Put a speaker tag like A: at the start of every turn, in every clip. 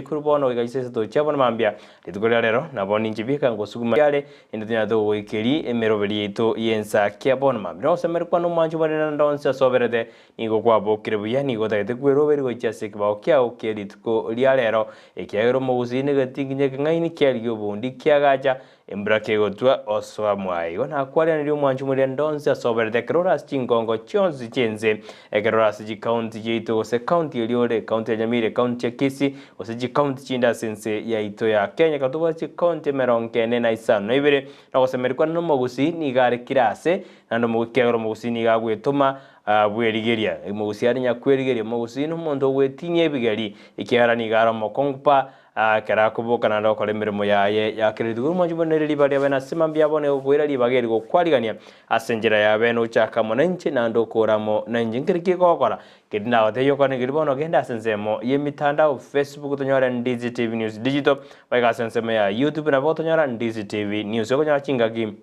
A: Korwa bono goika chinsa isato chia bono mambia, rituko ria rero, nabo ninche bieka ngosuguma riare, inde tonyarete gogoikeria emeroberi yaito y'ensa kia bono mambia. Nogosemeria kwane omwancho bwane naende onsi ase oberete, nigo kwabokire buya, nigo otagete kweroberi gochia ase ekebao kiao kie rituko ria rero, ekiagera omogusii negetinginye ekeng'aini kiarigia obondi kiagacha, Embura kegotwa osoa mwaye. Igo nakwarianirie omwancho omorende onsi ase oberete ekero ore ase chingongo chionsi chi'ense, ekero ore ase chikaunti chiaito gose ekaunti eria ore, ekaunti ya Nyamira, ekaunti ya Kisii, gose chikaunti chinde ase ense yaito ya Kenya. Ekero tobwate chikaunti emerongo ene na isano na ibere, na ogosemeria kwane nomogusii nigo are kera ase, naende omogu ekiagera omogusii nigo agwetoma bwerigeria. Omogusii are nyakwerigeria, omogusii nomonto ogwetinyia ebigeri, ekiagera nigo are omokong'u pa. Ekero akoboka naende gokora emeremo yaye ya kera rituko, omoanchi buna ere ribaga riabe nase mambia bono egokoira ribaga eri gokwarigania ase enchera yabe nochaka amo nainche naende okoora amo nainche. Nkeri ki gokora? Keri ndagotebie okore nkeri bono genda ase ensemo y'emitandao Facebook tonyore Ndizi TV News Digital, boigo ase ensemo ya YouTube nabo otonyora Ndizi TV News. Okonyora chingaki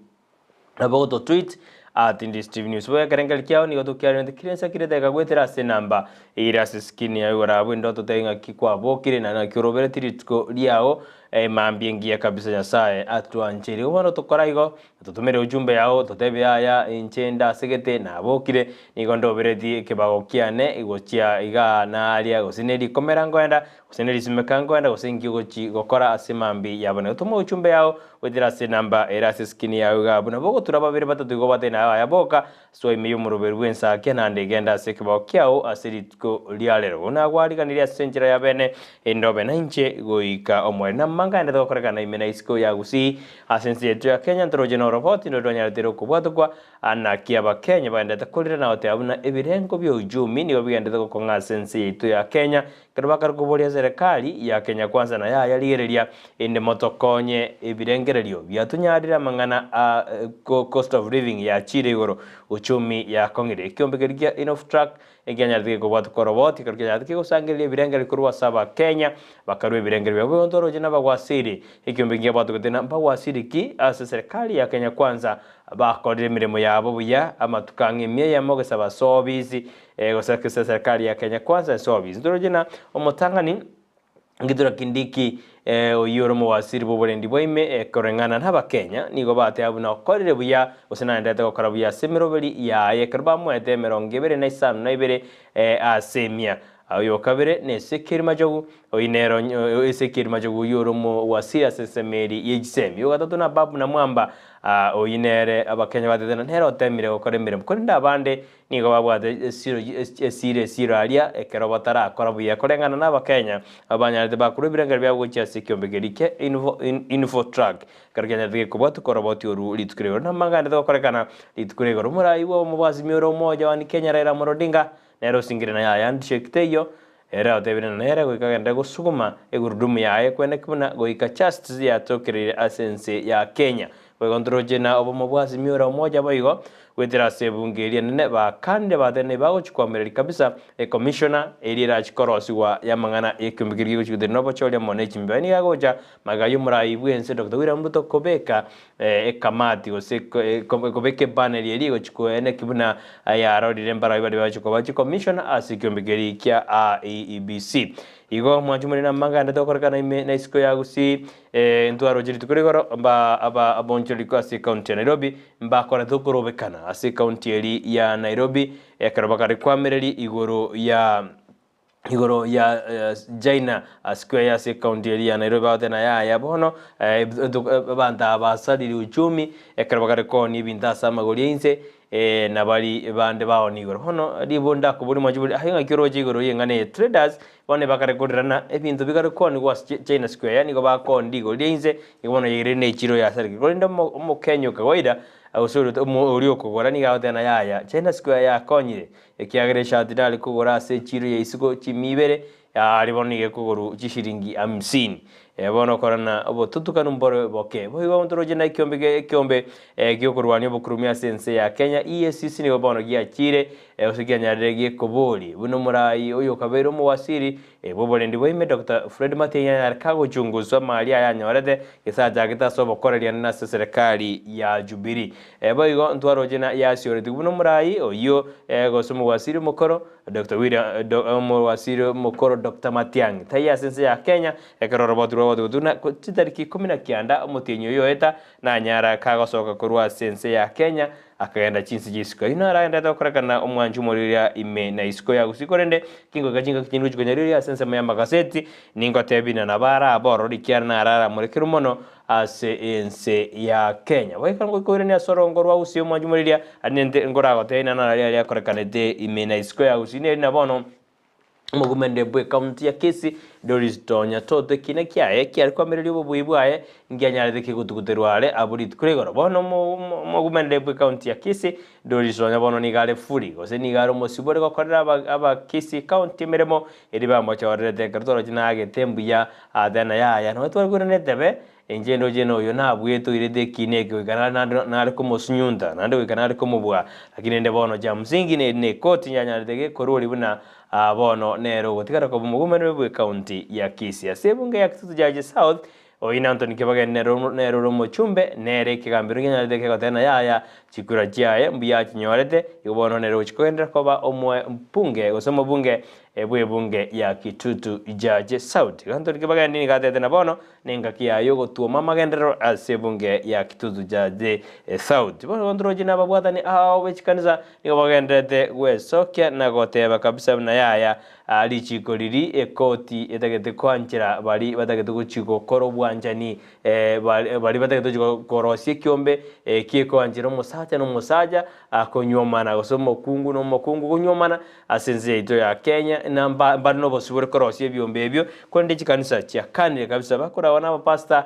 A: Nabo goto tweet at Ndizi TV News. Boigo ekerengerio kiao nigo tokiarente kire ense kire edageka goetera ase enamba ere ase screen yao igoro abwo inde ototebie ng'aki kwabokire naende ng'aki orobereti rituko riao mambia engiya kabisa Nyasaye atwancheire. Igo bono tokora igo totomere ujumbe yao totebie yaya inche ndasegete nabokire nigo ndobereti ekebago kiane gochia igaa na aria gose ne rikomera nkoenda Gose nerisimeka nkoenda gose inki ogochi gokora ase mambia ya bono. Toma ujumbe yao goetera ase enamba ere ase eskrini yao igaa buna bogotura babere batato igo obwate naye aya boka soa ime y'omoroberi bw'ensakia naende genda ase ekebao kiao ase rituko ria rero. Buna gwariganirie ase enchera ya bene erinde obe nainche goika omoerio. Namang'ana togokorekana ime na isiko ya Gusii ase ense yaito ya Kenya ntoroche noroboti ndore twanyarete kobwatokwa Naki Abakenya bagenderete korera na goteba buna ebirengo bia uchumi nigo bigenderete gokong'a ase ense yaito ya Kenya, ekero bakare koboria serikali ya Kenya Kwanza na yaya rigereria inde motokonye ebirengererio biatonyarire amang'ana a cost of living yachire igoro, uchumi yakong'ire. Ekiombe keria kia Innovatrack Ekianyarete gekobwatwa koroboti, ekero kianyarete kegosangereria ebirengererio korwa ase Abakenya, bakarua ebirengererio biabo bionsi oroche nabagwasiri. Ekiombe nkiabwatwe gete na mbagwasiri ki ase serikali ya Kenya Kwanza bakorire emeremo yabo buya amatuko ang'e emia eyemo gose abasoobisi gose ase serikali ya Kenya Kwanza esoobisi. Ntoroche na omotang'ani Kithure Kindiki, oyio ore omowasiri bw'oborendi bwa ime koreng'ana n'Abakenya, nigo bateba buna okorire buya gose naenderete gokora buya ase emeroberi yaye ekero bamoete emerongo ebere na isano na ibere ase emia. Oyo o kabere n'Ezekiel Machogu, oyio nere Ezekiel Machogu oyio ore omowasiri ase ensemo eria ye chisemi. Oyo o gatato na Ababu Namwamba, oyio nere Abakenya batebete ng'a nere otemire gokora emeremo. Korende abande Nigo babwate esiro esiro esiro aria ekero batarakora buya koreng'ana n'Abakenya abanyarete bakorwa ebirengererio biabo gochia ase ekiombe keria kia Infotrak ekero kianyarete gekobwatwa koroboti oru rituko rigoro namang'ana gokorekana rituko rigoro omorai bwa omobwasimi ore omoja one Kenya Raila Amolo Odinga nere osingire na yaya handshake teiyo ere otebire na nere goika agenderere gosuguma egurudumu yaye kweneki buna goika justice yatokereire ase ense ya Kenya. Boigo ntoroche na obomo bwa Azimio la Umoja boigo goetera ase ebunge eria enene bakanire bateneneri bagochia koamereri kabisa ecommissioner eria erachi korosigwa yamang'ana yekiombe keria kegochia gotenena obochori amo ne chimbeho. Nigo agocha magega yomorai bwense Doctor William Ruto kobeka ekamati gose kobeka epanel eria egochia koeneki buna yarorire mbarabwo baria bagochia koba chicommissioner ase ekiombe keria kia IEBC. Igo mwanche more namang'ana tokorekana ime na isiko ya Gusii Ntwaroche rituko rigoro mba aba abonchoreriko ase ekaunti ya Nairobi mbakorete okorobekana ase ekaunti eri ya Nairobi ekero bakare koamereria igoro ya igoro ya China Square ase ekaunti eri ya Nairobi bagoteba yaya bono abanto aba basarire uchumi ekero bakare koonia ebinto ase amagori ainse nabari bande baonia igoro. Bono ribo ndakoboria mwanche bori aye ng'aki oroche igoro y'eng'ana eye traders Bono ebakare korirana ebinto bikare koonigwa ase China Square, nigo bakoondia igoro ria inse, nigo bono yairire ne echiro ya Sariki. Korende Omokenya o kawaida, gose oria okogora nigo agoteba ng'a yaya, China Square yakonyire, ekiagera eshati nare kogora ase echiro ya isiko chimia ibere, aria bono nigo ekogorwa chishiringi hamsini. Bono okorana obotutukanu mbore boke. Boigo ntoroche na ekiombe ekiombe giokorwania obokurumi ase ense ya Kenya, EACC nigo bono giachire Gose kianyarire gekobori, buna omorai oyo okabeire omowasiri bw'oborendi bwa ime Doctor Fred Matiang'i anyare kagochunguswa amari aya anyorete gese achagete ase obokoreri anene ase eserekari ya Jubilee. Boigo ntwaroche na yasioretigwe buna omorai oyio gose omowasiri omokoro Doctor William omowasiri omokoro. Doctor Matiang'i taiyo ase ense ya Kenya ekero oroboti rwabwate gotuna chitariki ikomi na kianda omotienyi oyo oeta nanyara kagosoka korwa ase ense ya Kenya akagenda chinse chia isiko. Ayio naro agenderete gokorekana omwancho omoriria ime na isiko ya gusii korende kingoika chingaki chinde gochia konyariria ase ensemo y'amagaseti ningotebia buna nabo arabe ororo ekiagera naro aramorekerwe mono ase ense ya Kenya. Goika ngoikoirania ase orongo rwa Gusii omwancho omoriria aria nente nkoragotebie naro aria aria akorekanete ime na isiko ya Gusii neri na bono Omogumende bw'ekaunti ya Kisii, Doris Tonya Toto ekina kiaye kiare koamereria obobui bwaye nkianyarete kegotuguterwa are abwo rituko rigoro. Bono omogumende bw'ekaunti ya Kisii, Doris Tonya bono nigo are furi gose nigo are omosibore gokorera aba Kisii county emeremo eria bamochorerete ekero toroche nagete mbuya Athena yaya nonya tware koirana etebe Inche ndoche noyo nabuete oirete ekiina eke goika nare naende nare komosunyunta, naende goika nare komobua. Lakini rende bono chia msingi neri ne ekoti yanyarete gekorwa buna bono nere ogotigara koba omogomanire bw'ecounty ya Kisii. Ase ebunge ya Kitutu Chache South, oyio na Anthony Kibageni nere nere ore omochumbe, nere ekegambero kianyarete kegoteba ng'a yaya chikura chiaye mbuya achinyorete, igo bono nere ogochia kogenderera koba omoe mbunge gose omobunge bw'ebunge ya Kitutu Chache South. Igo Anthony Kibageni nigo atebete na bono Nengaki yaye ogotwoma amagenderero ase ebunge ya Kitutu Chache South. Bono ntoroche nababwatani ao be chikanisa nigo bagendererete gwesokia na goteba kabisa buna yaya richiko riri ekoti etagete koanchera bari batagete gochi gokora obwanchani bari batagete gochi korosia ekiombe kiekoanchera omosacha na omosacha konywomana gose omokungu na omokungu konywomana Ase ense yaito ya Kenya na mbare nobosibore korosia ebiombe ebio, korende chikanisa chiakanire kabisa bakoragwa na abapastor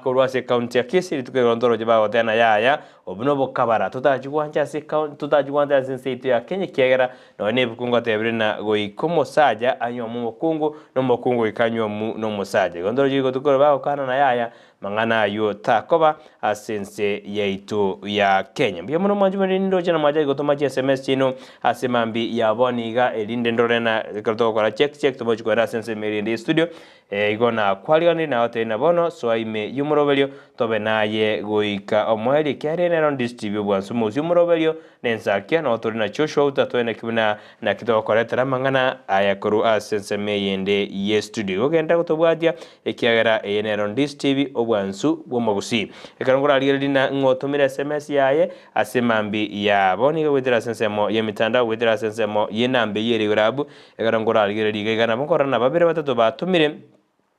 A: korwa ase ecounty ya Kisii rituko ero ntoroche bagoteba yaya obo nobokabara totachi gwancha ase ecounty totachi gwancha ase ense yaito ya Kenya ekiagera nonya na ebuku ngotebire na goika omosacha anyuome omokungu na omokungu goika anyuomu na omosacha. Igo ntoroche rituko ero bagokana na yaya Mang'ana ayio takoba ase ense yaito ya Kenya. Mbuya mono mwanche bande nindoche na mwacha gotoma chi SMS chiaino ase mambi ya bono iga erinde ndore na ekero togokora check check tomochi koera ase ense ime erinde ye studio eh, igo nakwariganire nagotebia na bono soa ime y'omoroberio tobe naye goika omoerio ekiagera nero Ndisi TV obwansu omogusi omoroberio na ensakia noo tore na Joshua Outa toe naki buna naki togokoretera amang'ana aya korwa ase ensemo eyende ye studio. Igo genda gotobwatia ekiagera eye nero Ndisi TV obwansu bw'omogusii. Ekero nkorarigereria na ng'o otomire sms yaye ase mambi ya bono iga goetera ase ensemo y'emitandao goetera ase ensemo y'enamba eyio ere igoro abwo ekero nkorarigereria iga iga nabo nkorora na babere batato batomire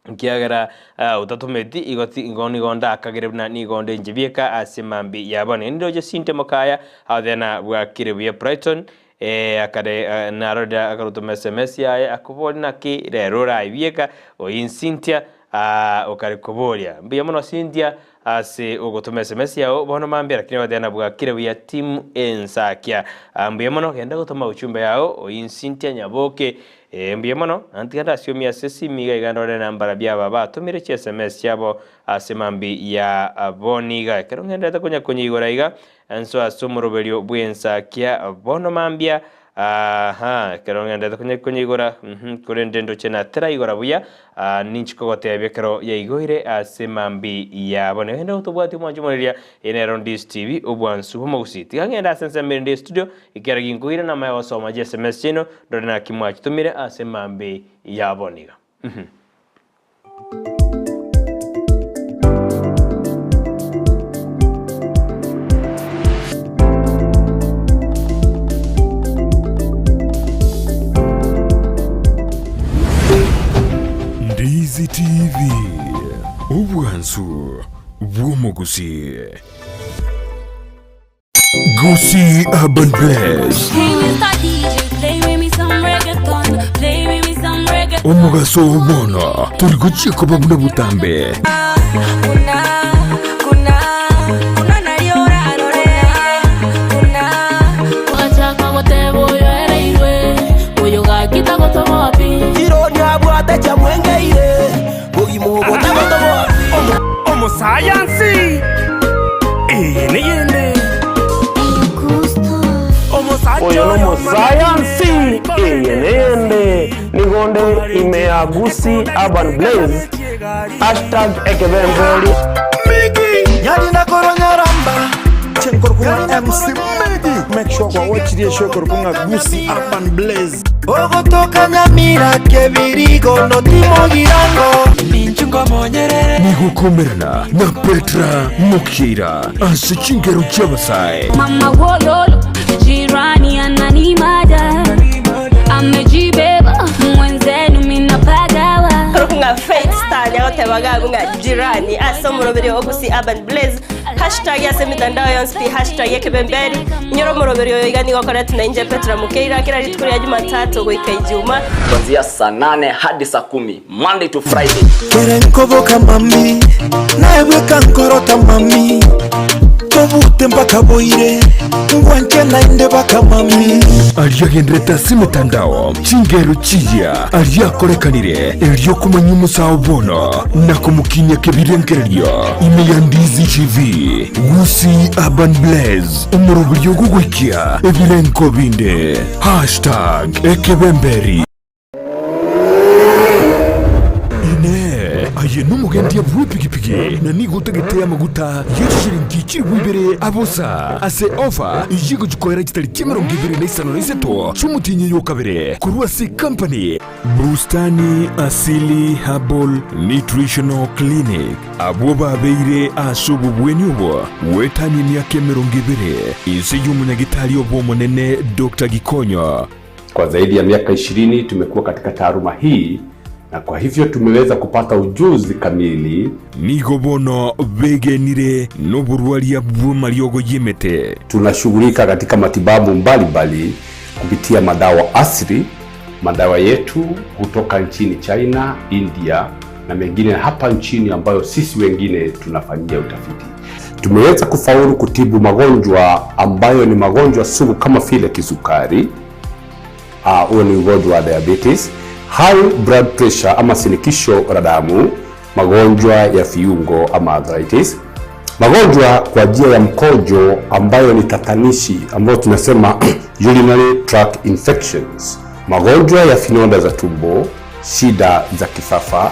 A: Ekiagera otatometi igo igo nigo ndakagere buna nigo nde inche bieka ase mambia ya bono. Nindoche Cynthia Mokaya agoteena bwakire buya Brighton akare narorire akarotoma sms yaye akoboria naki rero oraye bieka oyi Cynthia okare koboria. Mbuya mono Cynthia ase ogotoma sms yao bono mambia lakini agoteena bwakire buya team Ensakia. Mbuya mono genda gotoma ujumbe yao oyi Cynthia Nyaboke Ee, mbuya mono, na ntiga ndasiomie ase esimi iga iga ndore nambara biaba batomire chi sms chiabo ase mambi ya bono iga. Ekero ng'enderete konya konyeigora iga, nsoe ase omoroberio bw'ensakia bono mambia, aha, ekero ng'enderete konya konyeigora, uhum, korende ndoche nateraigora buya, ninchi kogotebia ekero yaigoire ase mambi ya bono. Genda gotobwatia omwancho omoreria, eye nero Ndisi TV, obwansu bw'omogusii. Tiga ng'ende ase ensemo erinde y'estudio, Ekiagera ginkoira namaya gosoma chiSMS chiaino, ndore naki mwachitomire ase mambi ya bono iga.
B: Ndizi TV, obwansu bw'omogusii. Gusii Urban Blaze.
C: Hey, Mr. DJ, play with me some reggaeton. Play with me some reggaeton.
B: Omogaso oo bono tori gochia koba buna botambe.
D: Kuna, kuna, kuna nariorarore kuna
C: Ogachaka goteba oyo ereirwe oyo gaki tagotoboa pi
E: Kironi abwate chamwengeire bogima obo tagotoboa
F: Omosayansi eye neyende
G: Oyo nomosayansi eye neyende nigo nde ime ya Gusii Urban Blaze hashtag ekebemberi.
E: Nyarina korwa Nyaramba.
H: Inche nkorokwa ng'a MC Medi. Make sure kwawachirie eshow ekorokwa ng'a Gusii Urban Blaze.
E: Ogotoka Nyamira kebirigo notimogirango.
B: Nigokomerana na Petra Mokeira ase chingero chi'abasae.
C: Mama wololo, jirani ananimada, amejibeba mwenzenu minapagawa.
I: Ng'a Faith Star niagoteba iga ng'a jirani ase omoroberi o Gusii Urban Blaze Hashtag ase emitandao yonsi pi hashtag ekebemberi. Inyora omoroberi oyo iga nigo okoretwe na inche Petra Mukeira kera rituko ria Jumatatu goika Ijuma.
J: Kuanzia saa nane hadi saa kumi Monday to Friday.
E: Kere nkoboka mami, naye bweka nkorota mami, tobute mpaka boire, ngwanche naende baka mami.
B: Aria agenderete ase emetandao, chingero chiria aria akorekanire, erio komanya omosao bono na komokinia kebirengererio ime ya Ndizi TV, Gusii Urban Blaze, omoroberio ogogoikia ebirengo binde. Hashtag Ekebemberi. Inee! Aye nomogendia bw'epigipigi, na nigo otagete amaguta ye chishilingi chilifu ibere abosa ase ofa eyio egochikoera chitariki 25 chi'omotienyi oyo o kabere korwa ase ekampani Bustani Asili Herbal Nutritional Clinic, abwo babeire ase obobweni obo goetania emiaka 20 inse y'omonyagitari obo omonene Doctor Gikonyo.
K: Kwa zaidi ya miaka 20 tumekuwa katika taaluma hii na kwa hivyo tumeweza kupata ujuzi kamili.
B: Nigo bono begenire noborwaria bw'amariogo y'emete.
K: Tunashughulika katika matibabu mbalimbali kupitia madawa asili. Madawa yetu hutoka nchini China, India na mengine hapa nchini ambayo sisi wengine tunafanyia utafiti. Tumeweza kufaulu kutibu magonjwa ambayo ni magonjwa sugu kama vile kisukari, huo ni ugonjwa wa diabetes, high blood pressure ama shinikizo la damu, magonjwa ya viungo ama arthritis, magonjwa kwa njia ya mkojo ambayo ni tatanishi ambayo tunasema urinary tract infections, magonjwa ya vidonda za tumbo, shida za kifafa,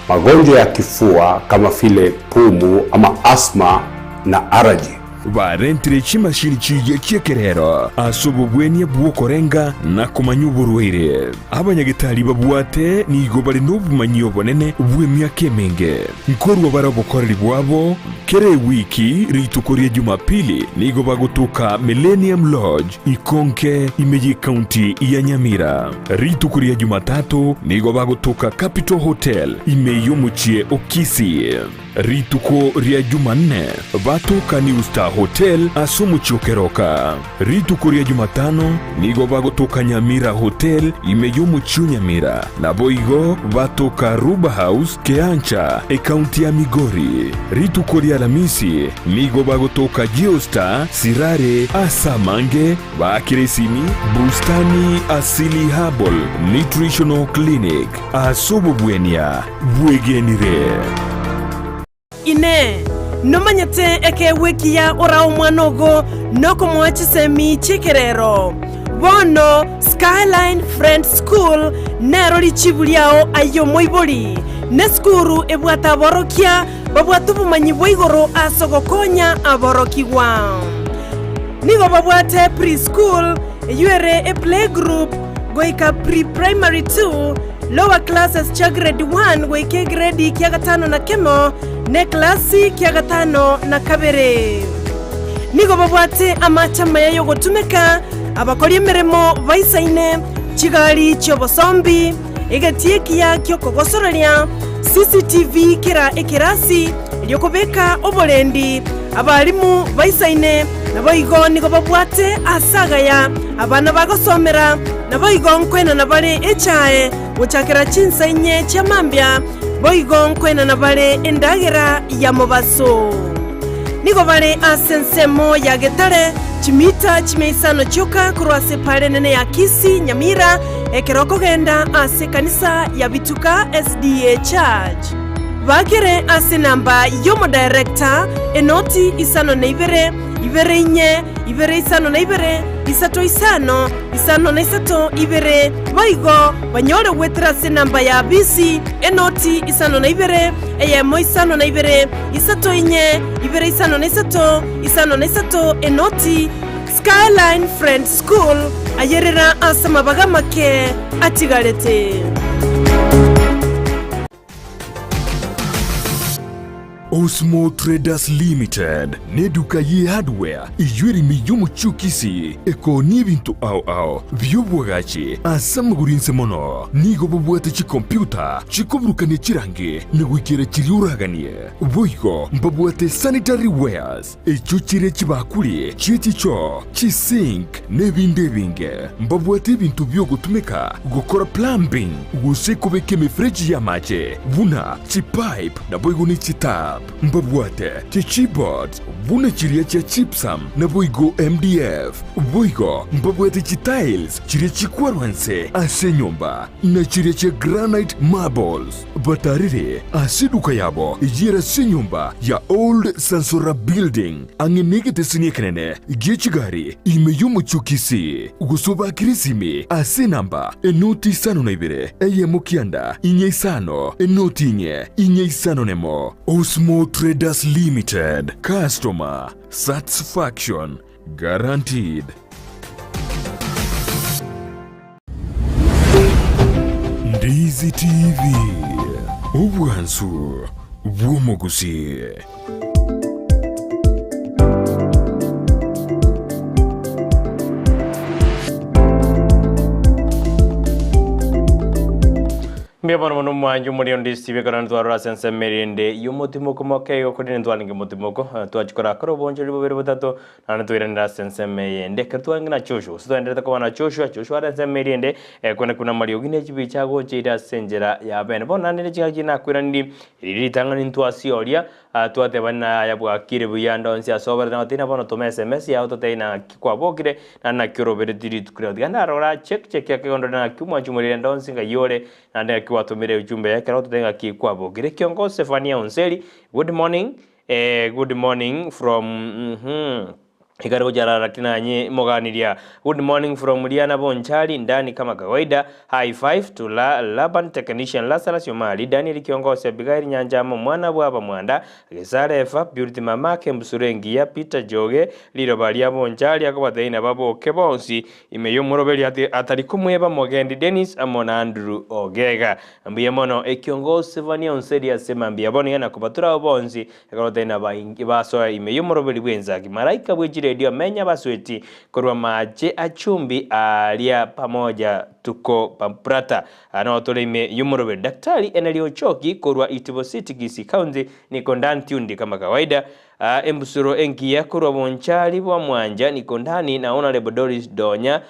K: magonjwa ya kifua kama vile pumu ama asthma na allergy.
B: Barentire chimashini chiria chi'ekerero ase obobwenia bw'okorenga na komanya oborwaire. Abanyagetari babwate nigo bare nobomanyi obonene bw'emiaka emenge. Nkorua bare obokoreri bwabo kera ewiki rituko ria Jumapili nigo bagotoka Millennium Lodge Ikonke ime y'ecounty ya Nyamira. Rituko ria Jumatatu nigo bagotoka Capital Hotel ime y'omochie o Kisii. Rituko ria Jumanne batoka New Star Hotel ase omochie o Keroka. Rituko ria Jumatano nigo bagotoka Nyamira Hotel ime y'omochie o Nyamira, naboigo batoka Ruba House Keancha, ekaunti ya Migori. Rituko ria Alamisi nigo bagotoka Geostar Sirare ase amange baakire esimi Bustani Asili Herbal Nutritional Clinic ase obobwenia bwegenire.
L: Inee! Nomanyete ekeegwa ekiya orae omwana ogo nokomoa chisemi chi'ekerero? Bono Skyline Friends School nero richibu riao aye omoibori, nesukuru ebwate aborokia babwate obomanyi bwa igoro ase ogokonya aborokigwa. Nigo babwate pre-school, eyio ere eplaygroup, goika pre-primary two, lower classes chia grade one goika egredi kia gatano na kemo, na eklasi kia gatano na kabere. Nigo babwate amache amaya y'ogotumeka, abakori emeremo baisaine, chigari chi'obosombi, egetii ekiya gi'okogosoreria, CCTV kera ekerasi, erio kobeka oborendi, abalimu baisaine, naboigo nigo babwate aase agaya abana bagosomera, naboigo nkoenana bare echae gochakera chinsa inye chia mambia, boigo nkoenana bare endagera ya mobaso. Nigo bare ase ensemo ya Getare, chimita chimia isano chioka korwa ase epaara enene ya Kisii, Nyamira, ekero okogenda ase ekanisa ya Bituka SDA Church. Bakere ase enamba y'omodirector, enoti isano na ibere, ibere inye, ibere isano na ibere, isato isano, isano na isato, ibere, boigo banyore goetera ase enamba ya bisi, enoti isano na ibere, eyemo isano na ibere, isato inye, ibere isano na isato, isano na isato, enoti. Skyline Friends School, ayerera ase amabaga amake atigarete.
B: Osmo Traders Limited neduka ye hardware eyio ere ime y'omochie o Kisii ekoonia ebinto ao ao bi'obwagachi ase amagoro inse mono. Nigo bobwate chikompiuta chikoburukania chirangi na goikera chiria oraganie. Boigo mbabwate sanitary wares echio chire chibakuri chie chichoo, chisink, na ebinde ebinge. Mbabwate ebinto bi'ogotumeka gokora plumbing gose kobeka emefereji y'amache buna chipipe naboigo ne chitap. Mbabwate chichipboards buna chiria chia gypsum naboigo MDF. Boigo mbabwate chitiles chiria chikwarwa nse ase enyomba na chiria chia granite marbles. Batarire ase eduka yabo eyio ase enyomba ya Old Sansora Building ang'e negeteseni ekenene gie chigari ime y'omochie o Kisii, gose obakere esimi ase enamba enoti isano na ibere eyemo kianda inye isano enoti inye inye isano nemo. Osmo Traders Limited, Customer Satisfaction Guaranteed. Ndizi TV, obwansu bw'omogusi.
A: Mbuya mono mono omwancho omorero ndi Steve ekero ntwarora ase ensemo erinde y'omotimoko moke igo korende ntwarenge motimoko eh, twachikora akore obonchori bobere botato Naende toiranere ase ensemo eyende. Ekero twarenge na Joshua, gose twaendererete koba na Joshua, Joshua are ensemo eria ende, ekone buna amariogi ne chibicha agocheire ase enchera ya bene. Bono naende ne chingaki chiria nakweraniri, riria ritang'ani ntwasioria, ah, twateba ng'a aya bwakire buya ande onsi ase oborete, na gotebi bono toma SMS yao totebie naki kwabokire, naende naki oroberetie rituko riao. Tiga ndarora check check ake igo ndore naki omwanchi omoriri ande onsi ng'ai ore, naende ng'aki gwatomire ujumbe ekero ototebie ng'aki kwabokire. Kiongozi Zephania Onseri, good morning. Eh, good morning from mhm Ikari gochara lakini anye moganiria. Good morning from Liana Bonchari ndani kama kawaida. High five to la Laban technician Lazarus Omari, Daniel Kiongosi, Abigail Nyanjamo, mwana bwaba Mwanda, Gesare Eva, Purity Mamake, Mbusuro Engiya, Peter Joge, riroba ria Bonchari akobateina baboke bonsi ime y'omoroberi ati atari komweba Mogendi Dennis amo na Andrew Ogega. Mbuya mono ekiongosi Sefania onserie ase mambia bono iga nakobatura abwo bonsi, ekero batari nabaingi basoa ime y'omoroberi bw'ensaki. Malaika bwe chiredio amenye abasweti korwa maache a chumbi aaria pamoja tuko pamprata. Aa nao tore ime y'omoroberi. Daktari Eneri Ochoki korwa Itibo City Kisii County niko ndantiundi kama kawaida. Aa embusuro engiya korwa bonchari bwa mwanja niko ndani na Honourable Doris Donya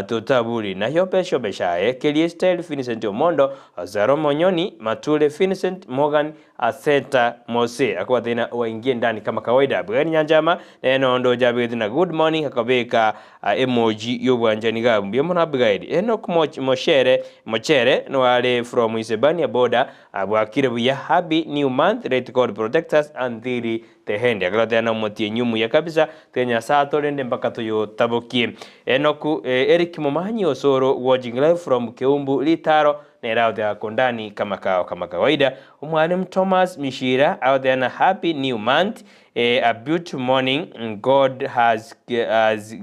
A: Totaburi na Yope Shobeshaye Kerie Style Vincent Omondo Zaro Monyoni Mature Vincent Morgan Aseta Mose akobatebia na waingie ndani kama kawaida Abigail Nyanchama nere nondo ocha abegete na good morning akabeka emoji yobwanchani iga mbuya mono Abigail Enock Mochere Mochere noare from Isebania border Bwakire buya happy new month let God protect us until the end agatotebia na omotienyi omuya kabisa tiga Nyasaye atorende mpaka toyotabokie Enoku Eric Momanyi Osoro watching live from Keumbu Litaro nere agoteba kondani kama kao kama kawaida Omwalimu Thomas Mishira agoteba na happy new month a beautiful morning God has has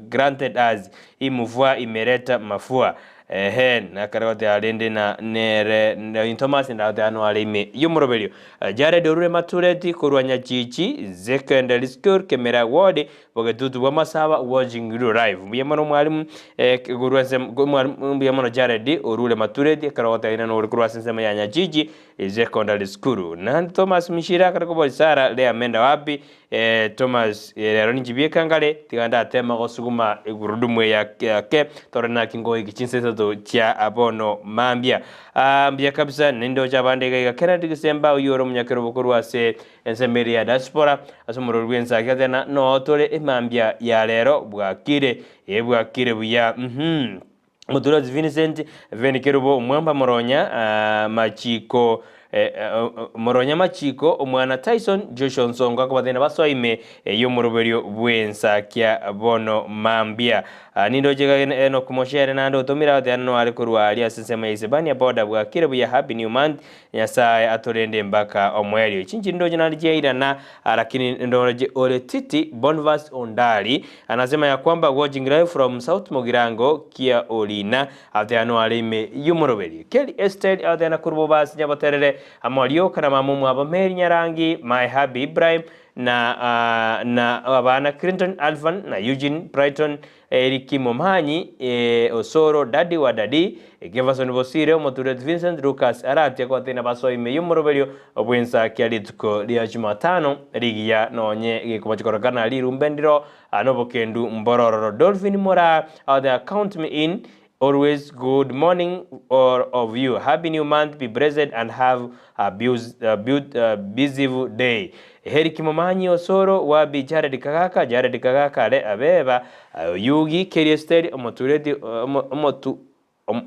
A: granted us hii mvua imeleta mafua Ehe, nakare goteba rende na nere na Thomas ndagoteba noare ime y'omoroberio. Jared orure Matureti korwa Nyachichi Secondary School Kemera Ward bogetutu bw'amasaba watching you live. Mbuya mono mwalimu eh, korwa ase mwalimu mbuya mono Jared orure Matureti ekero ogoteba ina nore korwa ase ensemo ya Nyachichi Secondary School. Naende Thomas Mishira akare kobori Sarah Lea menda wapi Eh, Thomas, eh, rero ninche bieka nkare, tiga ndatema gosuguma egurudumu eye ake ake, tore naki ngoiki chinsa isato chia bono mambia. Ah, mbuya kabisa, nindoche abande iga iga Kennedy Gisemba, oyio ore omonyakerobo korwa ase ensemo eria ya diaspora, ase omorweri bw'ensa ake tena noo tore emambia ya rero, bwakire, eh bwakire buya, mhm. Omotureti Vincent, Veni Kerubo, Omwamba Moronya, ah, Machiko. Moronya Machiko, omwana Tyson, Joshua Onsongo akobatebia basoe ime y'omoroberio bw'ensakia bono mambia. Nindoche iga Enock Moshere naende otomire agoteana noare korwa aria ase ensemo ya Isebania boda bwakire buya Happy new month Nyasae atorende mpaka omoerio. Chinchiri ndoche naende chiairana lakini ndoche ore Titi Bonvas Ondari anasema ya kwamba watching live from South Mugirango kia Orina agoteana noare ime y'omoroberio. Kelly Estel agoteana korwa Bobasi Nyaboterere Amorioka na mama omwabo Mary Nyarangi my hubby Ibrahim na na abana Clinton Alphan na Eugene Brighton Eric Momanyi Osoro Daddy wa Daddy Kevason Bosire Omotureti Vincent Lucas Aratia kobateina basoe ime y'omoroberio bw'ensa kia rituko ria Jumatano rigiya nonye gekoba chikorekana rirumbe ndiro nobokendu mbororo Dolphin Moraa agoteeba count me in Always good morning all of you happy new month be blessed and have a beautiful day Heri Kimomanyi Osoro Wabi Jared Kagaka Jared Kagaka are abeba Oyugi Keri Esteri Omotureti omotu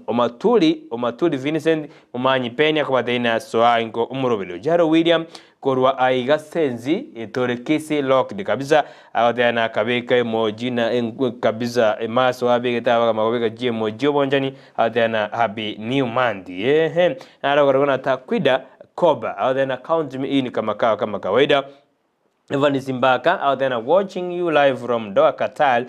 A: Omaturi Omaturi Vincent Momanyi Penny akobateina soa inko omoroberio Jaro William Korwa aiga sensi tore Kisii locked kabisa agoteba nakabeka emoji na kabisa emaso abegete abagamba kobeka chiemoji obonchani agoteba na happy new month ehe naro korokwo na Takwida Koba agoteba na count me in kama kawa kama kawaida Evans Mbaka agoteba na watching you live from Doha Qatar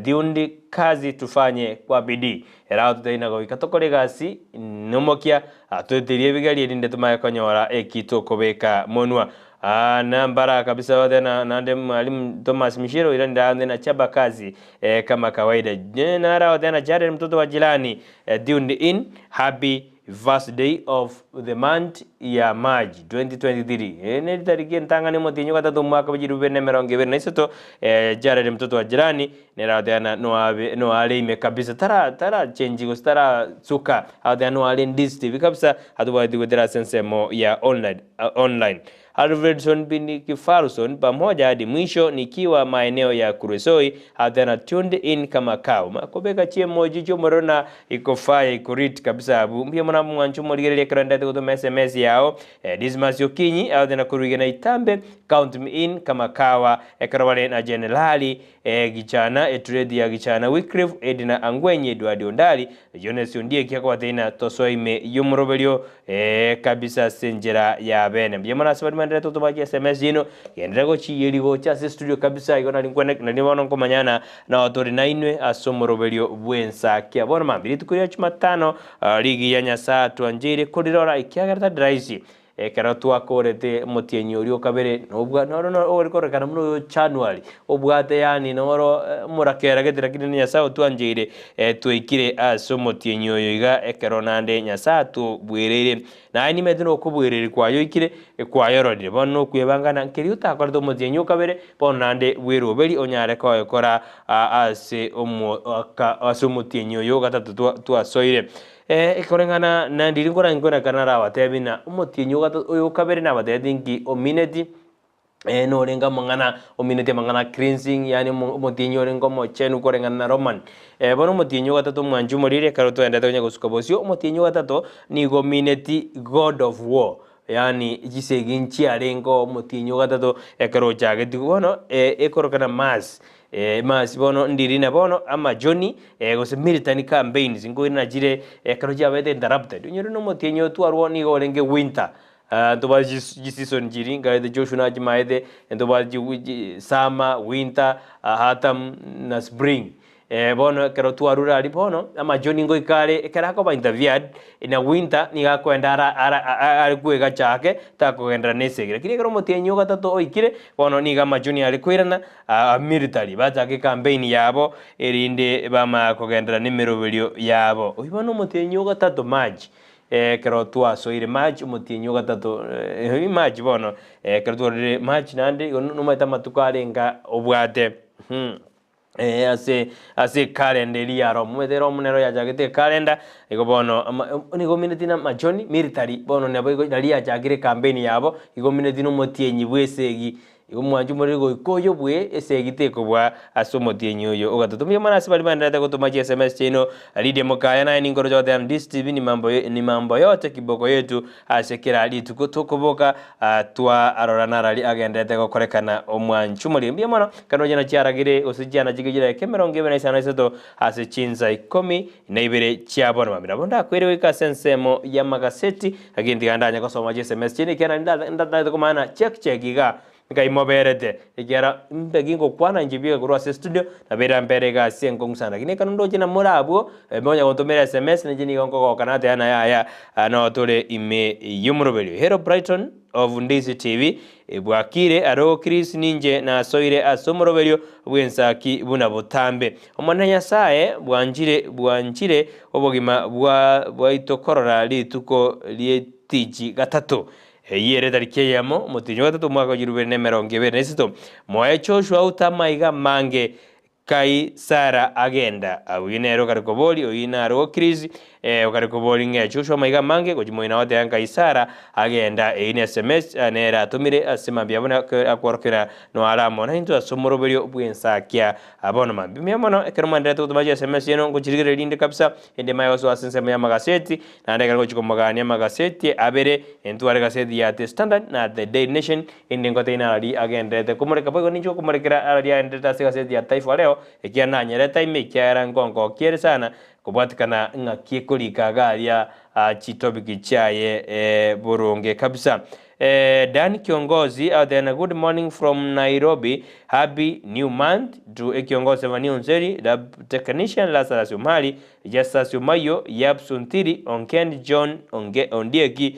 A: Thiundi kazi tufanye kwa bidii Ere agototebia ng'a goika tokore egasi nomokia, toeterie ebigari erinde tomanye konyora eki tokobeka monwa. Nambara kabisa goteba na naende mwalimu Thomas Mishiro oiranire aande na chapa kazi kama kawaida. Nare agoteba na Jared mtoto wa jirani tuned in happy first day of the month ya March 2023. Eye neritariki entang'ani omotienyi ogatato omwaka bwe chilifu bibere na emerongo ebere na isato. Jared mtoto wa jirani Nere agoteba ng'a noabe noare ime kabisa, tara tarachenji gose tarasuka, agoteba noare ndisitibi kabisa, atobwati goetera ase ensemo ya online online. Alfredson Bini Kifarson pamoja hadi mwisho nikiwa maeneo ya Kuresoi agoteba na tuned in kama kawa. Makobeka chiemoji chiomorero na iko fire iko lit kabisa abwo. Mbuya mono mwanche omorigereria ekero ndete gotoma sms yao. Dismas Okinyi agoteba na korwa igena Itambe count me in kama kawa ekero bare na Jenerali Gichana, Etureti ya Gichana, Wycliffe, Edna Angwenyi, Edward Ondari, Jones Ondieki akobateina tosoa ime y'omoroberio kabisa ase enchera ya bene. Mbuya mono ase baria baenderete gotoba chi sms chiaino, genderera gochiyeria gocha ase estudio kabisa igo nari nkwane nari bono nkomanyana nao tore nainwe ase omoroberio bw'ensakia. Bono mambia rituko ria Jumatano rigiya Nyasae atwancheire korirora ekiagera tari rahisi Ekero twakorete omotienyi oria o kabere, nobwa noro ore kororekana buna oyo January, obwate yaani noro omorakera gete lakini Nyasae otwancheire twaikire ase omotienyi oyo iga ekero naende Nyasae atobwereire. Naye nimanyete nokobwereri kwayoikire kwayororire. Bono nokwebanga na nkeria otakorete omotienyi o kabere, bono naende bweroberi onyare koyokora ase omoaka ase omotienyi oyo o gatato twasoire. Ekoreng'ana na ndiri nkorange ekero narabatebi ng'a omotienyi oyo o kabere nabatebetie nki omineti, norenge amang'ana omineti amang'ana cleansing yaani omotienyi orenge omochenu koreng'ana na Roman. Bono omotienyi o gatato omwanchi omoriri ekero toendete konya gosuka bosio, omotienyi o gatato nigo omineti god of war, yaani chisegi nchiarenge omotienyi o gatato ekero ochagetigwe. Bono ekorokana Mars, Mars bono ndiri na bono amajoni gose military campaigns nkoirana chire ekero chiabete interrupted. Onyore na omotienyi otwarwa nigo orenge winter, ntobwate chiseason chiri nkaete Joshua nachimaete, ntobwate summer, winter, autumn na spring. Bono ekero twarure aria bono, amachoni ngoika are, ekero akoba interfered na winter, nigo akoenda ara ara are kwegacha ake, takogenderera na esegi. Lakini ekero omotienyi o gatato oikire, bono nigo amachoni are koirana military, bachake ecampaign yabo, erinde bamanya kogenderera na emeroberio yabo. Oyio bono omotienyi o gatato March, ekero twasoire March, omotienyi o gatato March bono, ekero twarure March naende, igo nomanyete amatuko arenga obwate. Ase ase ekalenda eria ya Rome. Omanyete Rome nero yachagete ekalenda, igo bono ama nigo omineti na amachoni, military, bono nabo igo nari yachakire ecampaign yabo, igo omineti na omotienyi bwa esegi. Igo omwanchi omoriri goika oyo bwe esegi tekobua ase omotienyi oyo ogatato. Mbuya mono ase baria baendererete gotoma chi sms chiaino. Lydia Mokaya naye ninkoroche goteba Ndisi TV ni mambo ni mambo yote kiboko yetu ase kera rituko tokoboka twarora narari agendererete gokorekana omwanchi omoriri. Mbuya mono ekero roche nachiaragire gose chianachike chidaeka emerongo ebere na isano na isato ase chinsa ikomi na ibere chia bono mambia. Nabo ndakwere goika ase ensemo y'amagaseti Lakini tiga ndanye gosoma chisms chiane ekiagera nari ndatagete komanya na check check igaa nkai moberete ekiagera mbe gingokwana inche bieka korwa ase estudio nabo erampere egasi enkong'u sana lakini ekero ndoche na more abwo monya gontomera sms ninche nigo nkogoka nateba ng'a yaya noo tore ime y'omoroberio. Hello Brighton of Ndizi TV, bwakire aro Chris ninche nasoire ase omoroberio bw'ensaki buna botambe. Omonene Nyasae bwanchire bwanchire obogima bwa bwaito korora rituko ri'etiji gatato. Eyio ere etariki eyemo, omotienyi o gatato, omwaka o chirubere na emerongo ebere na isato. Moe Joshua aute amaiga amange kai Sara agenda. Oyio nere okare koboria, oyio naro Chris, eh, okare koboria ng'a Joshua amaiga amange, gochia moino agoteba nkai Sara agenda. Eyio ne sms nere atomire ase mambia buna akworokera noare amo naintwe ase omoroberio bw'ensakia. Bono mambia mbuya mono ekero mwenderete gotoma chiSMS chiaino ngochirigereria rinde kabisa, ende manye gosoa ase ensemo y'amagaseti, naende ekero ngochia komogania amagaseti abere, ntware egaseti ya The Standard na The Daily Nation, ende ngotebi narari agenderete komoreka boigo ninche gokomorekera arari agenderete ase egaseti ya Taifa Leo, ekiagera nanyerete ime ekiagera nkongokia ere sana kobwatikana ng'aki ekorika iga aria chitopic chiaye boronge kabisa. Dan Kiongozi agoteba good morning from Nairobi, happy new month to ekiongozi Evania Onseri, lab technician Lazarus Omari, Justus Omayio, Yaps Ontiri, Onkend John Onge Ondieki,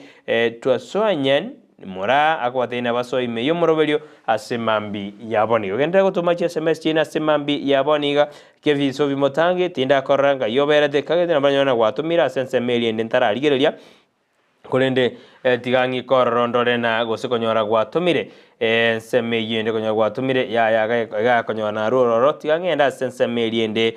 A: Twasoanyan Moraa akobatebia nabasoe ime y'omoroberio ase mambi yabo nigo. Genderera gotoma chi sms chiaino ase mambi yabo niga Keviso bimotange tindakorora ngai oberete kagete nabo nanyora nagwatomire ase ensemo eria ende ntararigereria Korende tiga ng'ike ororo ndore na gose konyora gwatomire ensemo eyio ende konyora gwatomire yaya iga konyora narwo ororo tiga ng'ende ase ensemo eria ende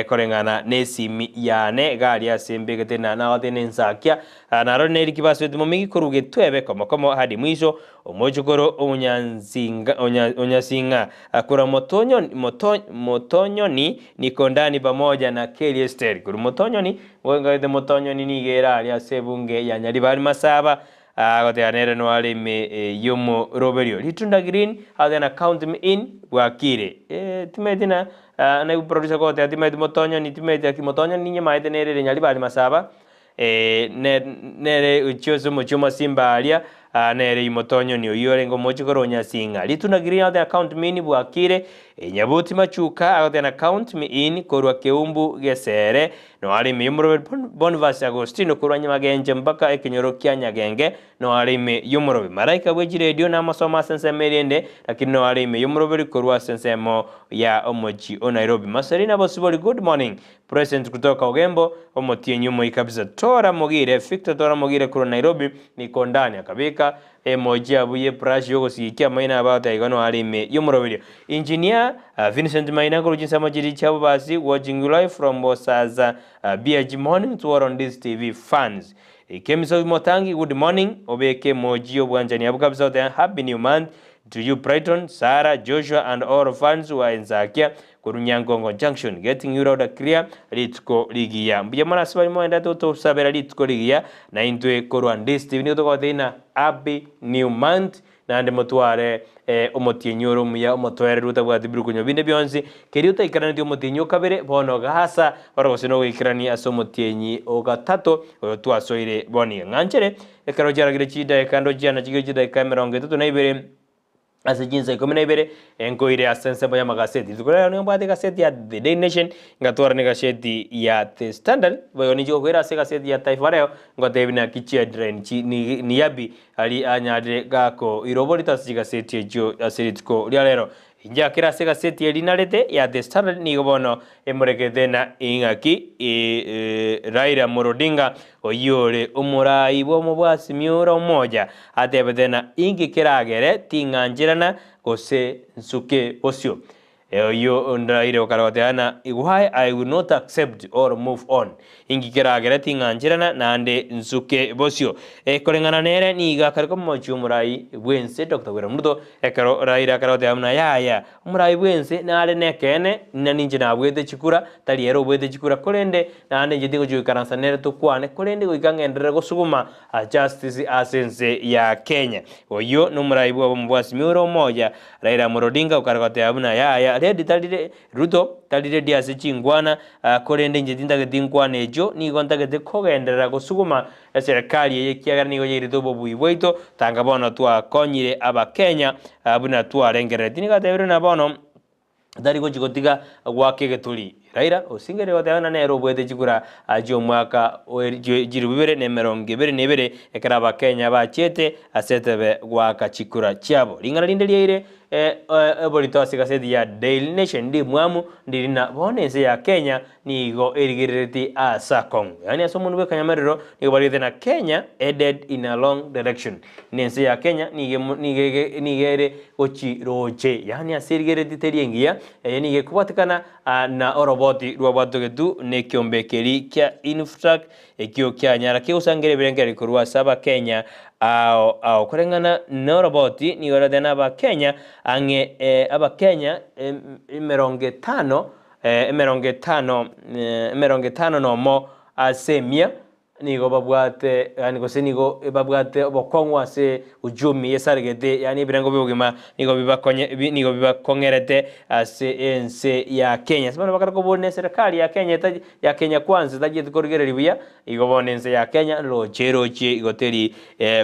A: koreng'ana nesimi yane iga aria ase mbegete na nagotebi nensakia narore neriki basweti momigi korwa getwebe komo komo hadi mwisho omochokoro onyansinga onyasing'a korwa motonyoni motonyoni niko ndani pamoja na Kelly Esther korwa motonyoni Goenkaete motonyoni nigo ere aria ase ebunge ya Nyaribari Masaba, agoteba nere noare ime y'omoroberio. Ritunda Green agoteba na count me in bwakire. Eh, timaeti na naibu producer kogoteba timaeti motonyoni timaeti aki motonyoni ninye maete nere ere Nyaribari Masaba eh, ne nere ochia ase omochie omosimba aria nere imotonyoni oyio orenge omochie korwa Onyasinga. Ritunda Green agoteba count me in bwakire. Nyabuti Machuka agoteba na count me in korwa Keumbu Gesere. Noare ime y'omoroberi Bonifasi Agostino korwa Nyamagenche mpaka ekenyoro kia Nyagenge, noare ime y'omorobe Malaika bwe chiredio namosomo ase ensemo eria ende, lakini noare ime y'omoroberi korwa ase ensemo ya omochie o Nairobi. Marcelina Bosibori good morning Present kutoka Ogembo, omotienyi omoi kabisa Tora Mogire, Victor Tora Mogire korwa Nairobi, Mikondani akabeka Emoji abwo y'ebrush y'ogosiikia amaino abaote aiga noare ime y'omoroberio. Engineer Vincent Maina korwa chinsemo chiria chia Bobasi watching you live from Bosaza BH morning to all on this TV fans. Kemisobi Motangi good morning obeke emoji y'obwanchani abwo kabisa ote happy new month to you Brighton, Sarah, Joshua and all fans wa Ensakia Korwa Nyangongo Junction getting you loud and clear rituko rigiya. Mbuya mono ase baria moendete gotosabera rituko rigiya na intwe korwa Ndisi TV nigo togotebia ng'a happy new month naende motware omotienyi ore omuya omotoereru otabwati birukunyo binde bionsi keria otaikeranetie omotienyi o kabere bono gasa ore gose nogoikerania ase omotienyi o gatato oyo twasoire bono iga. Ng'anchere ekero chiaragire chidaeka ndochiana chigiyo chidaeka emerongo etato na ibere. Ase chinsa ikomi na ibere enkoire ase ensemo y'amagaseti. Rituko riarero nigo mbwate egaseti ya The Daily Nation, ngatwara na egaseti ya The Standard, boigo ninche gokoira ase egaseti ya Taifa Leo, ngotebi naki chiheadline chi ni niyabi aria anyarire gakoira oborito ase chigaseti echio ase rituko ria rero. Inche akere ase egaseti eria narete ya The Standard nigo bono emorekete na ing'aki Raila Amolo Odinga oyio ore omorai bw'omobwasi miura omoja atebete na inki keragere ting'ancherana gose nsuke bosio. Oyio Raila okare goteba ng'a why I will not accept or move on, inki keragere ting'ancherana naende nsuke bosio. Koreng'ana nere nigo akare komochia omorai bw'ense Doctor William Ruto ekero Raila akare goteba buna yaya omorai bw'ense nare nekeene na ninche nabuete chikura tari ere obuete chikura korende naende inche tingochia goikaransa nere tokwane korende goika ng'enderere gosuguma Justice ase ense ya Kenya. Oyio nomorai bw'obomo bwa Azimio ore omoya, Raila Amolo Odinga okare goteba buna yaya ready tari re Ruto tari ready ase chinkwana korende inche tintageti nkwana echio nigo ntagete kogenderera gosuguma eserekari eye ekiagera nigo yairete obobui bwaito tanga bono twakonyire abakenya buna twarengerereti. Nigo atebire buna bono tari gochia gotiga goaka egeturi. Raila osingereire goteba ng'a nere oboete chikura chi'omwaka o chilifu bibere na emerongo ebere na ebere ekero abakenya bachiete ase etebe goaka chikura chiabo. Ring'ana rinde riaire oborito ase egaseti ya Daily Nation ndimwamu ndiri ng'a bono ense ya Kenya nigo erigerereti ase akong'u. Yaani ase omonwa bw'ekanyamerero nigo barigete ng'a Kenya headed in a wrong direction. Nense ya Kenya nigo nigo ere gochi roche, yaani ase erigereti teri engiya, eye nigo ekobwatekana na oroboti rwabwatogetu nekiombe keri kia Inftrac ekio kianyara kegosangera ebirengererio korwa ase abakenya ao ao. Koreng'ana noroboti nigo erote na abakenya ang'e abakenya emerongo etano emerongo etano emerongo etano nomo ase emia Nigo babwate, yaani gose nigo babwate obokong'u ase uchumi esaregete, yaani ebirengo bi'obogima nigo bibakonye bi nigo bibakong'erete ase ense ya Kenya. Ase bono bakare kobori na eserekari ya Kenya etachi ya Kenya Kwanza etachieti korigereria buya, igo bono ense ya Kenya roche erochie igo teri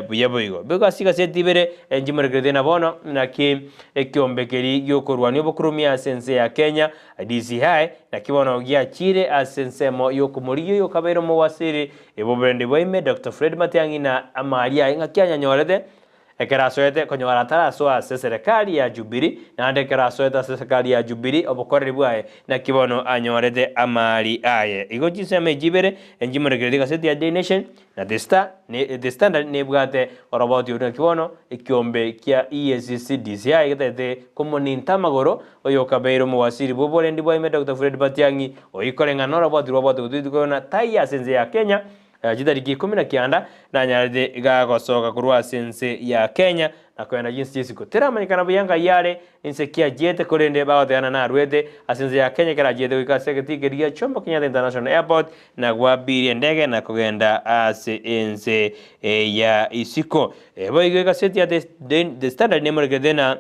A: buya boigo. Biko ase chigaseti ibere nchimorekerete na bono naki ekiombe keria giokorwania obokurumia ase ense ya Kenya DCI, naki bono giachire ase ensemo y'okomorigia oyokabeire omowasiri bw'oborendi bwa ime Doctor Fred Matiang'i na amari aye ng'aki anyanyorete ekero asoete konyora atarasoa ase eserekari ya Jubilee naende ekero asoete ase eserekari ya Jubilee obokoreri bwaye naki bono anyorete amari aye. Igo chinsemo echi ibere nchimorekeretie egaseti ya Daily Nation Na The Star ne The Standard nebwate oroboti orwo naki bono ekiombe kia EACC DCI getagete komoninta amagoro oyokabeire omowasiri bw'oborendi bwa ime Doctor Fred Matiang'i oikoreng'ana noroboti rwabwate gotwitwa na tai ase ense ya Kenya chitariki ikomi na kianda nanyarete gagosoka korwa ase ense ya Kenya na kogenda chinse chi'isiko. Teramanyekana buya ngai are inse ki achiete, korende bagoteana narwete ase ense ya Kenya ekero achiete goika ase egetii keria gia Jomo Kenyatta International Airport na gwabiria endege na kogenda ase ense ya isiko. Boigo egaseti ya The Standard nemorekete na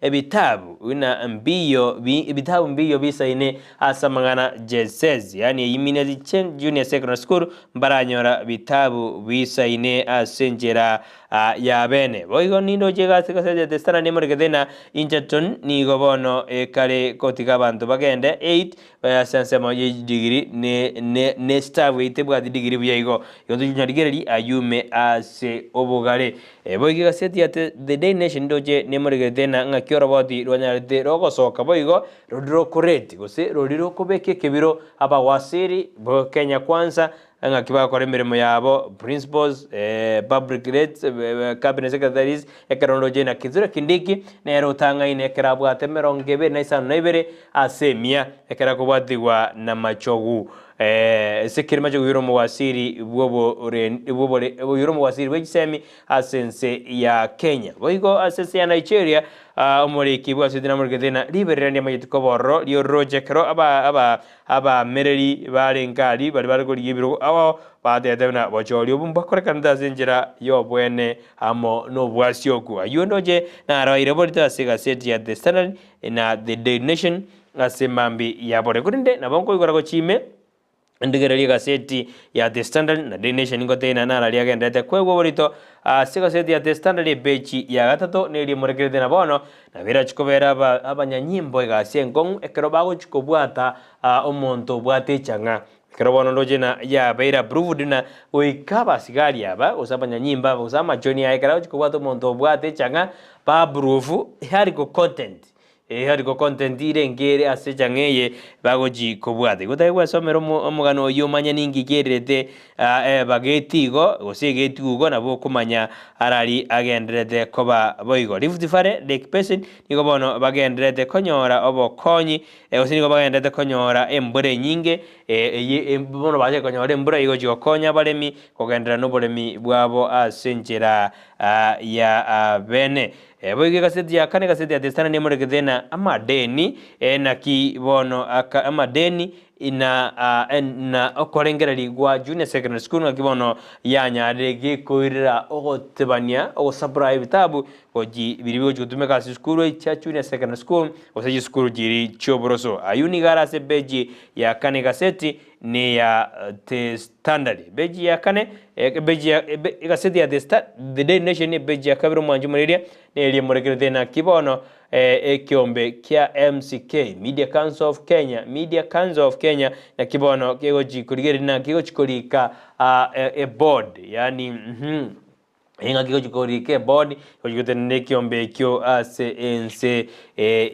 A: ebitabu buna mbiyo ebitabu mbiyo bisaine ase amang'ana JSS, yaani eyio Cheng Junior Secondary School mbaranyora bitabu bisaine ase enchera y'abene. Boigo nindoche egasi gose The Standard nemorekete na Egerton nigo bono ekare gotiga abanto bagende 8 ase ensemo ye degree ne ne ne staff eyio tebwati degree buya igo. Igo tochonyarigereria ayio ime ase obogare. Boigo egaseti ya The Daily Nation ndoche nemoregerete na ng'aki oroboti rwanyarete rogosoka boigo rori rokoreti gose rori rokobeka ekebiro abawasiri bo Kenya Kwanza ng'aki bagokora emeremo yabo principals, public rates, cabinet secretaries ekero ndoche na Kithure Kindiki nere otang'aine ekero abwate emerongo ebere na isano na ibere ase emia ekero akobwatigwa na Machogu ase ekero Machogu oyore omowasiri oyore omowasiri bwe chisemi ase ense ya Kenya. Boigo ase ense ya Nigeria omoriki bwasete namorekete na riberera ndiamanyeti koba ororo riororoche ekero abaamereri barenge aria baria bare korigia ebirogo ao batebete buna bochori obwo mbakorekanete ase enchera y'obwene amo nobwasioku. Ayio ndoche naroire borito ase egaseti ya The Standard na The Daily Nation ase mambia yabore. Korende nabo nkoigora gochia ime Ndigererie egaseti ya The Standard na Daily Nation ngoteina nararia agenderete kwegwa oborito ase egaseti ya The Standard epeji ya gatato neria emorekerete na bono nabo erachi kobera aba abanyanyimbo egasi enkong'u ekero bagochi kobwata omonto obwate echang'a. Ekero bono ndoche na yabeire approved na goika abasigari aba gose abanyanyimbo aba gose amachoni aya ekero agochi kobwata omonto obwate echang'a ba approve hardcore content. Hardcore content ire nkere ase echang'a eye bagochi kobwata. Igo otake gwesomera omogano oyio omanye ninki kererete bageti igo gose egeti igo nabo okomanya arari agendererete koba boigo. Rift Valley Lake Basin nigo bono bagendererete konyora obokonyi gose nigo bagendererete konyora embura enyinge eye bono bachake konyora embura egochi gokonya abaremi kogenderera na oboremi bwabo ase enchera ya bene. Boigo egaseti ya kane, egaseti ya The Standard nemorekete na amadeni, naki bono aka amadeni na na okorengereria gwa Junior Secondary School ng'aki bono yanyarire gekoirera ogotebania ogosupply ebitabu gochi biria bigochi gotumeka ase chisukuru echi chia Junior Secondary School gose chisukuru chiria chioboroso. Ayio nigo are ase epeji ya kane egaseti neya The Standard. Epeji ya kane, epeji ya egaseti ya The Sta The Daily Nation epeji ya kabere omwanchi omoreria, neria emorekerete naki bono ekeombe kia MCK, Media Council of Kenya, Media Council of Kenya, naki bono kegochi korigereria naki kegochi korika eboard yaani Engaki gochia korika ebodi, gochia gotenena ekiombe ekio ase ense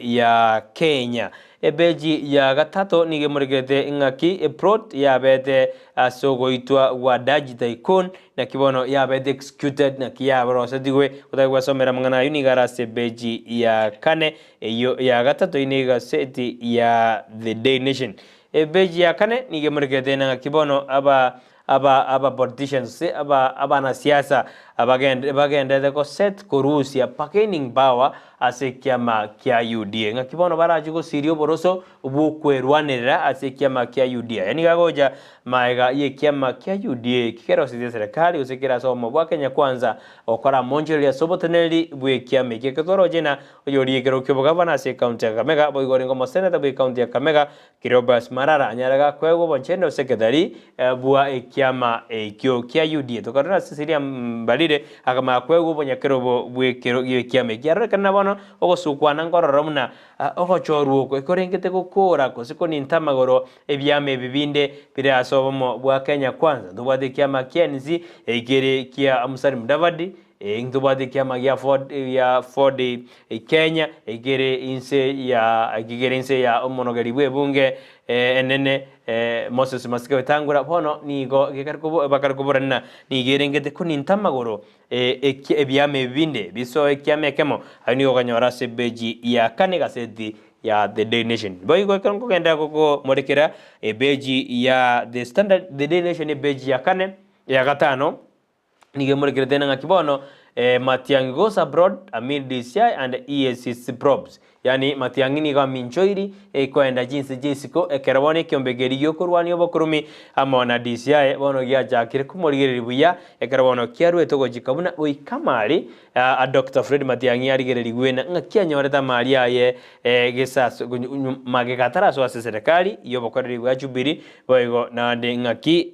A: ya Kenya. Epeji ya gatato nigo emorekete ng'aki eplot yabete ase ogoitwa gwa Dajji Tycoon, naki bono yabete executed, naki yarosetigwe. Otake gwesomera amang'ana ayio nigo are ase epeji ya kane, eyio ya gatato eye negaseti ya The Daily Nation. Epeji ya kane nigo emorekete ng'aki bono aba Aba aba politicians gose aba abanasiasa abagende bagenderete go set korusia bargaining power ase ekiama kia UDA. Ng'aki bono barache gosiria oboroso bw'okwerwanerera ase ekiama kia UDA. Aya nigo agocha maega y'ekiama kia UDA kikerosetie eserekari gose kere ase obomo bwa Kenya Kwanza gokora amonchoreria ase oboteneneri bw'ekiama eki. Ekero twaroche ng'a oyori ekero ki'obogavana ase ecounty ya Kakamega boigo orenge omoseneta bw'ecounty ya Kakamega Cleopas Marara anyare gakoegwa obochenu ase egetari bwa ekiama ekio kia UDA. Tokarora ase Cecilia Mbarire akamanya koegwa obonyakerobo bw'ekero gi'ekiama ekio. Arorekane na bono ogosukwana nkorora buna ogochorwa oko ekorengete gokora gose koninta amagoro ebiama ebi binde bire ase obomo bwa Kenya Kwanza. Ntobwate ekiama kia NC ekere kia Musalia Mudavadi, Ntobwate ekiama gia Ford gia Ford Kenya ekere inse ya ekere inse ya omonogeri bw'ebunge enene Moses Masika Wetangula bono nigo gekare kobo bakare koborana ng'a nigo erengete koninta amagoro eki ebiama ebi binde bisoe ekiama ekemo ayio nigo okonyora ase epeji ya kane egaseti ya The Daily Nation. Boigo ekero nkogenderera gokomorekera epeji ya The Standard The Daily Nation epeji ya kane ya gatano. Nigo emorekerete ng'a ng'aki bono Matiang'i goes abroad amid DCI and EACC probes. Yaani Matiang'i nigo aminchoiri koenda chinse chia isiko ekero bono ekiombe keria giokorwania obokurumi amo na DCI bono giachakire komorigereria buya ekero bono kiaruete ogochika buna goika amari a Doctor Fred Matiang'i arigererigwe na ng'aki anyorete amari aye gesaso magega atarasoa ase eserekari y'obokoreri bwa Jubilee Boigo naende ng'aki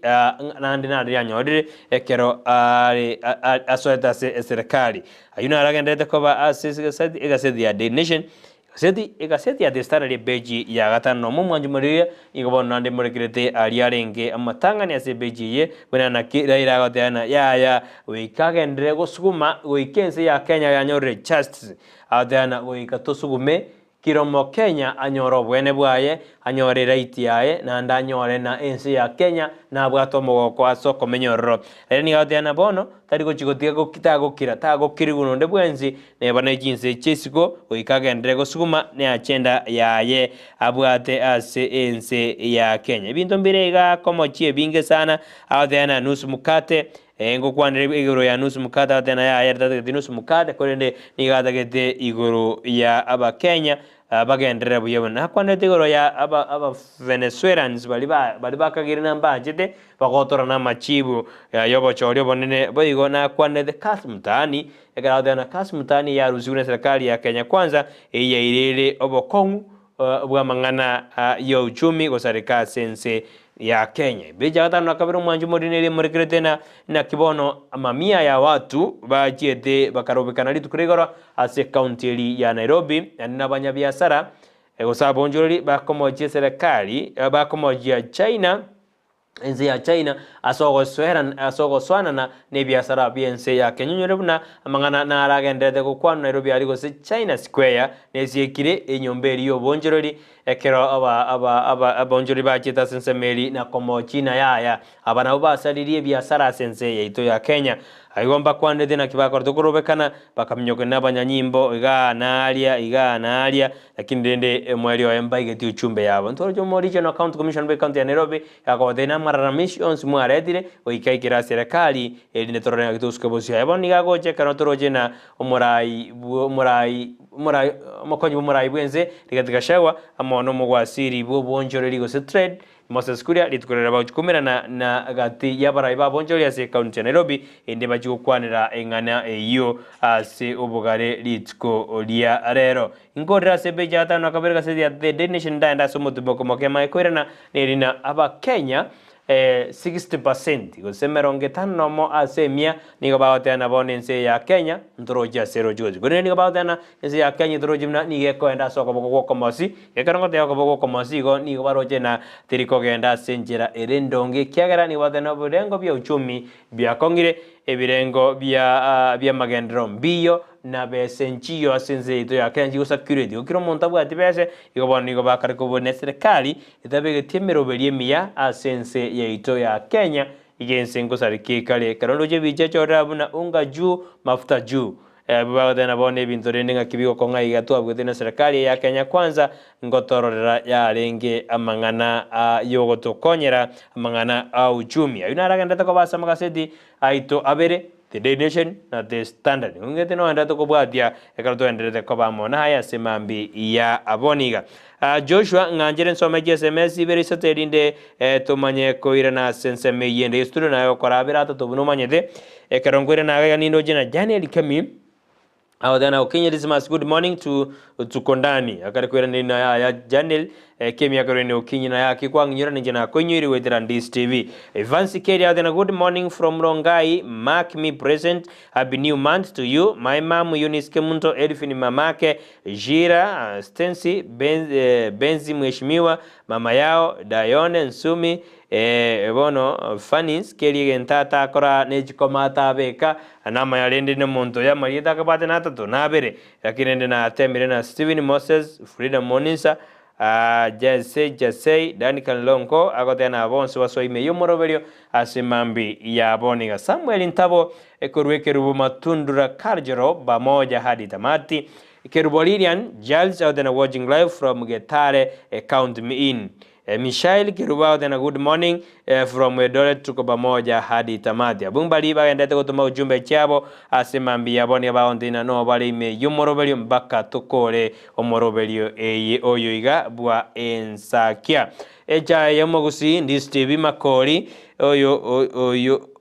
A: naende naria anyorire ekero are asoete ase eserekari. Ayio naro agendererete koba ase egaseti ya Daily Nation, egaseti egaseti ya The Standard epeji ya gatano nomo omwancho moriria nigo bono naende morekerete aria arenge amatang'ani ase epeji eye buna naki Raila agoteba ng'a yaya goika agenderere gosuguma goika ense ya Kenya yanyorire justice agoteba ng'a goika tosugume Kera Omokenya anyore obwene bwaye, anyore eright yaye, naende anyore na ense ya Kenya nabwate omogoko ase okomenya ororo. Ere nigo agoteba na bono tari gochi gotiga goki tagokira tagokirigwa nonde bwensi neba ne chinse chia isiko goika agenderere gosuguma ne agenda yaye abwate ase ense ya Kenya. Ebinto mbire igaa komochia ebinge sana agoteba na nusu mkate Ngokwanera igoro ya nusu mkate agateba na yaya ere tatageti nusu mkate korende nigo atagete igoro ya abakenya bagenderere buya buna nakwanerete igoro ya aba aba Venezuelans baria ba baria bakagire na mbachete bagotora na amachibu y'obochori obonene boigo nakwanerete Kass Mtaani ekero agoteba na Kass Mtaani yarusigwe na serikali ya Kenya Kwanza eyio yairire obokong'u bw'amang'ana y'ouchumi gosareka ase ense ya Kenya. Ebicha gatano na kabere omwancho omoriri nere emorekerete na naki bono amamia ya watu bachiete bakarobekana rituko ria igoro ase ekaunti eri ya Nairobi naende na abanyabiasara gose abonchoreri bakomochia eserekari bakomochia China. Ense ya China ase ogosoerana ase ogosoanana nebiasara bi'ense ya Kenya. Onyore buna amang'ana naro agendererete gokwanwa Nairobi aria gose China Square nesiekire enyomba eria y'obonchorori ekero aba aba aba abaonchorori bachete ase ensemo eria na komoa China yaya. Aba nabwo basaririe ebiasara ase ense yaito ya Kenya. Aigo mbakwanete naki bakorete okorobekana bakaminyoka nabanyanyimbo igaa na aria igaa na aria Lakini rende omweri oye mbaigetie uchumbe yabo. Ntoroche omo Regional County Commissioner bwe county ya Nairobi akobatebia namalalamishi onsi mwaretire goika aikere ase erekari erinde torore ng'aki tosuke bosio. Aye bono nigo agocha ekero toroche na omorai bwo omorai omorai omokonyi bw'omorai bw'ense Rigathi Gachagua amo nomogwasiri bw'obwonchoreri gose trade Moses Kuria rituko riria bagochia koumerana na gati y'abarai b'abonchori ase ekaunti ya Nairobi erinde bachie gokwanera eng'ana eyio ase obogare rituko ria rero. Inkorire ase epeji ya gatano na kabere gaseti ya The Daily Nation ndaende ase omotumo moke mae koirana nerina Abakenya 60% gose 50 nomo ase emia nigo bagoteba bono ense eye ya Kenya ntorochi ase erochi gochia. Korende nigo bagoteba ense ya Kenya etorochi buna nigo ekoenda ase okoboko gwokomosi, ekero ngoteba okoboko gwokomosi igo nigo baroche na teri kogenda ase enchera ere endonge ekiagera nigo bagoteba ebirengo bia uchumi biakong'ire, ebirengo bia biamagenderero mbiyo, na bese nchiyo ase ense yaito ya Kenya chigosacurate. Igo kera omonto abwati bese, igo bono nigo bakare kobua ne eserekari etabegetie emeroberio emiya ase ense yaito ya Kenya, iga ense nkosareka ekare. Ekero ndoche ebicha echorera buna unga juu mafuta juu. Abwo bagoteba bono ebinto rende ng'aki bigokong'a iga twabwete ne serikali eye ya Kenya Kwanza ngotororera yarenge amang'ana yogotokonyera amang'ana a uchumi. Ayio naro agenderete koba ase amagaseti aito abere, The Daily Nation na The Standard. Nigo nogenderete kobwatia ekero twaendererete koba amo naye ase mambia ya bono iga. Joshua, ng'anchere nsome chiSMS ibere isato erinde tomanye koirana ase ensemo eyio ende y'estudio naye okorabera atato buna omanyete. Ekero nkoirana iga iga nindoche na Daniel Kemi agoteba Okinyi Dismas good morning to tuko ndani. Akare koiraneria na yaya Daniel Kemi akairaneria Okinyi naye aki kwang'inyora ninche nakoinyoire goetera Ndisi TV. Evans Keri agoteba good morning from Rongai mark me present Happy new month to you my mum Eunice Kemunto Elfin mamake Jira Stency Benzi Mheshimiwa mama yao Dayone Nsumi eh bono Fannies keri egento atakora nechikoma atabeka namaya rende nomonto oyo amarieta akabwate natato nabere lakini rende natemire na Stephen Moses Frida Monisa Jesse Jessey Duncan Lonko agoteba naba bonsi basoa ime y'omoroberio ase mambi yabo niga Samuel Ntabo Ekorwa ekerubo Matundura Cultural Bamoja hadi tamati Kerubo Lilian Giles out and watching live from Getare count me in Michael Kerubo out and good morning from Eldoret tuko pamoja hadi tamati Abwo mbari bagendete gotoma ujumbe chiabo ase mambia yabo nigo bagonteina no bare ime y'omoroberio mpaka tokore omoroberio eye oyo iga bwa ensakia Echae y'omogusii Ndistv Makori oyo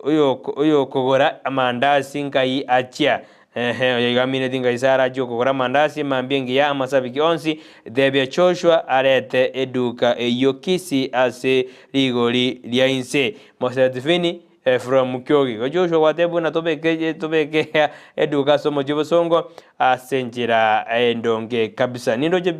A: oyo oyokogora amandasi nkai achia ehe oyo iga amineti nkai Sarah achia okogora amandasi emambia engiya amasabiki onsi tebia Joshua arete eduka eyio Kisii ase rigori ria inse Mosetvini From Kiogi igo Joshua gwatebia buna tobeke tobeke eduka ase omochie obosongo ase enchera endonge kabisa. Nindoche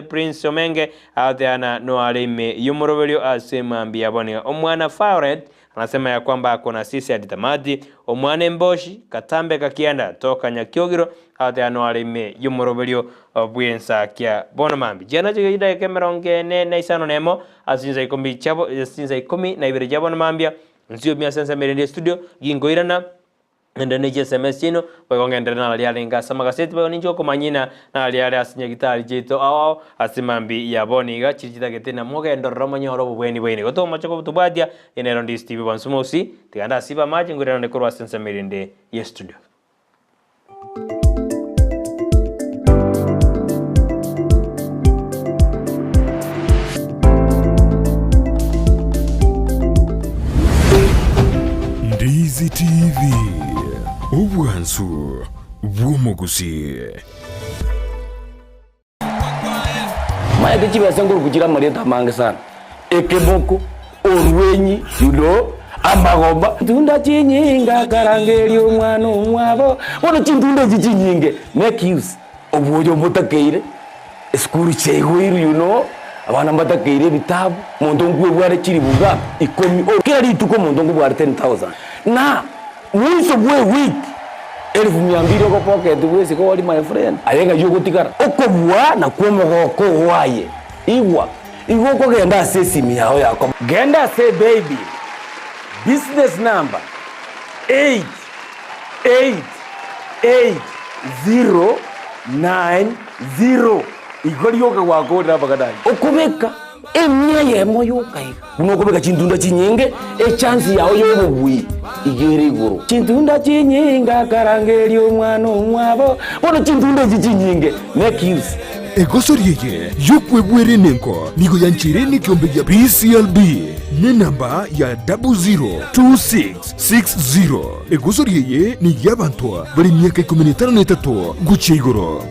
A: Prince Omenge agoteana noare ime y'omoroberio ase mambia ya bono iga. Omwana Violet anasema ya kwamba ako na sisi hadi tamati. Omwana Emboshi Katambe Kakianda toka Nyakiogiro agoteana noare ime y'omoroberio bw'ensakia bono mambia. Chiana chiria chidakika emerongo ene na isano nemo ase chinsa ikomi chiabo ase chinsa ikomi na ibere chia bono mambia Nsiomie ase ensemo erende y'estudio, ginkoirana, ngende ne chiSMS chiaino, boigo ngenderere nabaria arenge ase amagaseti, boigo ninche okomanyina naria are ase nyagitari chiaito ao ao ase mambia ya bono iga, chiria chitagete na mogenderere monyore obobweni bwaino. Igo tomoche kobotobwatia, eye nero Ndisi TV bonsi mosi, tiga ndasibe amache nkoirana onde korwa ase ensemo erende y'estudio.
B: Ndizi TV, obwansu bw'omogusii.
M: Omanyete chibesa nkoruku chire amarieta amange sana, ekeboko, orwenyi, you know, amagomba. Ntunda chinyinge akarangeria omwana omwabo, bono chintunda echi chinyinge make use obwoyo mbotakeire, esukuru chiaigoirwe you know. Abana mbatakeire ebitabu, omonto nkwebware chilifu ngapi? Ikomi. Kera rituko omonto nkobware 10,000. Na mwiso bwe ewiki elfu mia mbili ogopocket bwesike ori my friend. Aye ng'ai ogotigara? Okobua nakwo omogoko oo aye. Igwa, igo okogenda ase esimi yao yako. Genda ase ebaybill, business number 8, 8, 8, 0, 9, 0. Igo rioka gwakorire amang'ana ayio. Okobeka emia eyemo yoka iga. Buna okobeka chintunda chinyinge, echansi yao y'obobui iga ere igoro. Chintunda chinyinge akarangeria omwana omwabo. Bono chintunda echi chinyinge, make use.
B: Egosori eye y'okwebwera enengo nigo yancheire nekiombe gia PCLB nenamba ya 002660. Egosori eye ney'abanto bare emiaka ikomi na etano na etato gochia igoro.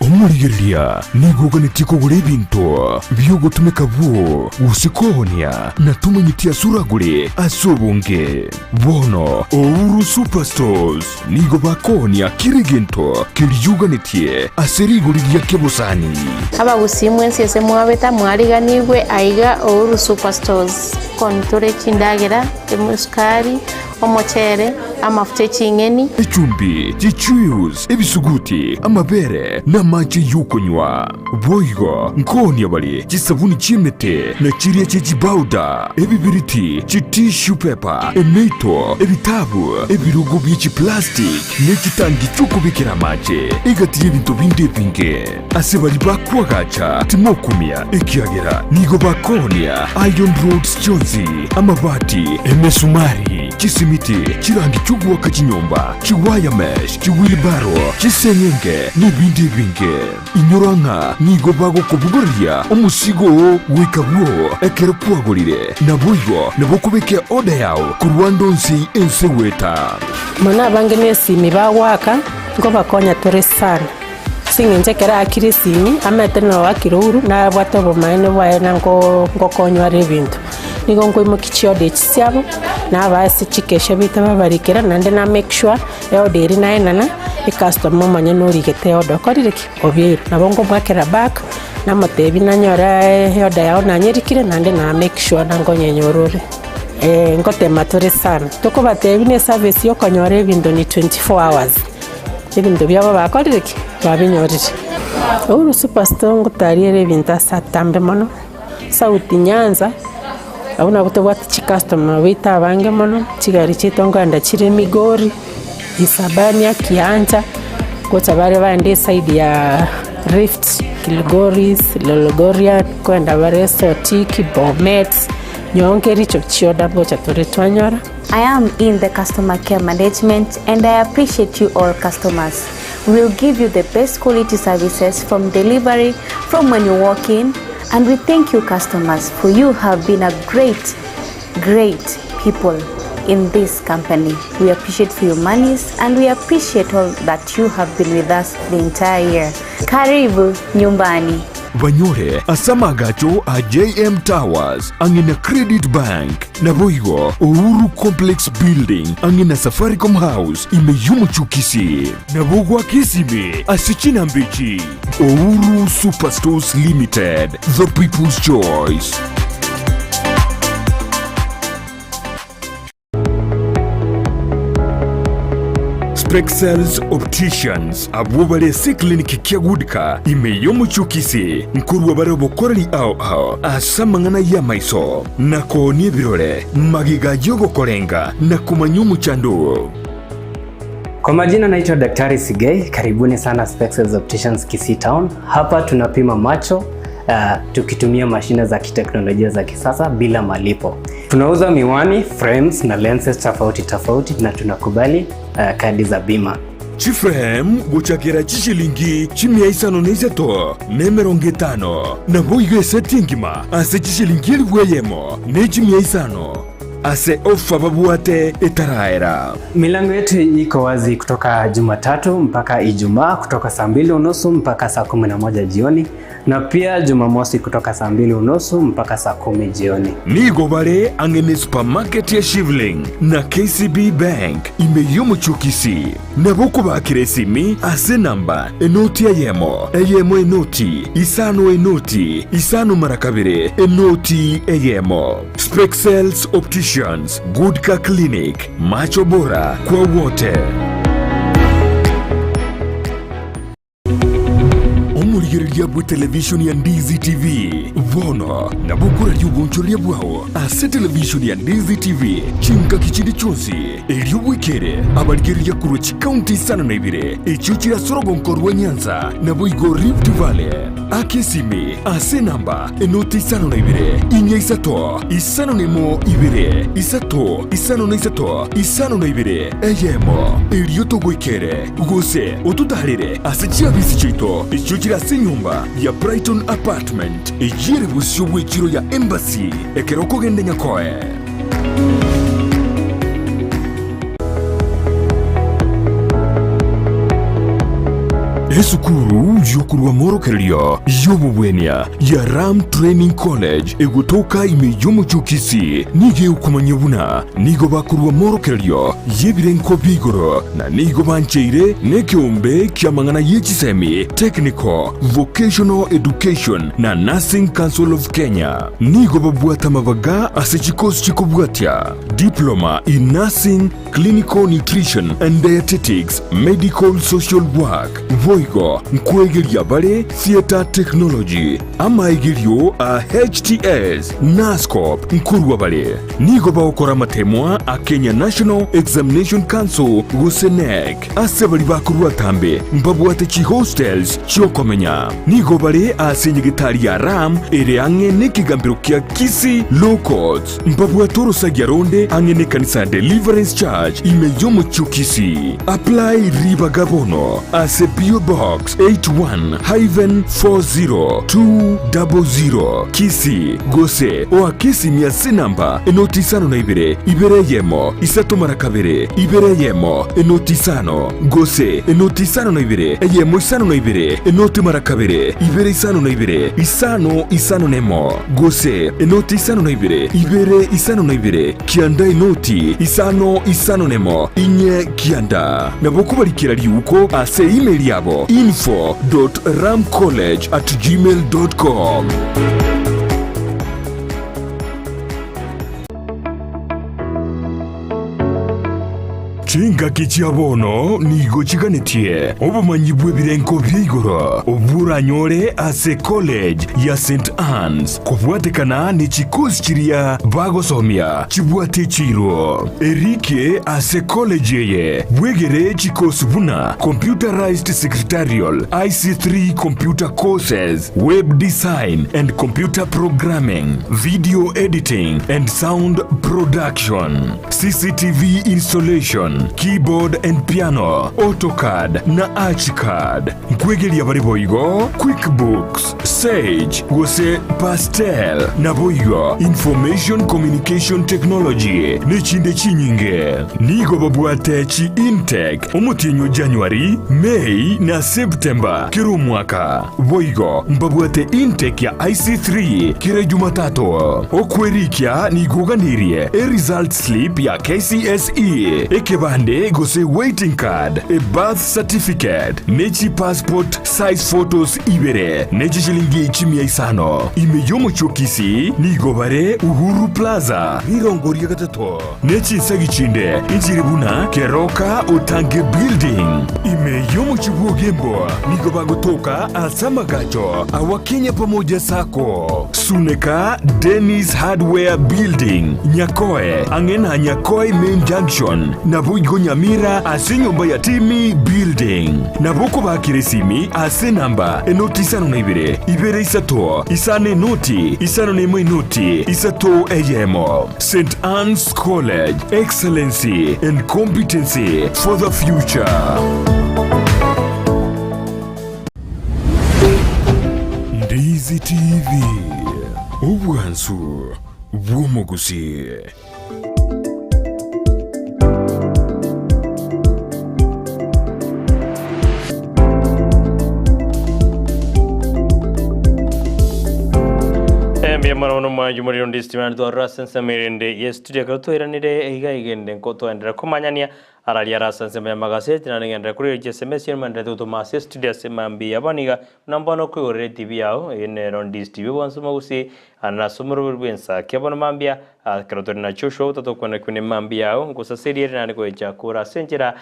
B: Omorigereria nigo oganetie kogora ebinto bi'ogotumeka bwoo gose koonia, na tomanyeti ase oragore ase obonge. Bono Ouru Superstores nigo bakoonia kera egento keria oganetie ase rigori ria kebosani.
N: Abagusii mwensi ase mwabeta mwariganigwe aiga Ouru Superstores. Kontore chindagera, esukari, Omochere, amafuta e ching'eni.
B: Echumbi, chichuius, ebisuguti, amabere, na amache y'okonywa. Boigo nkoonia bare chisabuni chi'emete, na chiria chie chibauda, ebibiriti, chitissue paper, emeito, ebitabu, ebirogo bie chiplastic, ne chitangi chi'okobekera amache, egati y'ebinto binde ebinge. Ase baria bakoagacha timokumia, ekiagera nigo bakoonia iron rods chionsi, amabati, emesumari, chisimiti, chirangi chi'ogoaka chinyomba, chiwire mesh, chiwheelbarrow, chiseng'enge, na ebinde ebinge. Inyora ng'a nigo bagokobogoreria omosigo oo goika bwoo ekero kwagorire, naboigo nabo okobeka eorder yao korwa ande onsi ense goeta.
O: Mono abange nesimi bagoaka, nkobakonya tore sana. Ase eng'encho ekero aakire esimi, amaete na oakire ouru, nabwate obomaene bwaye na nko nkokonywa are ebinto. Nigo nkoimokia chiorder echi chiabo, nabaa ase chikesha baito babarikera, naende na make sure, eorder eria naenana, ecustomer omonyene origete eorder okorire ki? Obeirwe. Nabo nkomoakera back, namotebia nanyora eorder yao nanyerikire, naende na make sure na nkonyenyora ore. Nkotema tore sana, tokobatebia na eservice ya okonyora ebinto ni 24 hours. Ebinto biabo bakorire ki? Babinyorire. Uhuru Superstore ngotariere ebinto ase atambe mono, South Nyanza, abwo nabwo tobwate chicustomer baito abange mono, chigari chiaito nkoenda chire Migori, Isabania, Kiancha, gocha bare baende eside ya Rift, Kilgoris, Lolgorian, nkoenda bare Sotik, Bomet, nyowe nkericho chioda ngocha tore twanyora.
P: I am in the customer care management and I appreciate you all customers. We will give you the best quality services from delivery, from when you walk in, and we thank you customers for you have been a great, great people in this company. We appreciate for your monies and we appreciate all that you have been with us the entire year. Karibu nyumbani.
B: Banyore ase amagacho a JM Towers ang'e na Credit Bank, naboigo Uhuru Complex Building ang'e na Safaricom House ime y'omochie o Kisii. Nabo goaka esimi ase chinamba echi, Uhuru Superstores Limited, the people's choice. Spexels Opticians abwo bare ase eclinic kia Goodka ime y'omochie o Kisii nkorwa bare obokoreri ao ao ase amang'ana y'amaiso na koonia ebirore magega y'ogokorenga na komanya omochando oo.
Q: Kwa majina naitwa Daktari Sigei, karibuni sana Spexels Opticians Kisii Town. Hapa tunapima macho tukitumia mashine za kiteknolojia za kisasa bila malipo. Tunauza miwani, frames na lenses tofauti tofauti na tunakubali kadi za bima.
B: Chiframe gochakera chishilingi chimia isano na isato na emerongo etano, naboigo eseti engima ase chishilingi elifu eyemo ne chimia isano. ase ofa babwate etaraera.
Q: Milango yetu iko wazi kutoka Jumatatu mpaka Ijumaa kutoka saa mbili unusu mpaka saa 11 jioni na pia Jumamosi kutoka saa mbili unusu mpaka saa 10 jioni.
B: Nigo bare ang'e ne supermarket ya Shivling na KCB Bank ime y'omochie o Kisii. Nabo okobakera esimi ase enamba enoti eyemo, eyemo enoti, isano enoti, isano mara kabere, enoti eyemo. Spexels Opticians, Good Car Clinic, Macho Bora kwa wote. Omorigereria bwe televishoni ya Ndizi TV bono nabo okoraria obonchoreria bwao ase televishoni ya Ndizi TV chingaki chinde chionsi, erio bwekere abarigereria korwa chikaunti isano na ibere echio chire ase orogonko rwa Nyanza naboigo Rift Valley. Aka esimi ase enamba enoti isano na ibere, inya isato, isano na emo ibere, isato, isano na isato, isano na ibere, eyemo, erio togoikere, gose ototaarere ase chiabisi chiaito echio chire ase enyomba ya Brighton Apartment, eyio ere bosio bw'echiro ya Embassy ekero okogenda Nyakoe. Esukuru y'okorwa amorokererio y'obobwenia ya Ram Training College egotoka ime y'omochie o Kisii nigo egokomanyia buna nigo bakorwa amorokererio y'ebirengo bia igoro na nigo bancheire nekeombe ki'amang'ana ye chisemi, Technical, Vocational Education na Nursing Council of Kenya. Nigo babwate amabaga ase chikosi chikobwatia, Diploma in Nursing, Clinical Nutrition and Dietetics, Medical Social Work, boigo nkwegeria bare Theatre Technology, amaegerio a HTS, Nurse-Corp nkorwa bare. Nigo bagokora amatemwa a Kenya National Examination Council gose KNEC. Ase baria bakorwa atambe mbabwate chihostels chi'okomenya. Nigo bare ase enyegetari ya Ram ere ang'e nekegambero kia Kisii Law Courts. Mbabwate orosagia ronde ang'e nekanisa ya Deliverance Church ime y'omochie o Kisii. Apply ribaga bono ase PO Box 81-40200 Kisii gose oake esimi ase enamba enoti 52 ibere eyemo isato mara kabere ibere eyemo enoti isano gose enoti 52 eyemo 52 enoti mara kabere ibere 52 isano isano nemo gose enoti 52 ibere 52 kianda enoti isano isano nemo inye kianda. Nabo okobarikera riuko ase email yabo info dot ramcollege at gmail dot com. Chingaki chia bono nigo chiganetie obomanyi bw'ebirengo bia igoro obwo oranyore ase College ya St Anne's kobwatekana ne chikosi chiria bagosomia chibwate chiiro. Erike ase college eye bwegere chikosi buna Computerized Secretarial, IC3 Computer Courses, Web Design and Computer Programming, Video Editing and Sound Production, CCTV Installation, Keyboard and Piano, AutoCAD na ArchiCAD. Nkwegeria bare boigo QuickBooks, Sage gose Pastel, naboigo Information Communication Technology nechinde chinyinge. Nigo babwate chi intake omotienyi o January, May na September kera omwaka. Boigo mbabwate intake ya IC3 kera Jumatatu. Okwerikia nigo oganirie e result slip ya KCSE, ekebande gose waiting card, e birth certificate, ne chi passport size photos ibere, ne chishilingi chimia isano. Ime y'omochie o Kisii nigo bare Uhuru Plaza, rirongo ria gatato, ne chinsagi chinde inchire buna Keroka Otange Building. Ime y'omochie bw'Ogembo nigo bagotoka ase amagacho a Wakenya Pamoja Sacco, Suneka Dennis Hardware Building, Nyakoe, ang'e na Nyakoe Main Junction, naboigo Nyamira ase enyomba ya Timmy Building. Nabo okobakera esimi ase enamba enoti 52 ibere isato isano enoti 51 enoti isato eyemo. St Anne's College, excellency and competency for the future. Ndizi TV, obwansu bw'omogusii.
A: Mbuya mono mono mwanchi moriro ndi sitima twarora ase ensemo erinde ye studio ekero twairanire iga igende nko twaenderera komanyania araria ara ase ensemo ya magaseti naende ngenderere korigereria chisms chiria mwenderete gotoma ase studio ase mambia bono iga buna mbono okoigorera etv yao eye nero Ndisi TV bwansi omogusii ande nase omoroberi bw'ensaki bono mambia ekero tore na Joshua ogotato okwana kwene mambia yao nkosaserie ere naende goecha kore ase enchera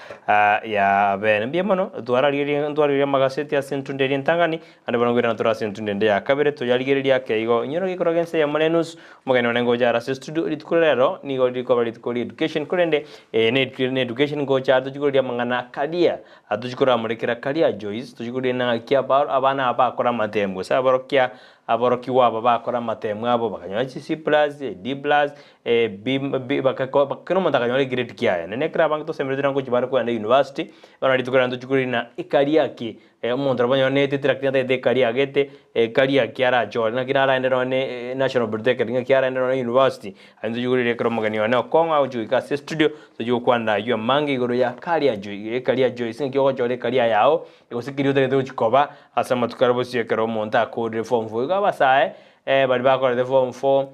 A: ya bene mbuya mono twararigereria ntwarigereria amagaseti ase entunda eria entang'ani Naende bono nkoirana tore ase entunda ende ya kabere, toyarigererie ake igo. Inyora gekorwa gense eyemo na enusu, omogeni one ngocha are ase estudio, rituko rero nigo rikoba rituko ria education, korende eye ne ne education ngocha are tochia koreria amang'ana karia, tochia koramorekera karia Joyce, tochia koria naki aba abana aba bakora amatemu gose aborokia aborokigwa aba bakora amatemu abo bakanyora chi C plus, D plus, B B bakako kera omonto akanyora egrade kiaye. Naende ekero abange tosemeretie ngochia bare kogenda university, bono rituko rero tochia koria na ekaria ki. Omonto nabo onye netete lakini atagete ekaria agete, ekaria ki arachore, naki naraende nonye National Polytechnic, naki araende nonye university, aye ntochia korigereria ekero omogeni one okong'u agochia goika ase estudio, tochia gokwana aywo amange igoro ya career joy, ecareer joy ase naki ogochora ecareer yago, gose keria otagete gochia koba ase amatuko are bosio ekero omonto akorire form four. Igo abasae, baria bakorete form four,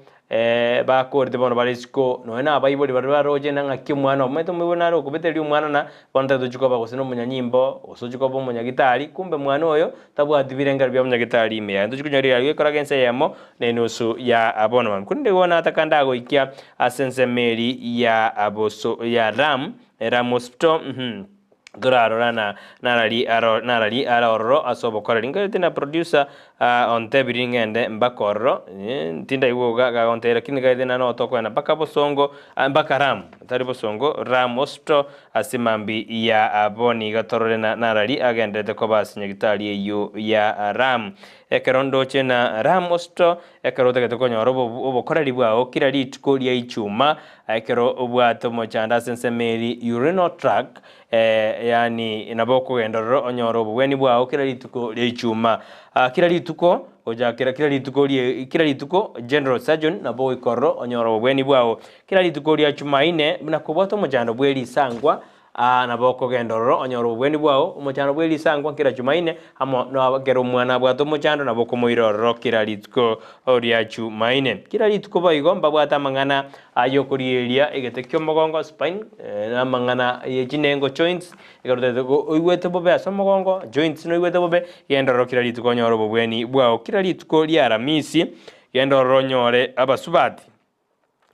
A: bakorete bono bare isiko, nonye na abaibori baria baroche na ng'aki omwana omanyete omoibori nare okobetereria omwana na bono tari tochia koba gose na omonyanyimbo, gose ochia koba omonyagitari, kumbe mwana oyo tabwati birengero bia omonyagitari ime yaye. Ntochia konyora riaria gekora gense eyemo na enusu ya bono mambia. Korende igo nataka ndagoikia ase ensemo eria ya boso ya Ram, Ram Hospital. Torarora na narari aro narari are ororo ase obokoreri. Nkairete na producer ontebirie ng'ende mpaka ororo, tindaigwa iga gagontebia lakini nkairete na notokoenda mpaka bosongo mpaka Ram, tari bosongo, Ram Hospital ase mambi ya abwo niga torore na narari agenderete koba ase nyagitari eyio ya Ram. Ekero ndoche na Ram Hospital, ekero otagete konyora obokoreri bwao kira rituko ria ichuma, Ekero obwate omochando ase ensemo eria urinal tract, yaani nabo okogenda ororo onyore obobweni bwao kera rituko ria ichuma. Kera rituko gochakera kera rituko rie kera rituko general surgeon nabo ogoika ororo onyore obobweni bwao. Kera rituko ria chumaine buna kobwate omochando bwe risangwa Aa nabo okogenda ororo onyore obobweni bwao, omochando bwe risankwa kera Chumaine, amo na kera omwana abwate omochando nabo okomoira ororo kera rituko ria Chumaine. Kera rituko boigo mbabwate amang'ana ay'okorigereria egete ki'omogongo, spine, na amang'ana ye chinengo, joints, ekero otagete oigwete bobe ase omogongo, joints noigwete bobe, genda ororo kera rituko onyore obobweni bwao. Kera rituko ria Aramisi, genda ororo onyore abasubati.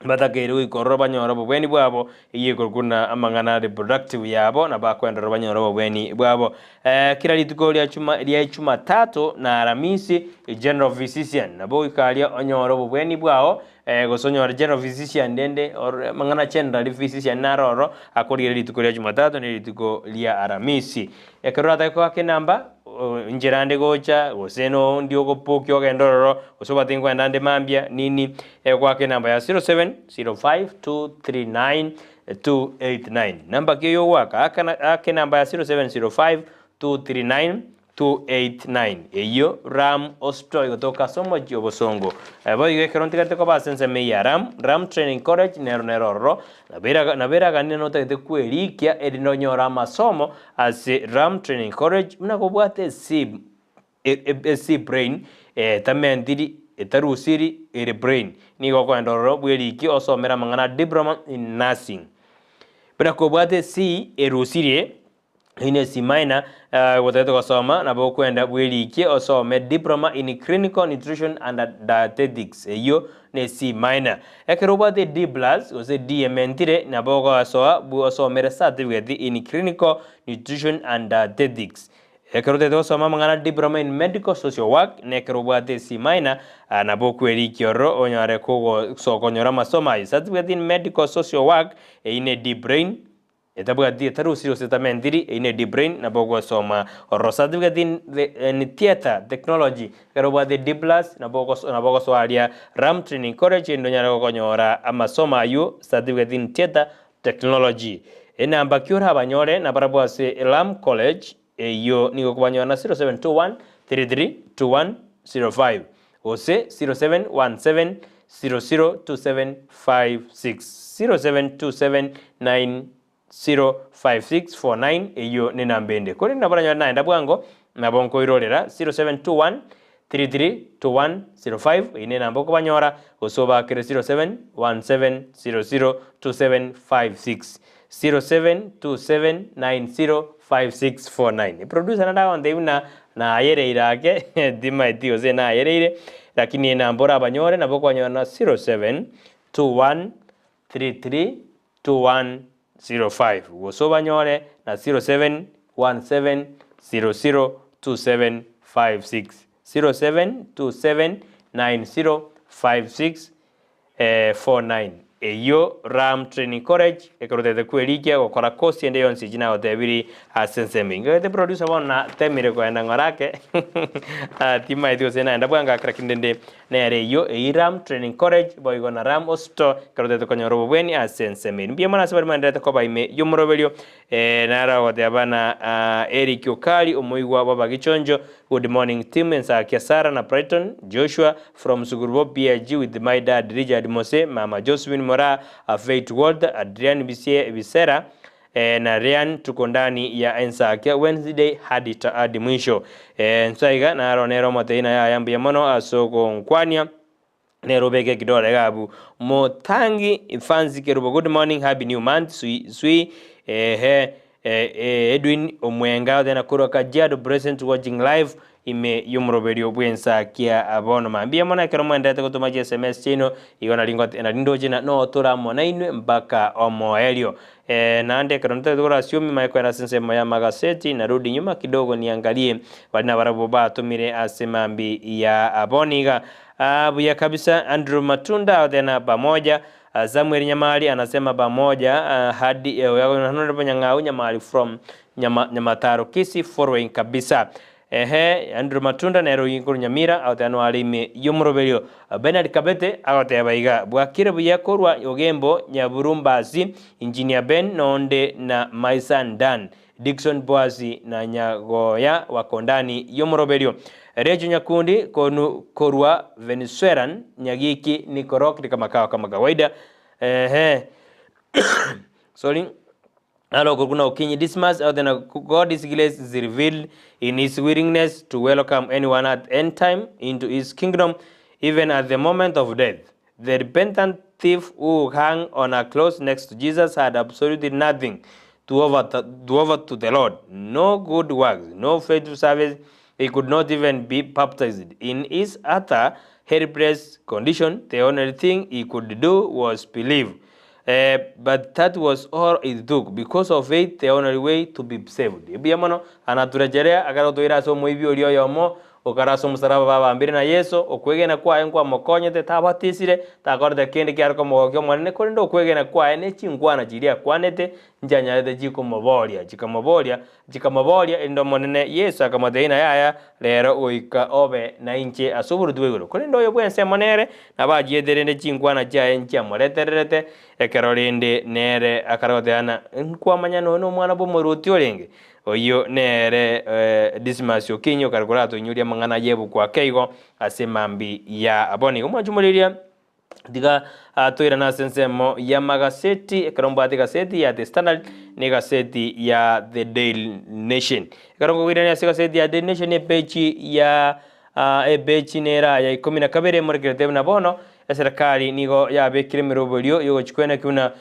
A: Batakeire goika ororo banyore obobweni bwabo, eyio ekorokwa buna amang'ana reproductive yabo, na bakoenda ororo banyore obobweni bwabo. Kera rituko ria chuma ria Chumatato na Aramisi, general physician, nabo goika aria onyore obobweni bwao, gose onyore general physician rende or amang'ana general physician naro ororo, akorigereria rituko ria Chumatato na rituko ria Aramisi. Ekero oratake goaka enamba, inchera ande gocha, gose nondi ogopokia ogende ororo, gose obwate nkoenda ande mambia, nini, Egoaka enamba ya 0705239289. Namba ki oyo ogoaka? Aka aka enamba ya 0705239289. Eyio Ram Hospital egotoka ase omochie o Bosongo. Boigo ekero ntigarete koba ase ensemo eye ya Ram, Ram Training College nero nero ororo, nabo eraga nabo eraganire notagete kwerikia erinde onyore amasomo ase Ram Training College buna kobwate esib Ase brain etamentiri, etarusiri ere brain. Nigo okoenda ororo bw'eriki osomere amang'ana a diploma in nursing. Buna kobwate C erusirie, eyio ne C minor, gotagete gosoma nabo okoenda bw'eriki osome diploma in clinical nutrition and dietetics, eyio ne C minor. Ekero obwate D plus gose D ementire nabo ogosoa osomere certificate in clinical nutrition and dietetics. Ekero otagete gosoma amang'ana Diploma in Medical Social Work na ekero obwate C minor, nabo okwerikia ororo onyare kogosoka onyore amasomo ayio. Certificate in Medical Social Work, eyio ne D brain, etabwati etarusiri gose etamentiri, eyio ne D brain nabo ogosoma ororo. Certificate in the in Theatre Technology, ekero obwate D plus nabo ogos nabo ogosoa aria Ram Training College erinde onyare gokonyora amasomo ayio Certificate in Theatre Technology. Enamba ki orabanyore nabarabwo ase Elam College eyio nigo okobanyora na 0721 33 2105 gose 0717 002756 0727 905649 eyio nenamba ende. Korende nabo oranyore naenda bwango nabo nkoirorera 0721. 332105 eyio nenamba okobanyora gose obakere 0717002756 0727905649 Producer naende agontebia buna nayereire ake timaeti gose nayereire lakini enamba orabanyore nabo okobanyora na 0721332105 gose obanyore na 0717002756 07279056 49 Eyio Ram Training College ekero otagete kwerikia gokora course ende yonsi echi nagotebiri ase ensemo eye. Ngagete producer bono natemire koenda ng'ora ake timaeti gose naenda bwango ake lakini rende nere eyio eyio Ram Training College boigo na Ram Hospital ekero otagete konyora obobweni ase ensemo eye. Mbuya mono ase baria mwaendererete koba ime y'omoroberio naro agoteba na Eric Okari omoigwa bw'abagichonjo Good morning team Ensakia Sarah na Brighton Joshua from Sugurubo PAG with my dad Richard Mose, mama Josephine Moraa, Faith Walter, Adrian Bisie Bisera eh, na Ryan tuko ndani ya Ensakia Wednesday hadi ta hadi mwisho eh, nsaiga naro nero omotebia na yaya mbuya mono ase ogonkwania Nere obeke ekidore iga abwo. Motangi Fancy Kerubo good morning happy new month swi swi ehe eh, Edwin Omwenga otena korwa Kajiado present watching live ime y'omoroberio bw'ensakia bono mambia mono ekero mwenderete gotoma chi sms chiaino igo nari ngote nari ndoche na notore amo nainwe mpaka omoerio eh, naende ekero ntagete korasiomia mae koera ase ensemo y'amagaseti narudi nyuma kidogo niangalie baria nabarabwo batomire ase mambi ya bono iga Ah, buya kabisa Andrew Matunda otena pamoja. Ah, Samuel Nyamari anasema pamoja ah, hadi eh, Honorable Nyang'au Nyamari from Nyama, Nyamataro Kisii following kabisa. Ehe, Andrew Matunda nero inkuru Nyamira agoteba are ime y'omoroberio. Ah, Bernard Kabete agoteba iga bwakire buya korwa Ogembo Nyaburumbasi Engineer Ben nonde na my son Dan Dickson Boazi na Nyagoya wako ndani y'omoroberio. Recho Nyakundi konu korwa Venezuelan Nyagiki Nikorok ni kama kawa kama kawaida. Ehe. Sorry. Nalo kuna Okinyi Dismas out there God is grace is revealed in his willingness to welcome anyone at any time into his kingdom even at the moment of death. The repentant thief who hung on a cross next to Jesus had absolutely nothing to offer to, to offer to the Lord. No good works, no faithful service. He could not even be baptized. In his utter helpless condition, the only thing he could do was believe. But that was all it took. Because of faith, the only way to be saved. Ebuya mono anaturejerea akarotwira ase omoibi oria oyomo okara ase omosalaba babambire na Yeso okwegena kwaye nkwamokonyete tabatisire takorete kende kiare komogokia omonene korende okwegena kwaye ne chinkwana chiria akwanete nchianyarete chikomoboria chikamoboria chikamoboria erinde omonene Yeso akamotebia ng'a yaya rero goika obe nainche ase oboruoti bwa igoro. Korende oyo bw'ensemo nere nabo achiete rende chinkwana chiaye nchiamoretererete ekero rende nere akare goteba ng'a nkwamanya noyo nomwana bw'omoruoti orenge. Oyio nere Dismas Okinyi okare koratoinyoria amang'ana y'ebuku ake igo ase mambi ya bono. Igo mwanche omorigereria tiga toirane ase ensemo y'amagaseti ekero mbwate egaseti ya The Standard na egaseti ya The Daily Nation. Ekero nkoirania ase egaseti ya Daily Nation epeji ya epeji nera ya ikomi na kabere morekerete buna bono eserekari nigo yabekire emeroberio yogochikwena ki buna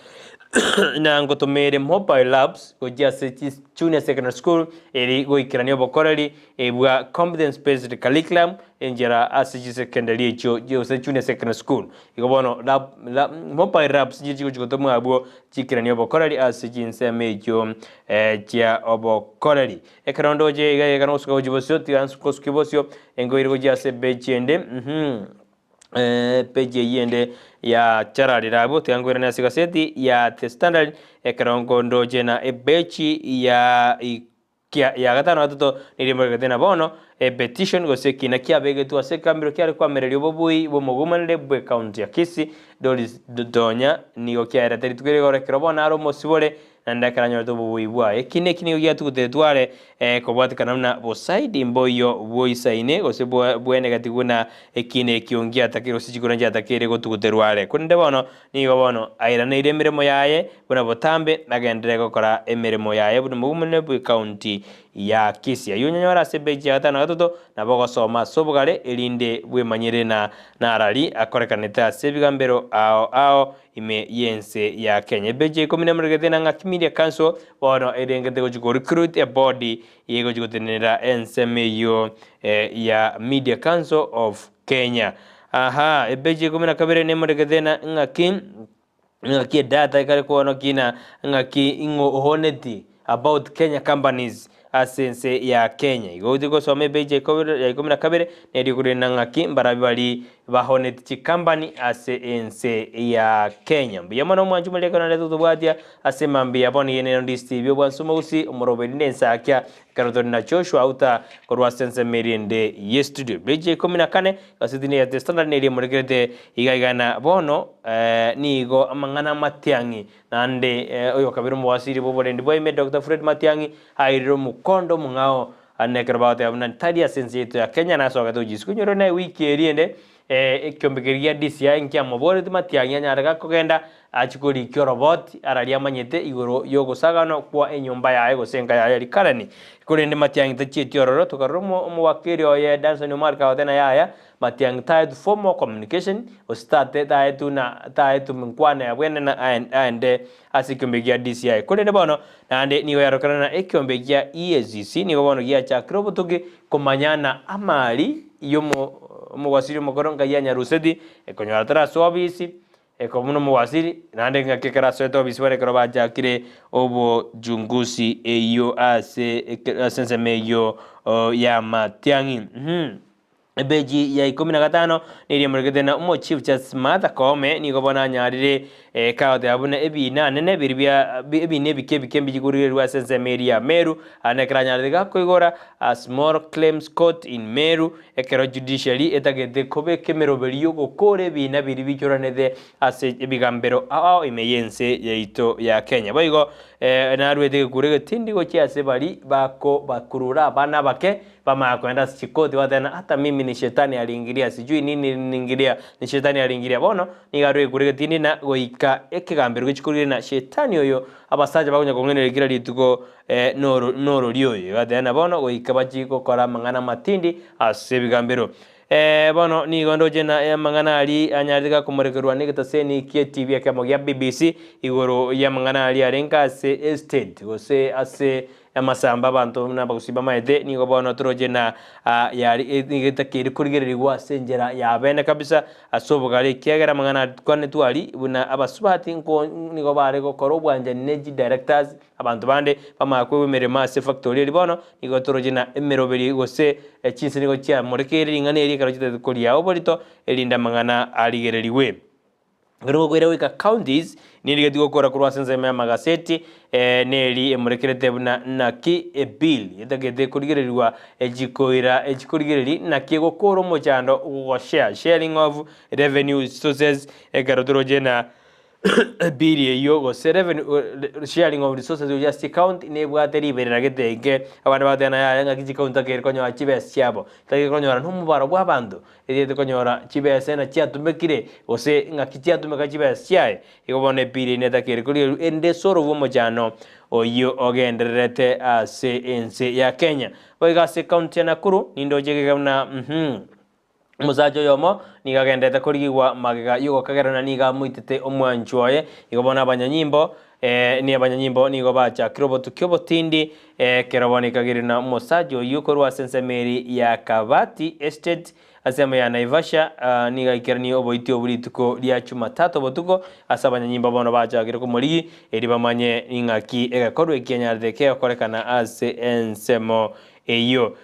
A: na ngotomere mobile labs gochia ase junior secondary school eri goikerania obokoreri bwa competence based curriculum enchera ase chisekondari echio gose junior secondary school. Igo bono lab, lab, mobile labs nchiria chigochi gotomwa abwo chikeranie obokoreri ase chinsemo echio chia obokoreri. Ekero ndoche iga iga nogosuka gochia bosio tiga nkosuke bosio enkoire gochia ase epeji ende Epeji eyio ende ya chararire abwo tiga nkoirane ase egaseti ya The Standard ekero nkondoche na epeji ya kia ya gatano na gatato niria moregete na bono epetition gose ekina kiabegetwe ase ekambero kiare koamereria obobui bw'omogomanere bw'ecounty ya Kisii Doris Donya nigo kiaerete rituko rigoro ekero bono are omosibore naende ekero anyorete obobui bwaye. Ekina eki nigo giatugutetwe are kobwatekana buna bosaidi mboiyo bwoisaine gose bwenegeti buna ekina ekio ngiatakeire gose chikura nchiatakeire gotuguterwa are. Korende bono nigo bono airaneire emeremo yaye buna botambe, agenderere gokora emeremo yaye buna omogomanere bw'ecounty ya Kisii. Ayio onyanyore ase epeji ya gatano na gatato nabo ogosoma ase obogare erinde bwemanyere na narari akorekanete ase ebigambero ao ao ime y'ense ya Kenya. Epeji ya ikomi nemoregete na ng'aki Media Council bono erengete gochia ko recruit eboard egochia gotenenera ensemo eyio ya Media Council of Kenya. Aha, epeji ya ikomi na kabere nemoregete na ng'aki ng'aki edata ekare koonokina ng'aki ing'o ohoneti about Kenya companies ase ense ya Kenya. Igo ogochia gosoma epeji ya ikomi na kabere neri okorenda ng'aki mbarabi bari bahoneti chikampani ase ense ya Kenya. Mbuya mono omwanchi omoria ekero narete gotobwatia ase mambia bono iga nere Ndisi TV obwansu omogusii omoroberi na ensakia ekero tore na Joshua Auta korwa ase ensemo eria ende ye studio. Epeji ya ikomi na kane Egazeti nigo ya The Standard neria emorekerete iga iga na bono nigo amang'ana amatiang'i naende oyokabere omowasiri bw'oborendi bwa ime Doctor Fred Matiang'i airire omokondo omong'ao ande ekero bagoteba buna tari ase ense yaito ya Kenya nasogete gochia isiko inyore na ewiki eria ende ekiombe keria gia DCI nkiamoboreti Matiang'i anyare gakogenda achie korikia oroboti araria amanyete igoro y'ogosaganwa kwa enyomba yaye gose enka yaye Rikarani. Korende Matiang'i tachieti ororo, tokarora omowakeri oye Danson Omar kagoteba na yaya, Matiang'i taetwe formal communication gose tate taetwe na taetwe enkwana ya bwene na aende ase ekiombe gia DCI. Korende bono naende nigo yarokerana na ekiombe gia EACC nigo bono giachakire obotuki komanyana amari yomo omogwasiri omokoro nkai anyaruseti ekonyora tarasoa obisi Ekero buna omowasiri, naende engaki ekero asoete obisi bare ekero bachakire obochungusi eyio ase ase ensemo eyio y'amatiang'i. Mh. Epeji ya ikomi na gatano nigo emorekete na omo Chief Justice Martha Koome nigo bono anyarire kagoteba buna ebiina anene biria bia ebiina ebike ebike mbikorigererigwa ase ensemo eria ya Meru, naende ekero anyarete gakoigora a small claims court in Meru Ekero judiciary etagete kobeka emeroberi y'ogokora ebiina biria bichoranete ase ebigambero ao ime y'ense yaito ya Kenya. Boigo naruete egekuro egetindi gochia ase baria bakobakurura abana abake bamanya kogenda ase chikoti bateba ng'a hata mimi ni shetani alingilia sijui nini nilingilia ni shetani alingilia. Bono nigo arue egekuro egetindi na goika ekegambero gochia korigereria ng'a shetani oyo abasacha bakonya kong'ainereria kera rituko Norori oyo egateba bono goika bachie gokora amang'ana amatindi ase ebigambero. Bono nigo ndoche na amang'ana aria anyarete gakomorekerwa negetaseni gie TV ekemo gia BBC igoro y'amang'ana aria arenge ase estate gose ase amasamba abanto buna abagusii bamaete nigo bono toroche na yari nigo etakeire korigererigwa ase enchera ya bene kabisa Ase obogare, ekiagera amang'ana atwanetwe aria, buna abasubati nko nigo bare gokora obwanchani ne chidirectors, abanto bande bamanya koegwa emeremo ase efactory eria bono nigo toroche na emeroberi gose chinse nigo chiamorekeire ring'ana eri ekero chitagete koria oborito erinde amang'ana arigererigwe. Ekero gokoira goika counties, nerigetie gokora korwa ase ensemo y'amagaseti, neri emorekerete buna naki ebill etagete korigererigwa echikoira echikorigereri naki egokora omochando goshare sharing of revenue sources ekero toroche na ebill eyio gose revenue sharing of resources gochia ase chicounty nebwate riberera gete eke abande bagoteba ng'a yaya ng'aki chicounty takeri konyora chibesa chiabo takeri konyora na omobaro bwa abanto Eriete konyora chibesa ena chiatumekire, gose ng'aki chiatumeka chibesa chiaye. Igo bono ebiiri eye netakeire korigererwa erinde esorobu omochano oyio ogendererete ase ense ya Kenya. Boigo ase ecounty ya Nakuru nindoche gega buna uhum omosacha oyomo nigo agendererete korigigwa magega yogokagerana nigo amoitete omwanchwa oye. Igo bono abanyanyimbo ne abanyanyimbo nigo bachakire obotuki obotindi Ekero bono ekageire na omosacha oyio korwa ase ensemo eria ya Kabati Estate, ase ensemo ya Naivasha, nigo aikeranie oboiti obwo rituko ria Chumatato botuko, ase abanyanyimbo bono bachakire komorigia, erio bamanye ing'aki egekorwa ekianyarete kegokorekana ase ensemo eyio.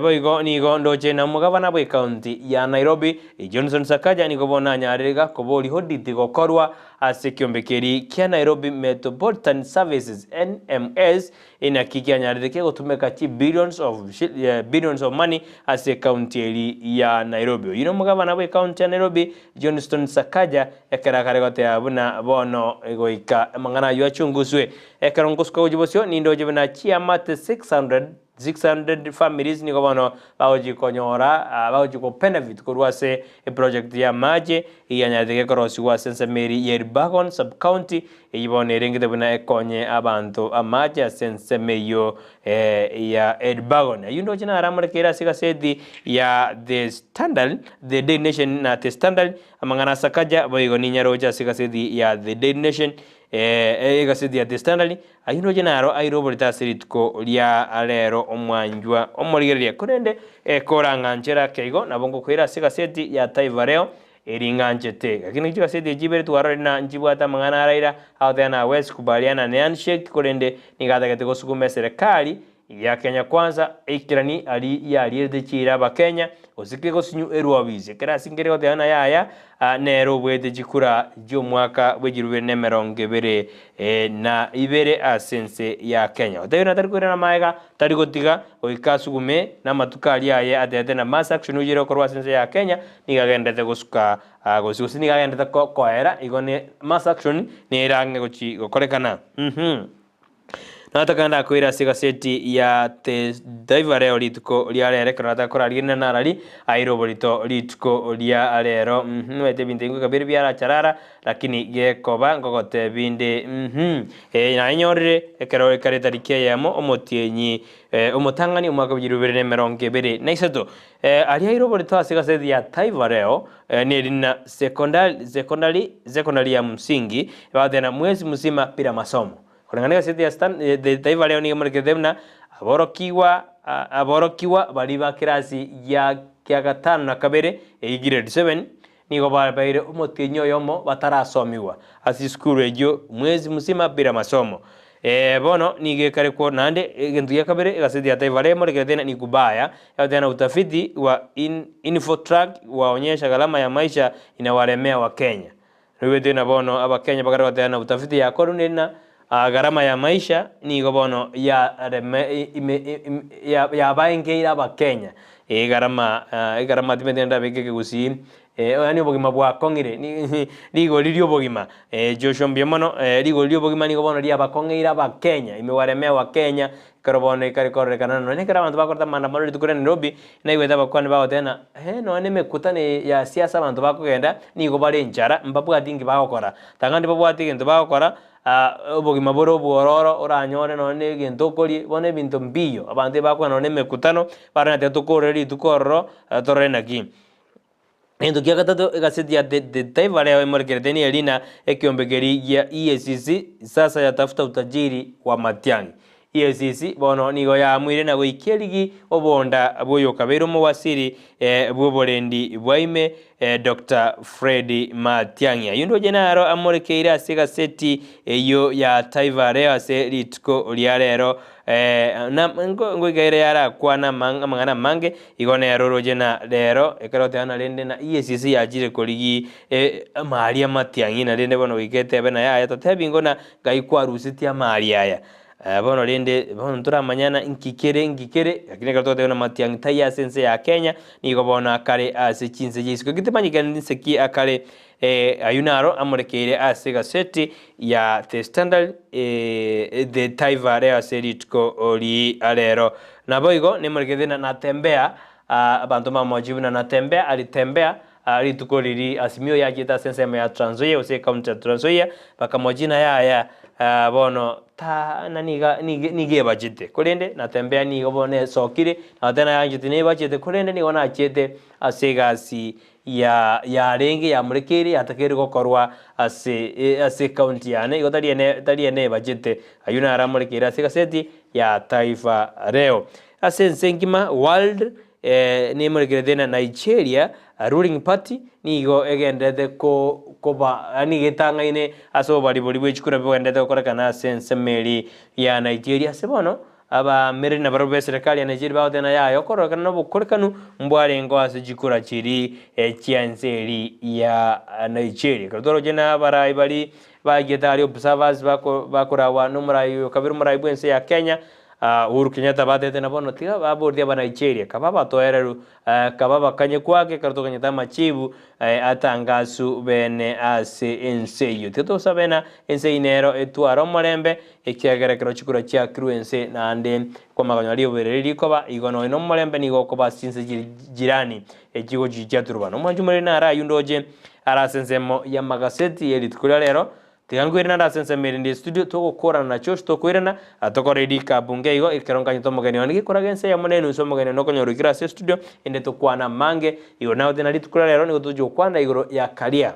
A: Boigo nigo ndoche na omogabana bw'ecounty ya Nairobi, Johnson Sakaja nigo bono anyarire iga koboria audit gokorwa ase ekiombe keria kia Nairobi Metropolitan Services, NMS, inaki kianyarire kegotumeka chi billions of billions of money ase ecounty eri ya Nairobi. Oyio nomogabana bw'ecounty ya Nairobi Johnston Sakaja ekero akare goteba buna bono goika amang'ana ayio achunguswe. Ekero ngosuka gochia bosio nindoche buna chiamate 600. 600 families nigo bono bagochi konyora bagochi ko benefit korwa ase eproject ya amache eyanyarete gekorosigwa ase ensemo eri ya Elburgon sub county eyio bono erengete buna ekonye abanto amache ase ensemo eyio ya Elburgon. Ayio ndoche naro amorekeire ase egaseti ya The Standard, The Daily Nation na The Standard, amang'ana a Sakaja boigo ninyaroche ase egaseti ya The Daily Nation egaseti ya The Standard, Ayio ndoche naro aire oborito ase rituko ria rero omwanchwa omorigereria. Korende korang'anchere ake igo, nabo ngokoira ase egaseti ya Taifa Leo eri ng'anchete. Gaki naki chigaseti echi ibere twarorire na nchibwate amang'ana araira, agoteba na hawezi kubaliana ne handshake korende nigo atagete gosukuma eserekari ya Kenya Kwanza eikerani aria yarierete chiira abakenya gose kegosinyu erwabisi. Ekero ase nkere goteba ng'a yaya nere oboete chikura chi'omwaka bwe chirubere na emerongo ebere na ibere ase ense ya Kenya. Otebire ng'a tari koirana magega, tari gotiga goika asugume na amatuko aria aye atebete na mass action oyio ere okorwa ase ense ya Kenya nigo agenderete gosuka gose gose nigo agenderete koera igo ne mass action nere ang'e gochi gokorekana. Nataka ndakoire ase egaseti ya The Taifa Leo rituko ria rero ekero nataka korarigereria narari aire oborito rituko ria rero mm omanyete ebinto ebi ngoika bire biaracharara lakini gekoba ngogotebi inde mm eh nayenyorire ekero ekare etariki eyemo omotienyi omotang'ani omwaka bwa chilifu ibere na emerongo ebere na isato. Aria aire oborito ase egaseti ya Taifa Leo neri na sekondari sekondari sekondari ya msingi bagoteba mwezi mzima bila masomo. Koreng'ana n'egaseti ya Stan The Taifa Leo nigo emorekete buna aborokigwa aborokigwa baria ba kirasi gia kia gatano na kabere eyio grade seven nigo babeire omotienyi oyomo batarasomigwa ase esukuru eyio mwezi mzima bila masomo. Bono nigo ekare kwo naende egento gia kabere egaseti ya Taifa Leo emorekete ni kubaya egoteba utafiti wa in Infotrack waonyesha gharama ya maisha inawalemea Wakenya. Noigwete ng'a bono Abakenya bakare goteba ng'a utafiti yakorwa nere na gharama ya maisha nigo bono yareme ime yabaengeire Abakenya egharama egharama timanyeti naende ndabeke ekegusii yaani obogima bwakong'ire rigori ria obogima Joshua mbuya mono rigori ria obogima nigo bono riabakong'eire Abakenya imewaremea Wakenya Ekero bono ekare kororekana nonya ekero abanto bakorete amaandamano rituko ria Nairobi, naigwete abakuani bagoteba ng'a eh nonya na emekutano eye ya siasa abanto bakogenda nigo bare enchara mbabwati inki bagokora. Tang'ani tibabwati egento bagokora obogima bore obwororo oranyore nonya na egento okoria bono ebinto mbiyo. Abanto ebakogenda nonya na emekutano barore ng'a tiga tokorere rituko ororo torore naki. Egento kia gatato egaseti ya The The Taifa Leo emorekerete niye rina ekiombe keria gia EACC sasa yatafuta utajiri wa Matiang'i. EACC bono nigo yaamuire na goikia erigi obonda bw'oyokabeire omowasiri bw'oborendi bwa ime Doctor Fred Matiang'i. Ayio ndoche naro amorekeire ase egaseti eyio ya Taifa Leo ase rituko ria rero. Ngoika ere yarakwane amang'ana amange, igo nere oroche na rero, ekero oteba rende na EACC yachire korigia amari amatiang'i na rende bono goika etebe na yaya totebi ng'o na ngai kwarusetie amari aya. Bono rende bono ntoramanyana nki kere nki kere, lakini ekero togoteba ng'a matiang'i taiyo ase ense ya Kenya, nigo bono akare ase chinse chia isiko. Eki timanyekani nse ki akare Ayio naro amorekeire ase egaseti ya The Standard, The Taifa Leo ase rituko ria rero. Naboigo nemorekete na Natembeya, abanto mbamochie buna Natembeya, alitembea rituko riria Azimio yachiete ase ensemo ya Trans Nzoia gose ecounty ya Trans Nzoia, bakamochia na yaya bono ta na niga nigo ebachete. Korende Natembeya nigo bono esokire, na nayanchete nebachete korende nigo nachiete ase egasi ya yarenge yamorekeire yatakeire gokorwa ase ase ecounty yane igo tari ene tari ene ebachete aywo naro amorekeire ase egaseti ya Taifa Leo. Ase ense engima world nemorekerete na Nigeria ruling party nigo egenderete ko koba yaani nigo etang'aine ase oboribori bwe chikura bogenderete gokorekana ase ensemo eria ya Nigeria ase bono Abaamereri nabarabwo b'eserekari ya Nigeria bagoteba ng'a yaya okororekana na obokorekanu mbwarengeo ase chikura chiria chi'ense eria ya Nigeria. Ekero twaroche na abarai baria bagiete aria observers bako bakorawa nomorai oyo kabere omorai bw'ense ya Kenya. Uhuru Kenyatta batete na bono tiga baborie Abanigeria kaba abatoereru kaba abakanye kwake ekero tokanyete amachibu atangasu bene ase ense eyio. Tiga tosabe ng'a ense eyio nero etware omorembe ekiagera ekero chikura chiakirwe ense naende kwamanya konyora ribereri rikoba igo nonya na omorembe nigo okoba ase chinse chiri jirani echigochi chiaturubana. Omwanchi omoreri nare ayio ndoche are ase ensemo y'amagaseti ye rituko ria rero. Tiga nkoirane ande ase ensemo erinde estudio togokorana na Josh tokoirana tokore recap nkeigo ekero nkanyete omogeni one gekoraga ense eyemo na enusu omogeni one okonyora oikire ase estudio ende tokwane amange igoro nagote na rituko ria rero nigo togochia gokwana igoro ya career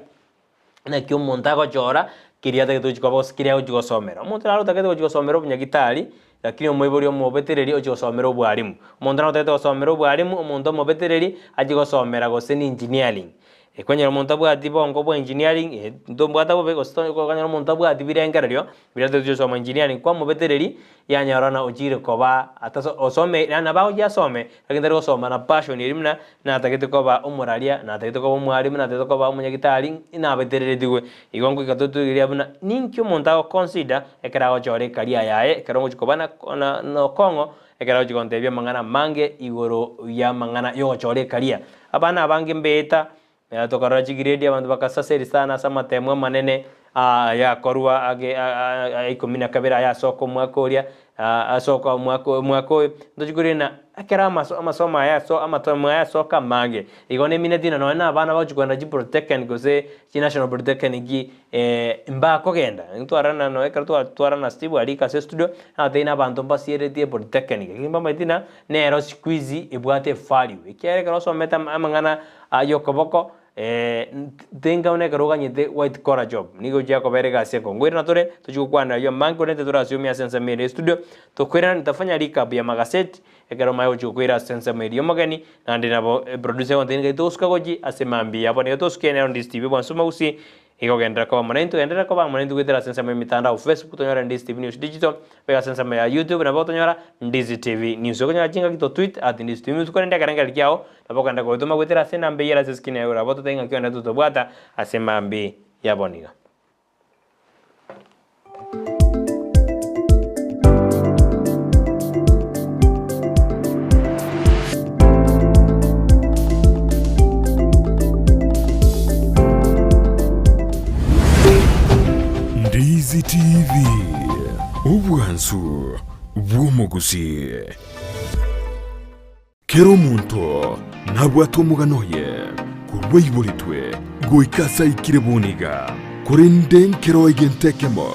A: naki omonto agochora keria atagete gochia koba gose keria agochia gosomera. Omonto naro otagete gochia gosomera obonyagitari lakini omoibori omobetereri ochia gosomera obwarimu. Omonto naro otagete gosomera obwarimu omonto omobetereri achie gosomera gose ni engineering. Ekonyora omonto abwati bongo bwa engineering, ntombwate bobe gose okonyora omonto abwati birengererio biria togochia gosoma engineering kwamobetereri yanyora na ochire koba ataso osome yaani nabo agochia asome lakini tari gosoma na passion eria buna natagete koba omoraria, natagete koba omwalimu, natagete koba omonyagitari nabetereretigwe. Igo ngoika totoigereria buna ninki omonto agoconsider ekero agochora ecareer yaye ekero ogochia koba na na okong'o ekero agochia gontebia amang'ana amange igoro ya amang'ana ya ogochora ecareer. Abana abange mbeeta, tokarora chigrade abanto bakasaseri sana ase amatemo amanene ayakorwa age aya ikomi na kabere aya asoka omwaka oria, asoka omwaka omwaka oyo, ntochi korenda ekero amaso amasomo aya aso amatemo aya asoka amange, igo nemineti ng'a nonye na abana bagochi kogenda chipolytechnic gose chinational polytechnic mbakogenda, ntwarana nonya ekero twatwarana na Steve Arika ase estudio, nagotebi na abanto mbasieretie polytechnic, lakini mbamaeti ng'a Nero siku hizi ebwate evalue, ekiagera ekero osomete amang'ana aya okoboko tenga buna ekero oganyete white collar job, nigo gochia kobera egasi enkong'u. Nkoirana tore, tochie gokwanera aywo amange korende intwe torasiomie ase ensemo ere estudio, tokoirana nitafanya recap ya magaseti, ekero omanye gochia gokoira ase ensemo eria omogeni, naende nabo eproducer egontebia ngai togosuka gochia ase mambia yabo nigo tosuke nero Ndizi TV bwansi omogusii, Igo genderera koba amo naintwe, genderera koba amo naintwe goetera ase ensemo y'emitandao, Facebook tonyore Ndizi TV News Digital, goika ase ensemo ya YouTube nabo otonyora Ndizi TV News. Okonyora chingaki to tweet at Ndizi TV News korende ekerengererio kiao nabo okogenda goetoma goetera ase enamba eyio ere ase escreen yaye oraba ototebie ng'aki ogende totobwata ase mambi yaboniga iga.
B: Ndizi TV, obwansu bw'omogusii. Kera omonto nabwate omogano oye korwa aiboretwe goika ase aikire bono iga, korende nkero egento ekemo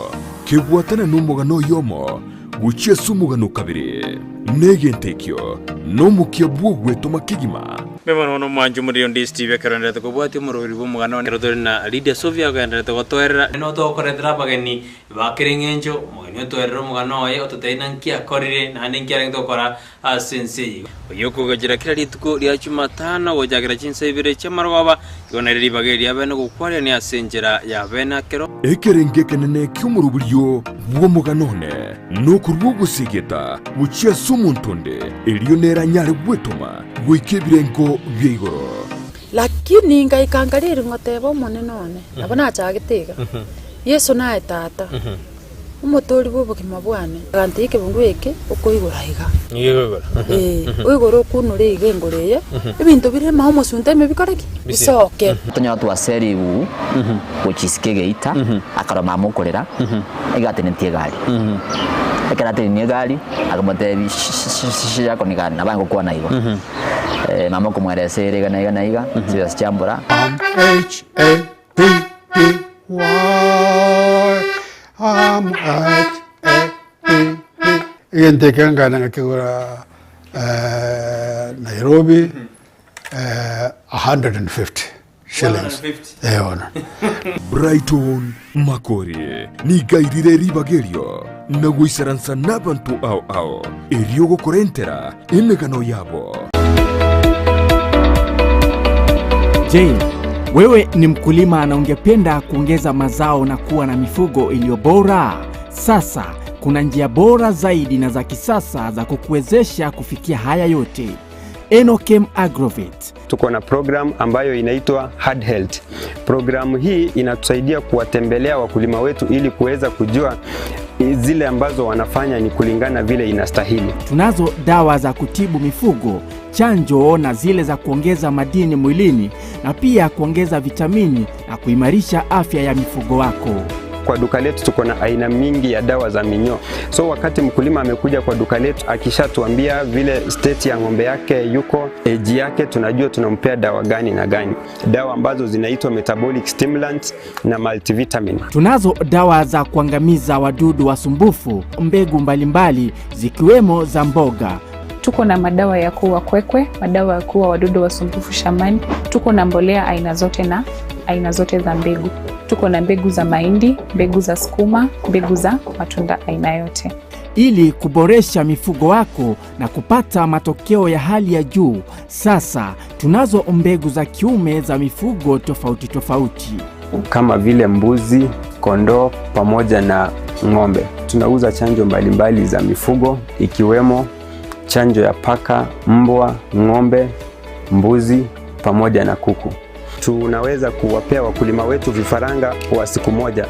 B: kebwatana nomogano oyomo gochia ase omogano o kabere, na egento ekio nomokia bw'ogwetoma kegima.
A: Mbuya mono bono omwanchi omoriri onde Steve ekero enderete kobwatia omoroberi bw'omogano one ekero tore na Lydia Sofia ogenderete gotoerera. Nere otokoretera abageni ba kera eng'encho, omogeni otoerere omogano oye ototebie naki akorire naende nki arenge gokora ase ense eye. Oyio okogachera kera rituko ria Jumatano gochakera chinsa ibere chi'amarogoba, igo nere ribaga eri riabeene gokwarerania ase enchera y'abeene akero.
B: Ekerengo ekenene ki'omoroberio bw'omogano one nokorua ogosegeta gochia ase omonto onde, erio nere anyare gwetoma goika ebirengo bia igoro.
R: Lakini ngaika nkariri ngoteba Omonene one, nabo nachagete iga, Yeso naye Tata, Omotoori bw'obogima bwane. Agantebia ekebungo eke okoigora iga. Ee, oigore okunure iga engoro eye, ebinto bire ime omosunte ime bikore ki? Bisoke.
S: Tonyora twasera igugu gochia isiko egeita, akarora mama okorera, iga atenetie egari. Ekero atenenie egari, akamotebia shi yako ni gani? Nabo agokwana igo. Mama okomweresa ere iga na iga na iga, chibesa chiambora.
T: M H A P P Y M H A P P. Egento eke nkagenda ngakegora Nairobi 150 shillings. Eh bono.
B: Brighton Makori nigo airire ribaga erio na goisaransa nabanto ao ao erio gokorentera emegano yabo.
U: Je, wewe ni mkulima na ungependa kuongeza mazao na kuwa na mifugo iliyo bora? Sasa kuna njia bora zaidi na za kisasa za kukuwezesha kufikia haya yote. Enokem Agrovet.
V: Tuko na program ambayo inaitwa Hard Health. Programu hii inatusaidia kuwatembelea wakulima wetu ili kuweza kujua Zile ambazo wanafanya ni kulingana vile inastahili.
U: Tunazo dawa za kutibu mifugo, chanjo na zile za kuongeza madini mwilini na pia kuongeza vitamini na kuimarisha afya ya mifugo wako.
V: Kwa duka letu tuko na aina mingi ya dawa za minyoo. So wakati mkulima amekuja kwa duka letu akishatuambia vile state ya ng'ombe yake yuko, age yake, tunajua tunampea dawa gani na gani, dawa ambazo zinaitwa metabolic stimulant na multivitamin.
U: Tunazo dawa za kuangamiza wadudu wasumbufu, mbegu mbalimbali zikiwemo za mboga.
D: Tuko na madawa ya kuua kwekwe, madawa ya kuua wadudu wasumbufu shambani. Tuko na mbolea aina zote na aina zote za mbegu. Tuko na mbegu za mahindi, mbegu za sukuma, mbegu za matunda aina yote.
U: Ili kuboresha mifugo wako na kupata matokeo ya hali ya juu, sasa tunazo mbegu za kiume za mifugo tofauti tofauti.
V: Kama vile mbuzi, kondoo pamoja na ng'ombe. Tunauza chanjo mbalimbali za mifugo ikiwemo chanjo ya paka, mbwa, ng'ombe, mbuzi pamoja na kuku. Tunaweza kuwapea wakulima wetu vifaranga wa siku moja.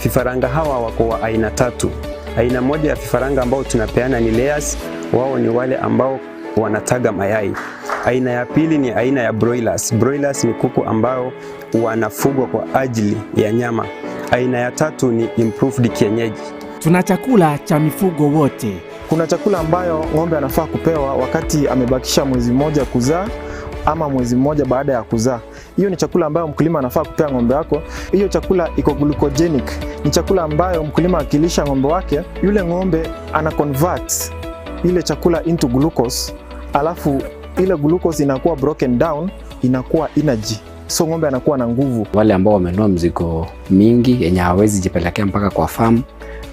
V: Vifaranga hawa wako wa aina tatu. Aina moja ya vifaranga ambao tunapeana ni layers, wao ni wale ambao wanataga mayai. Aina ya pili ni aina ya broilers. Broilers ni kuku ambao wanafugwa kwa ajili ya nyama. Aina ya tatu ni improved kienyeji.
U: Tuna chakula cha mifugo wote.
F: Kuna chakula ambayo ng'ombe anafaa kupewa wakati amebakisha mwezi mmoja kuzaa ama mwezi mmoja baada ya kuzaa. Hiyo ni chakula ambayo mkulima anafaa kupea ng'ombe wako. Hiyo chakula iko glucogenic, ni chakula ambayo mkulima akilisha ng'ombe wake, yule ng'ombe ana convert ile chakula into glucose, alafu ile glucose inakuwa broken down, inakuwa energy, so ng'ombe anakuwa na nguvu.
W: Wale ambao wamenunua mzigo mingi yenye hawawezi jipelekea mpaka kwa farm,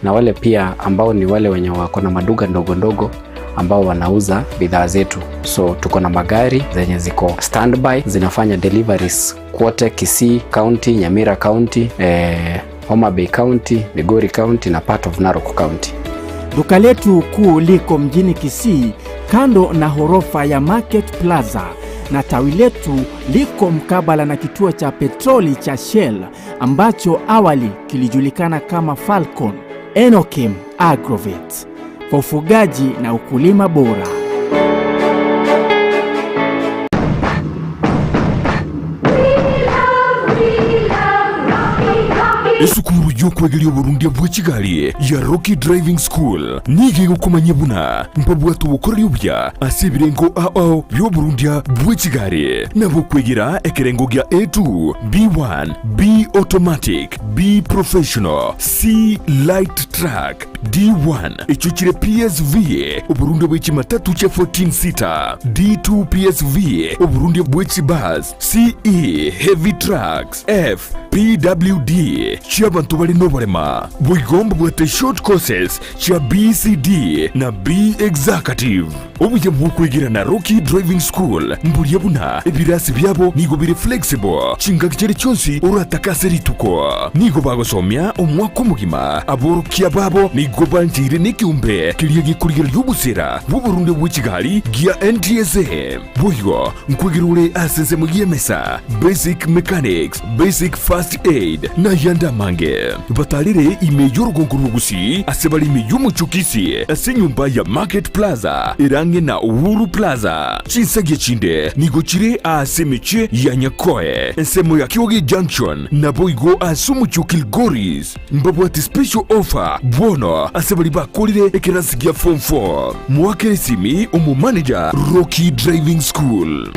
W: na wale pia ambao ni wale wenye wako na maduka ndogo ndogo ambao wanauza bidhaa zetu. So tuko na magari zenye ziko standby zinafanya deliveries kwote Kisii County, Nyamira County, Homa Bay County, Migori County na part of Narok County.
U: Duka letu kuu liko mjini Kisii kando na horofa ya Market Plaza na tawi letu liko mkabala na kituo cha petroli cha Shell ambacho awali kilijulikana kama Falcon. Enokim Agrovet kwa ufugaji na ukulima bora.
B: Esukuru y'okwegeria oborundia bwe chigari ya Rocky Driving School nigo egokomanyia buna mbabwate obokoreri obuya ase ebirengo ao bi'oborundia bwe chigari nabo okwegera ekerengo gia A2, B1, B automatic, B professional, C light truck, D1 echio chire PSV oborundia bwe chimatatu chia 14 seater, D2 PSV oborundia bwe chibus, CE heavy trucks, F PWD chi'abanto bare noborema. Boigo mbabwate short courses chia BCD na B Executive. Obuya bw'okwegera na Rocky Driving School mburia buna ebirasi biabo nigo bire flexible chingaki chire chionsi oratake ase rituko. Nigo bagosomia omwaka omogima. Aborokia babo nigo bancheire nekeombe keria gekorigereria obosera bw'oborunde bwe chigari gia NTSA. Boigo nkwegera ore ase ensemo y'emesa, basic mechanics, basic first aid, na ayande amange. Batarire ime y'orugongo rwa Gusii ase bare ime y'omochie o Kisii ase enyomba ya Market Plaza ere ang'e na Uhuru Plaza. Chinsagia chinde nigo chire ase emechie ya Nyakoe, ensemo ya Kioge Junction, naboigo ase omochie o Kilgoris. Mbabwate special offer bono ase baria bakorire ekerasi gia form 4. Moakere esimi omomanager Rocky Driving School.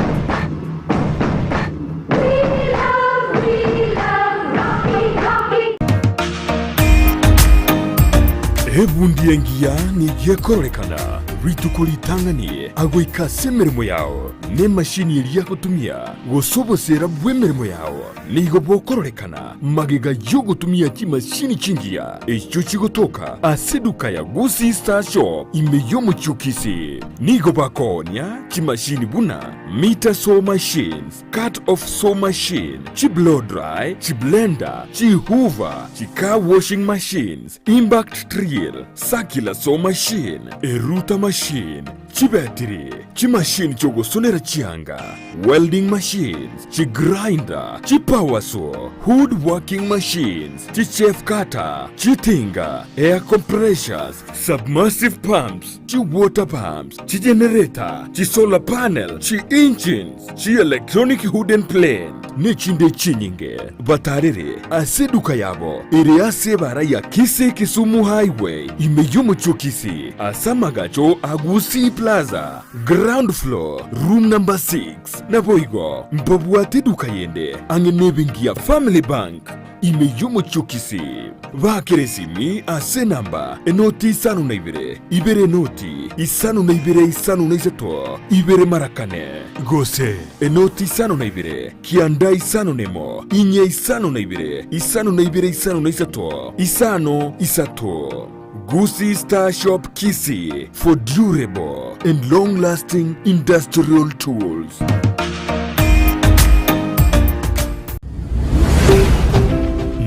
B: Ebundi engiya nigo ekororekana rituko ritang'ani agoika ase emeremo yao, na emashini eria agotumia, gose oboseera bw'emeremo yao nigo bokororekana magega y'ogotumia chimashini chingiya echio chigotoka ase eduka ya Gusii Star Shop ime y'omochie o Kisii. Nigo bakoonia chimashini buna meter saw machines, cut off saw machine, chi-blow dry, chi-blender, chi-hoover, chi-car washing machines, impact drill, circular saw machine, eruta machine, chibetiri, chimashini chi'ogosonera. chianga, welding machines, chigrinder, chipower saw, wood working machines, chichaff cutter, chitinga, air compressors, submersive pumps, chiwater pumps, chigenerator, chisolar panel, chi-engines, chi-electronic wooden plane, nechinde chinyinge. Batarere ase eduka yabo ere ase ebara ya Kisii Kisumu Highway ime y'omochie o Kisii ase amagacho a Gusii Plaza, ground floor, room number 6. Naboigo mbabwate eduka yende ang'e nebenki ya Family Bank ime y'omochie o Kisii. Baakere esimi ase enamba enoti isano na ibere, ibere enoti, isano na ibere isano na isato, ibere mara kane, gose enoti isano na ibere, kianda isano nemo, inye isano na ibere, isano na ibere isano na isato, isano isato. Gusii Star Shop Kisii for durable and long lasting industrial tools.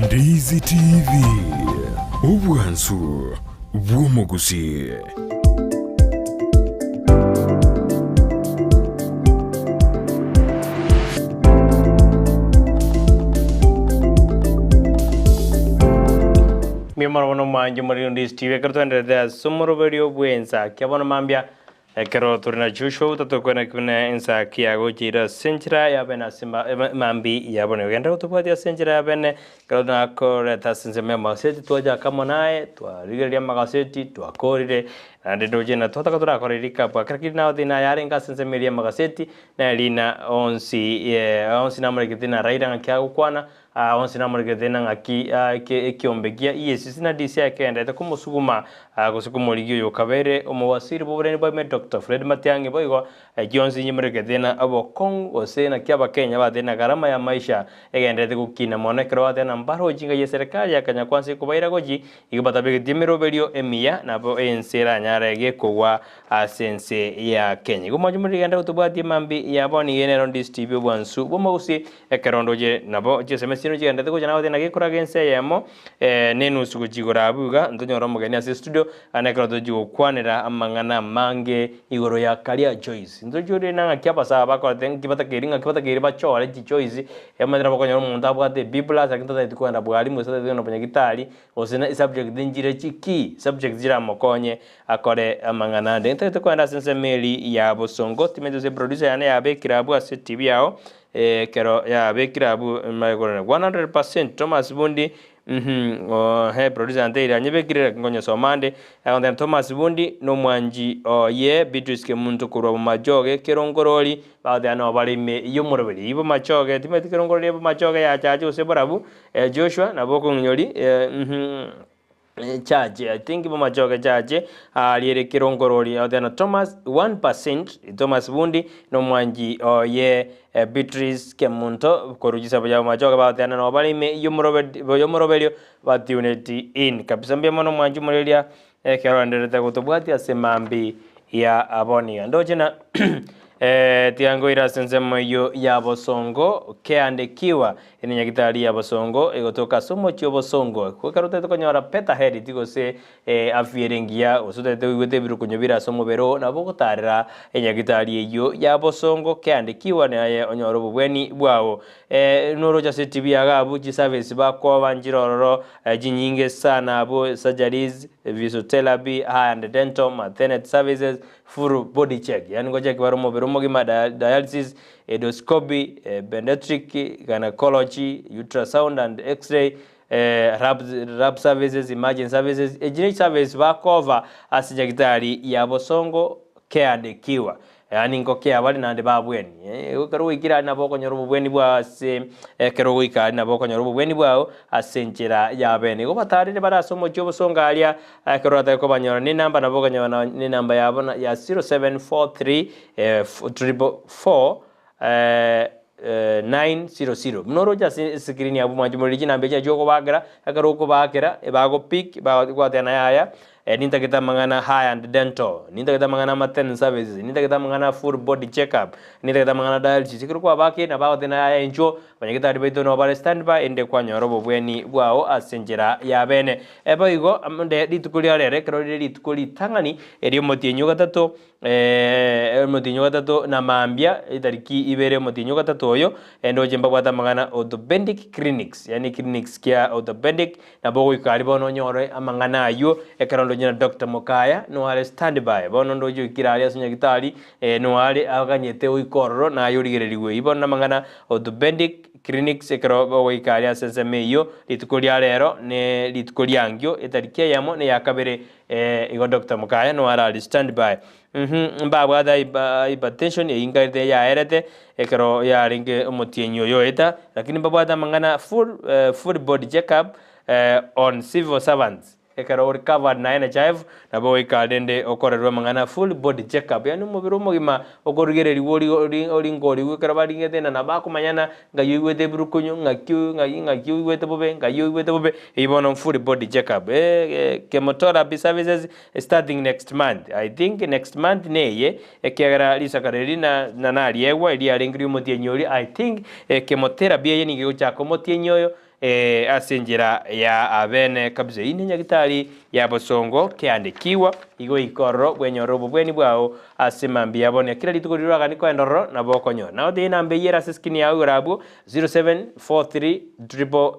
B: Ndizi TV, obwansu bw'omogusii.
A: Mbuya mono bono omwancho more Ndizi TV ekero twaenderete ase omoroberio bw'ensa kia bono mambia Ekero tore na Joshua otatokwana buna ensaki yagocheire ase enchera ya bene ase mambi ya bono. Genda gotobwatia ase enchera ya bene, ekero nakoreta ase ensemo y'amagaseti twachaka amo naye, twarigereria amagaseti, twakorire, naende ndoche na twataka torakore recap ekero keri nao thina yarenge ase ensemo eria y'amagaseti, na erina onsi onsi namorekete na Raila ng'aki agokwana, Aa onsi namorekerete na ng'aki ekiombe gia EACC na DCI ekegenderete komosuguma gose komorigia oyo okabeire omowasiri bw'oboremi bwa ime Doctor Fred Matiang'i boigo gionsi nyemorekerete na obokong'u gose naki abakenya batari na gharama ya maisha egenderete gokina mono ekero bateba na mbarochi ng'ai eserekari ya Kenya Kwanza ekobaira gochi igo batabegetie emeroberio emiya nabo ense eranyare gekogwa ase ense ya Kenya. Igo mwanche morigende gotobwatia mambi ya bono iga nero Ndisi TV obwansu bw'omogusii Ekero ndoche nabo chisemi chiino chigenderete gocha nagoteba naki ekoraga ense eyemo na enusu gochia igoro abwo iga, ntonyore omogeni ase estudio, naende ekero tochia gokwanera amang'ana amange igoro ya career choice. Ntochia orina ng'aki abasae bakorete ng'aki batakeiri ng'aki batakeiri bachore chichoice, omanyete nabo okonyora omonto abwate B plus lakini tatageti kogenda bwarimu gose tatageti kogenda bonyagitari, gose na esubject nchire chikey, subject chiramokonye akore amang'ana ande. Ntagete kogenda ase ensemo eria ya bosongo, timanyeti gose eproducer yane yabekire abwo ase etv yao, Ekero yabekire abwo magoro 100% Thomas Bundi uhmm ohe producer anteire anyebekire lakini nkonyesoma ande agontebia Thomas Bundi nomwanchi oye Beatrice Kemunto korwa Bomachoge Kerongorori bagoteba nabo bare ime yomoroberi eywo Bomachoge timanyeti Kerongorori Bomachoge yachache gose borabu Joshua nabo okong'inyori uhmm. Church, I think Bomachoge Church, aria ere Kerongorori, agotebi na Thomas 1%, Thomas Bundi, na omwanchi oye Beatrice Kemunto, korwa chisabo chia Bomachoge bagoteba nabo bare ime y'omoroberio batuneti in. Kabisa mbuya mono omwanchi omoreria ekero oendererete gotobwatia ase mambi ya aboniga. Ndoche na tiga nkoire ase ensemo eyio ya bosongo keandekiwa Ere nyagitari ya bosongo egotoka ase omochie o bosongo. Ekero otagete konyora better health gose afya ere engiya gose otagete oigwete ebirokonyo bire ase omobere oo nabo ogotarera enyagitari eyio ya bosongo keandekiwa naye onyore obobweni bwao. Noroche ase etibi ya iga abwo chiservice bakoba nchire ororo chinyinge sana abwo surgeries, physiotherapy, eye and dental, maternity services, full body check yaani ngocheki bare omobere omogima, dialysis, Endoscopy, Pediatric Gynecology, Ultrasound and X-ray, Lab services, Emergency services, echi ne chiservice bakoofa ase nyagitari ya Bosongo Care and Cure. Yaani nkokea bare naende babweni. Ekero gwaikire aria nabo okonyora obobweni bwao ase ekero ogoika aria nabo okonyora obobweni bwao ase enchera ya bene. Igo batarire bare ase omochie o Bosongo aria ekero oratake kobanyora ne enamba nabo okonyora ne enamba yabo ya 0743 444 900. Buna oroche ase escreen abwo mwanche morire chinamba echi nachio okobakera, ekero okobakera ebagopick bagoteba naye aya. Nintagete amang'ana high and dental, nintagete amang'ana ama ten services, nintagete amang'ana full body check up, nintagete amang'ana dialysis. Ekero kwabakire nabo bagoteba yaya inchuo, abanyagitari baito nabo bare stand by erinde kwanyora obobweni bwao ase enchera ya bene. Boigo ande rituko ria rero ekero rire rituko ritang'ani eriomotienyi ogatato omotienyi ogatato na mambia etariki ibere omotienyi ogatato oyo, ndoche mbabwate amang'ana orthopedic clinics, yaani clinics kia orthopedic Nabo ogoika aria bono onyore amang'ana ayio, ekero ndoche na Doctor Mokaya nigo are stand by, bono ndoche oikire aria ase nyagitari nigo are aganyete oike ororo naye origererigwe. Eyio bono namang'ana orthopedic clinics ekero ogoika aria ase ensemo eyio, rituko ria rero ne rituko riangio etariki eyemo na eyakabere igo Doctor Mokaya nigo are aria stand by. Mbabwate hypertension eyio nkarete yaerete ekero yarenge omotienyi oyo oeta, lakini mbabwate amang'ana full full body check up on civil servants ekero ore covered na NHIF nabo goika rende okorerwe amang'ana full body check up yaani omobere omogima okorigereriwa ori ori oringorigwe ekero baringete na nabakomanyana Ngai oigwete ebirukunyu, ng'aki ng'ai ng'aki oigwete bobe, ngai oigwete bobe, eyio bono full body check up chemotherapy services starting next month, I think next month neye, ekiagera risakara eri na na nariegwa eriarenge riomotienyi oria, I think chemotherapy eye nigo egochaka omotienyi oyo ase enchera ya abene kabisa. Eyio nenyagitari ya bosongo keandekiwa, igo ika ororo bwenyorere obobweni bwao ase mambia ya bono. Kera rituko riria oraganie koenda ororo nabo okonyora. Nao teiyo enamba eyio ere ase eskrini yao igoro abwo, 0743 triple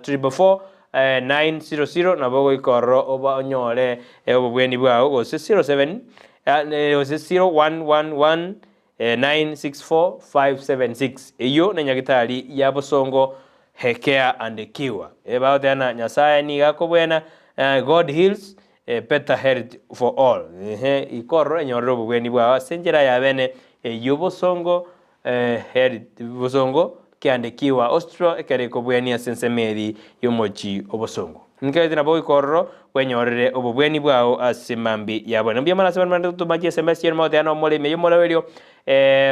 A: triple four 900 nabo ogoika ororo oba onyore obobweni bwao gose 07 gose 0111 964576 Eyio nenyagitari ya bosongo Hekea and Kiwa. Bagoteba na Nyasaye nigo akobwena, God heals, better health for all. Ehe, ikororo enyorere obobweni bwao ase enchera ya bene eyio bosongo health bosongo kiandikiwa hospital ekero ekobwania ase ensemo eri y'omochi obosongo. Nkereti nabo goika ororo bwenyorere obobweni bwao ase mambi ya bono. Mbuya mono ase abanto bande gotoma chiSMS chiaino mogoteba nomore ime y'omoroberio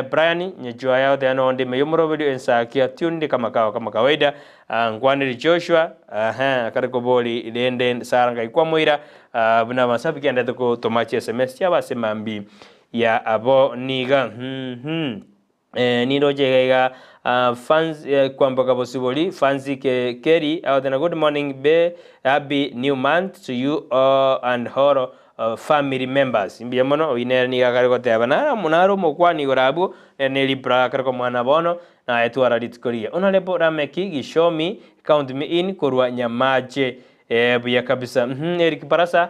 A: Brian Nyachuaya agoteba nonde ime y'omoroberio ensakia tuned kama kawa kama kawaida nkwanere Joshua ehe akare kobori rende Sarah ngai kwamoira buna amashabiki andete gotoma chiSMS chiabo ase mambi ya abo niga. Nindoche iga iga fans kwamboka bosibori fancy Kerry agoteba good morning be happy new month to you all and all family members mbuya mono oyio nere nigo akare goteba naro naro omokwani igoro abwo nere ne reply akare komwana bono naye twara rituko rigiya Honourable Rameki Gishomi count me in korwa Nyamache buya kabisa Eric Barasa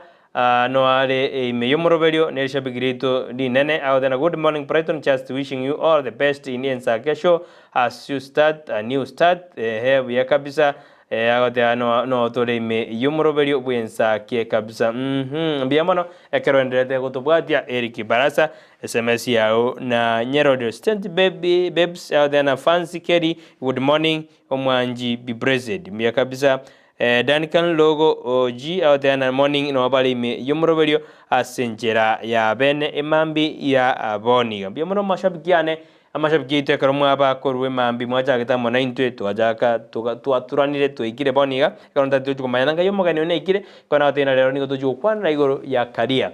A: Noare ime y'omoroberio nerishabiki riaito rinene agoteba good morning Brighton just wishing you all the best in Ensake show as you start a new start ehe buya kabisa agoteba no no tore ime y'omoroberio bw'Ensake kabisa uhmm mbuya mono ekero oenderete gotobwatia Eric Barasa sms yao na Nyerodio Stent baby babes agoteba na Fancy Kelly good morning omwanchi be blessed mbuya kabisa Duncan Logo OG agoteana morning nabo bare ime y'omoroberio ase enchera ya bene emambi ya boniga. Mbuya mono amashabiki ane, amashabiki aito ekero mwaba korwa emambi mwachagete amo naintwe twachaka twaturanire twaikire boniga ekero ntari tochi komanya nanga y'omogeni one naikire ekero nagotebia rero nigo tochi gokwanera igoro ya career.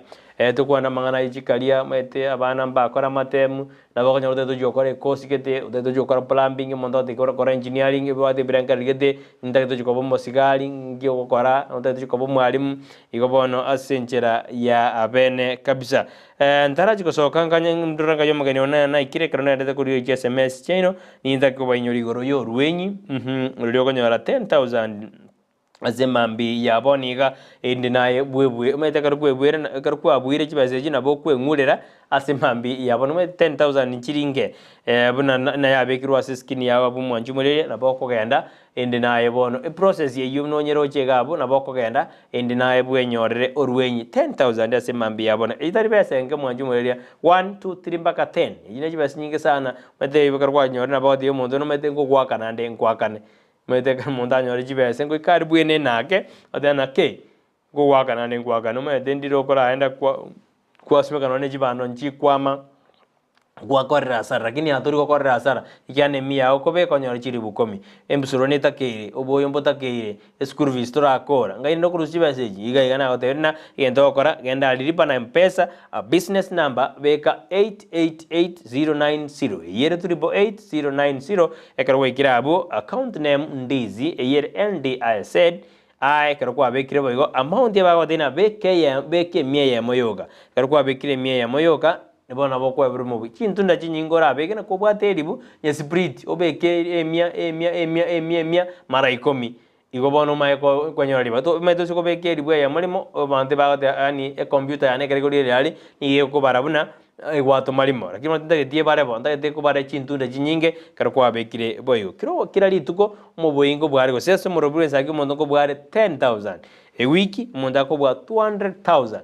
A: Tokwane amang'ana aye chikaria omanyete abana mbakore amatemu, nabo okonyora otagete tochia gokora ekosi gete, otagete tochia gokora plumbing, omonto otagete gokora engineering, obwate ebirengererio gete, ntagete tochia koba omosigari, nki ogokora, otagete tochia koba omwalimu, igo bono ase enchera ya abene kabisa. Ntarachia gosoka nkanye ndore nkai omogeni one naikire ekero naendete korigia chiSMS chiaino, nintake kobainyora igoro ya orwenyi, roria okonyora 10,000. Ase mambia ya bono iga, erinde naye bwebue, omanyete ekero kwebuire na ekero kwabuire chibesa echio nabo okweng'urera ase mambia ya bono, omanyete 10,000 nchiri inke buna na nayabekirwe ase eskini yao abwo mwanchi omoriri nabo okogenda erinde naye bono eprocess eyio nonyeroche iga abwo nabo okogenda erinde naye bwenyorere orwenyi 10,000 ase mambia ya bono. Eyio tari besa enke mwanchi omoriri, one, two, three mpaka ten, eyio ne chibesa chinyinge sana, omanyete ekero kwanyorire nabo ogotebia omonto nomanyete nkogoakana ande nkoakane. Omanyete ekero omonto anyore chibesa ngoika aria bwene nake, oteba naki, nkogoakana ande nkoakane, omanyete ndire okoraenda kwa kwasumeka nonye ne chibando nchikwama, Gwakorera hasara, lakini aa tori gokorera hasara, ekiagera na emiya yao okobeka onyore chiribu ikomi. Embusuro netakeire, oboyo mbotakeire, eschool fees torakora, ngai ninde okorusia chibesa echi? Iga iga nagotebirie ng'a egento ogokora, genda aria lipa na mpesa, a business number, beka 888090, eyio ere 888090, ekero gwaikire abwo, account name Ndizi, eyio ere NDIZ, Aa ekero kwabekire boigo amount ebagotebia ng'a beka eye beka emia eyemo yoka. Ekero kwabekire emia eyemo yoka, bono nabo okoeberwa omobuya. Chintunda chinyinge orabeke naki obwate eribu, onye split, obeke emia emia emia emia emia mara ikomi. Igo bono omanye ko konyora ribaga. To omanyete ase kobeka eribu eyemo rimo, abanto ebagoteba yaani ecomputer yane ekero igoro ere aria, nigo egokobara buna egwatoma rimo. Lakini bono tintageti ebare bo, ntagete ekobare chintunda chinyinge ekero kwabekire boigo. Kero kera rituko, omobuya nkobware gose ase omorobio bw'ensaki omonto nkobware 10,000, ewiki omonto akobua 200,000,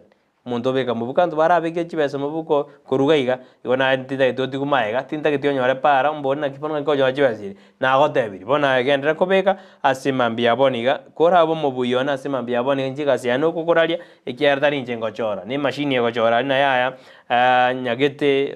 A: omonto obeka mobuko abanto barabeke chibesa mobuko korwa iga iga, igo naye tintageti otigwe magega, tintageti onyore para ombori naki bono ng'aki okonyora chibesa echi, nagotebirie. Bono aye genderera kobeka ase mambia ya bono iga, korabe omobuya one ase mambia ya bono iga inche egasi yane okokoraria, ekiagera tari inche ngochora, na emashini egochora aria naye aya nyagete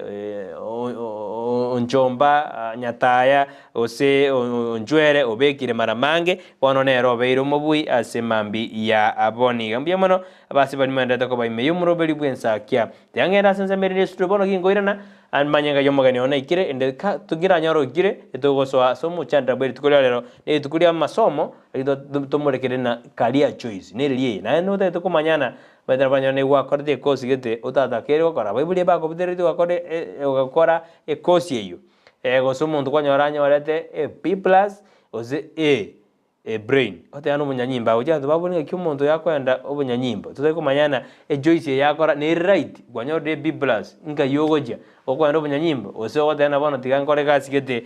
A: onchomba, nyataya, gose onchwere obekire mara mange, bono nere obeire omobui ase mambia ya bono iga. Mbuya mono abase baria moenderete koba ime y'omoroberi bw'ensakia. Tiga ngende ase ensemo ere n'esuturo bono ginkoirana, manye ng'ai omogeni one aikire, ende ka tokiranyore oikire, etogosoa ase omochandera bwe rituko ria rero, na rituko ria amasomo, riria tomorekere na career choice, nereri eye. Naende notagete komanyana, omanyete nabo okonyora nigo gwakorete ekosi gete otatakeire gokora, abaibori ebakobutereti ogakora ogakora ekosi eyio. Gose omonto kwanyora anyorete A B plus gose A A brain, oteba na obonyanyimbo agochia abanto babore ng'aki omonto oyo akoenda obonyanyimbo, totari komanya ng'a echoice eye akora nere right, kwanyorire A B plus, nkai ogochia, okoenda obonyanyimbo gose ogoteba ng'a bono tiga nkore egasi gete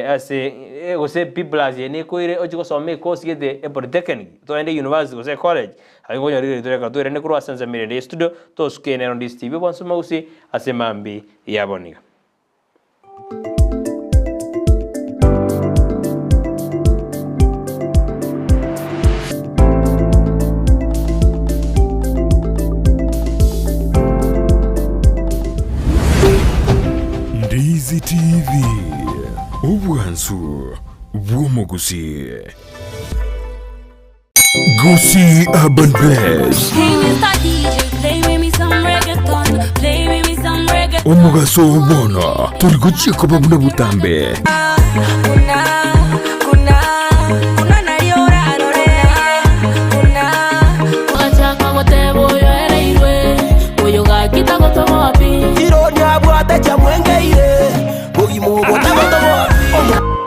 A: ase gose B plus eye nekoire ochie gosoma ecourse gete e polytechnic, toende university gose ecollege, aye okonyora rirorio toreka toirane korwa ase ensemo ere ende ya estudio, tosuke nero Ndisi TV obwansu mogusi ase mambia ya bono iga.
B: Ndizi TV, obwansu bw'omogusi. Gusii Urban Blaze. Omogaso oo bono tori gochia koba buna botambe.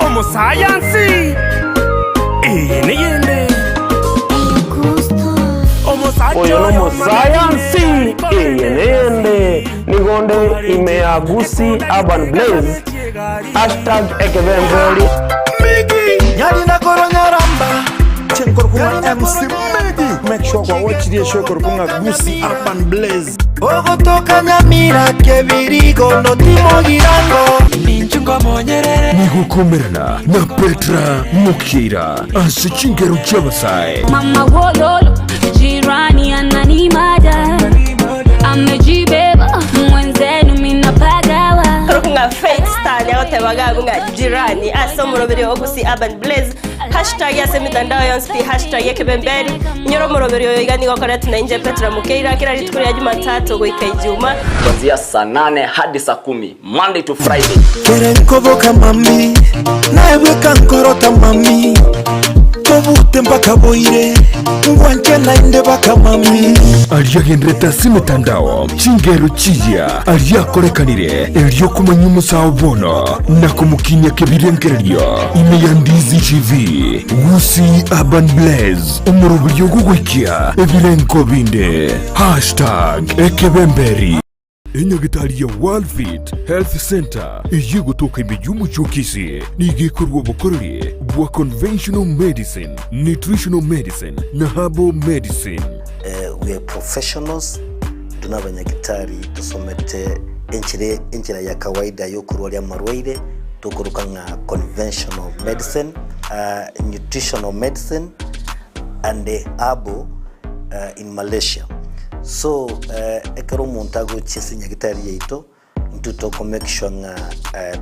C: Omosayansi eye neyende.
G: Oyo nomosayansi eye neyende. Nigo nde ime ya Gusii Urban Blaze hashtag ekebemberi.
E: Nyarina korwa Nyaramba Chenkorokwa MC Megi Make sure kwa watch the show korokwa Gusii Urban Blaze Ogotoka Nyamira Kebirigo notimo girango
B: Nigokomerana na Petra Mukiira ase chingero chi'abasae.
H: Mama wololo, jirani ananimada, amejibeba mwenzenu minapagawa.
I: Ng'a Faith Star agoteba iga abwo ng'a jirani ase omoroberi o Gusii Urban Blaze Hashtag ase emitandao yonsi pi hashtag ekebemberi. Inyora omoroberi oyo iga nigo okoretwa na inche Petra Mukeira kera rituko ria Jumatatu goika Ijuma.
J: Kuanzia saa nane hadi saa kumi Monday to Friday.
E: Kere nkoboka mami naebweka nkorota mami tobute mpaka boire ngwanche naende baka mami
B: Aria agenderete ase emetandao, chingero chiya aria akorekanire, erio komanya omosao bono na komokinia kebirengererio ime ya Ndizi TV, Gusii Urban Blaze, omoroberio ogogoikia ebirengo binde. Hashtag ekebemberi. Enyagitari ya Worldfit Health Centre eyio egotoka ime y'omochie o Kisii nigo ekorua obokoreri bwa conventional medicine, nutritional medicine na herbal medicine.
X: We are professionals, intwe nabanyagitari tosomete enchera enchera ya kawaida yokorwaria amarwaire tokoroka ng'a conventional medicine, nutritional medicine and herbal in Malaysia. So ekero omonto agochia ase nyagitari yaito. Intwe toko make sure ng'a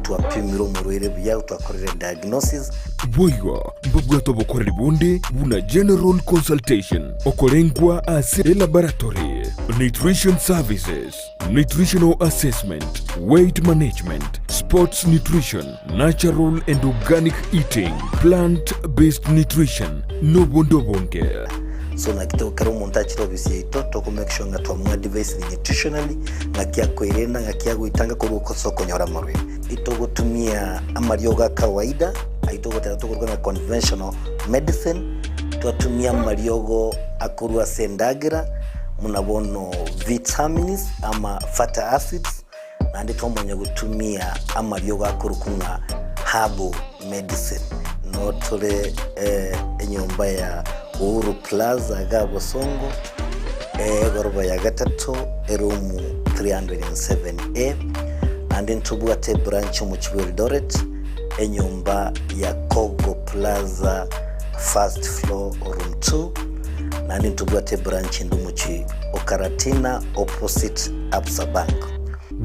X: twapimire omorwaire buya, twakorire diagnosis.
B: Boigo mbabwate obokoreri bonde buna general consultation, okorengwa ase elaboratory, nutrition services, nutritional assessment, weight management, sports nutrition, natural and organic eating, plant based nutrition, nobonde obonge.
X: So naki to kera omonto achire ofisi yaito toko make sure ng'a twamoadvisire nutritionally ng'aki akoerenda ng'aki agoitanga korwa ase okonyora amarwaire. Itogotumia amariogo a kawaida ayio togoteba tokoruga ng'a conventional medicine, twatumia amariogo akorwa ase endagera buna bono vitamins ama fatty acids, naende twamanya gotumia amariogo akorokwa ng'a herbal medicine. Noo tore enyomba ya Uhuru Plaza iga Bosongo, egoroba ya gatato, eroom 307A, naende ntobwate ebranch omochie bwa Eldoret, enyomba ya Kogo Plaza first floor room 2, naende ntobwate ebranch ende omochie o Karatina opposite Absa Bank.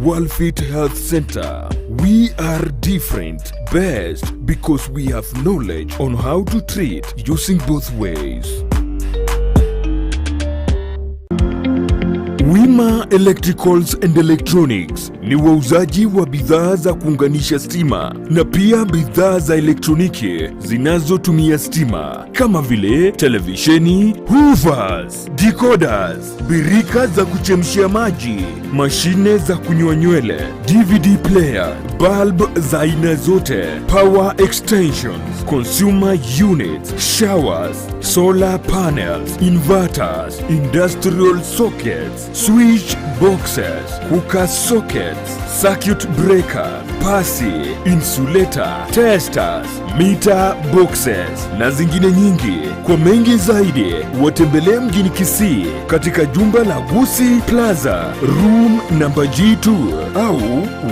B: Walfit Health Center, we are different, best because we have knowledge on how to treat using both ways. Wima Electricals and Electronics ni wauzaji wa bidhaa za kuunganisha stima na pia bidhaa za elektroniki zinazotumia stima kama vile televisheni, hoovers, decoders, birika za kuchemshia maji, mashine za kunyoa nywele, DVD player, bulb za aina zote, power extensions, consumer units, showers, solar panels, inverters, industrial sockets, switch boxes, cooker sockets, circuit breaker, pasi, insulator, testers, meter boxes na zingine nyingi. Kwa mengi zaidi watembelee mjini Kisii katika jumba la Gusii Plaza room namba G2 au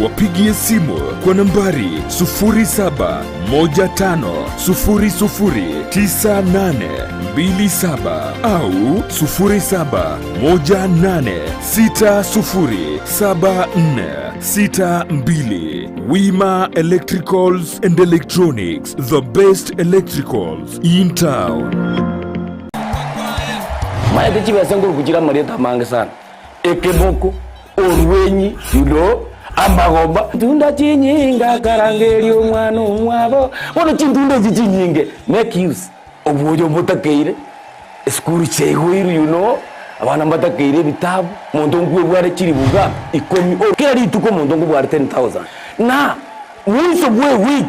B: wapigie simu kwa nambari 0715009827 au 0718607462. Wima Electricals and Electronics, the best electricals in town.
G: Maete chibesa nkoruku chire amarieta amange sana, ekeboko, orwenyi, you know, amagoba. Tunda chinyinga akarangeria omwana omwabo, bono chintunda echi chinyinge make use, obwoyo mbotakeire, esukuru chiaigoirwe you know, abana mbatakeire ebitabu, omonto nkwebware chilifu ngapi? Ikomi, kera rituko omonto nkobware 10,000 na mwiso bwa ewiki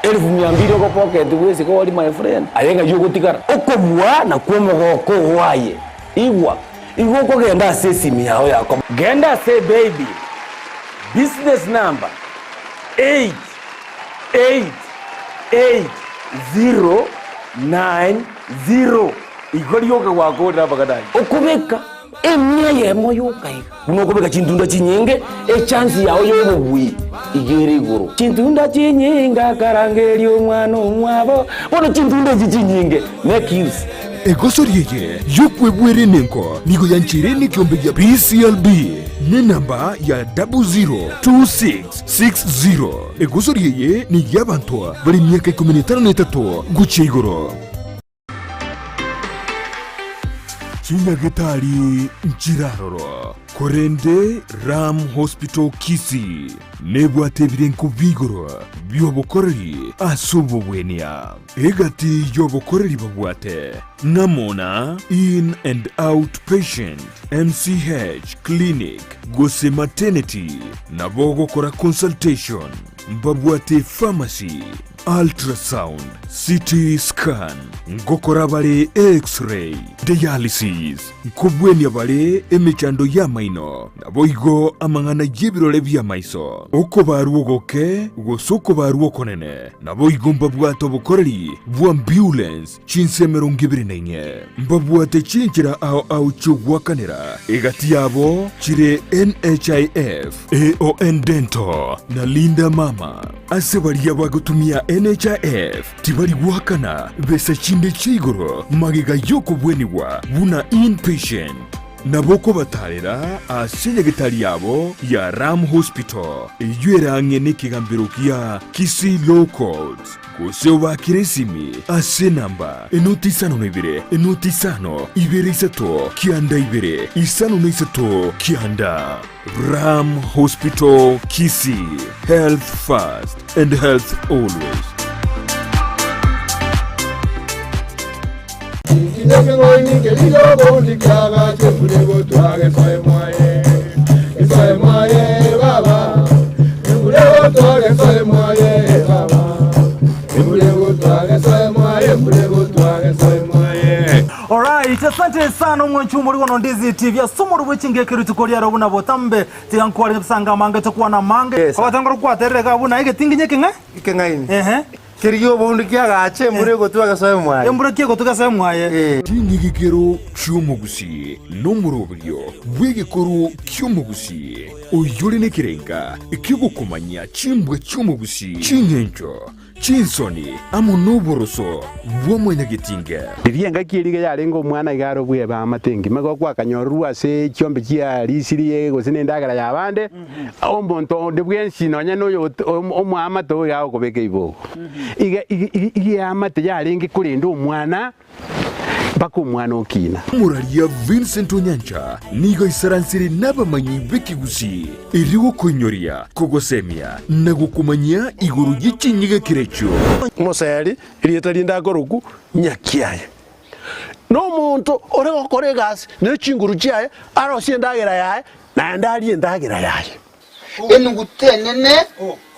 G: Elfu mia mbili ogopocket bwesike ori my friend, aye ng'ai ogotigara? Okobua nakwo omogoko oo aye. Igwa, igo okogenda ase esimi yao yako. Genda ase baby, business number 8 8 8 0 9 0 igo rioka gwakorire amang'ana ayio. Okobeka Emia eyemo yoka iga. Buna okobeka chintunda chinyinge, echansi yao y'obobui iga ere igoro. Chintunda chinyinge akarangeria omwana omwabo, bono chintunda echi chinyinge, make use.
B: Egosori eye y'okwebwera enengo nigo yancheire nekiombe gia PCLB nenamba ya 002660. Egosori eye ney'abanto bare emiaka ikomi na etano na etato gochia igoro. Chinyagetari nchiraroro, korende Ram Hospital Kisii nebwate ebirenko bi'igoro bi'obokoreri ase obogwenia. Egati y'obokoreri babwate ng'amo na In and Out Patient, MCH Clinic gose Maternity, nabo ogokora consultation, mbabwate pharmacy, Ultrasound, CT scan, ngokora bare X-ray, dialysis, nkobwenia bare emechando y'amaino, naboigo amang'ana y'ebirore bi'amaiso, okobarwa ogoke gose okobarwa okonene, naboigo mbabwate obokoreri bw'ambulance chinse 24. Mbabwate chinchera ao ao chi'ogoakanera, egati yabo chire NHIF, AON Dental, na Linda Mama. Ase baria bagotumia NHIF tibari goakana besa chinde chia igoro magega y'okobwenigwa buna inpatient. Nabo okobatarera ase enyagetari yabo ya Ram Hospital, eyio ere ang'e nekegambero gia Kisii Law Courts, gose obaakere esimi ase enamba enoti isano na ibere, enoti isano, ibere isato, kianda ibere, isano na isato, kianda. Ram Hospital Kisii, health first and health always.
K: Alright, asante sana omwanchi omori bono Ndizi TV ase omori bwe chingeke rituko riaro buna botambe tiga nkware nyabisanga amange tokwana amange
L: Yes.
K: ogatanga rokwaterera iga buna egetinginye ekeng'e
L: Ekeng'aini.
K: Ehe.
L: Kerigia oboundu kiagache embura egotwa egesoe mwaye.
K: Embura ki egotwa egesoe mwaye.
B: Ching'igikero chi'omogusii nomoroberio bw'egekoro ki'omogusii, oyore nekerenga ki'ogokomanya chimbwa chi'omogusii, ching'encho, chinsoni, amo noboroso bwa mwanyagetinge.
M: Riria engaki eria iga yarenge omwana iga are obweba amate engima, igo gwakanyororwa ase chiombe chiarisirie gose nendagera y'abande, omonto onde bwensi nonya noyo omoamate oyo iga agokobeka eibogo. Iga iga eamate yarenge korenda omwana mpaka omwana okina.
B: Omoraria Vincent Onyancha nigo aisaransire nabamanyi b'ekegusii erio gokoinyoria, kogosemia na gokomanyia igoro ye chinyigekero echio.
N: Moseri, erieta rinde akorokwa Nyakiaye, nomonto ore gokora egasi ne chinguru chiaye, arosie endagera yaye, naende arie endagera yaye.
Y: Enuguta enene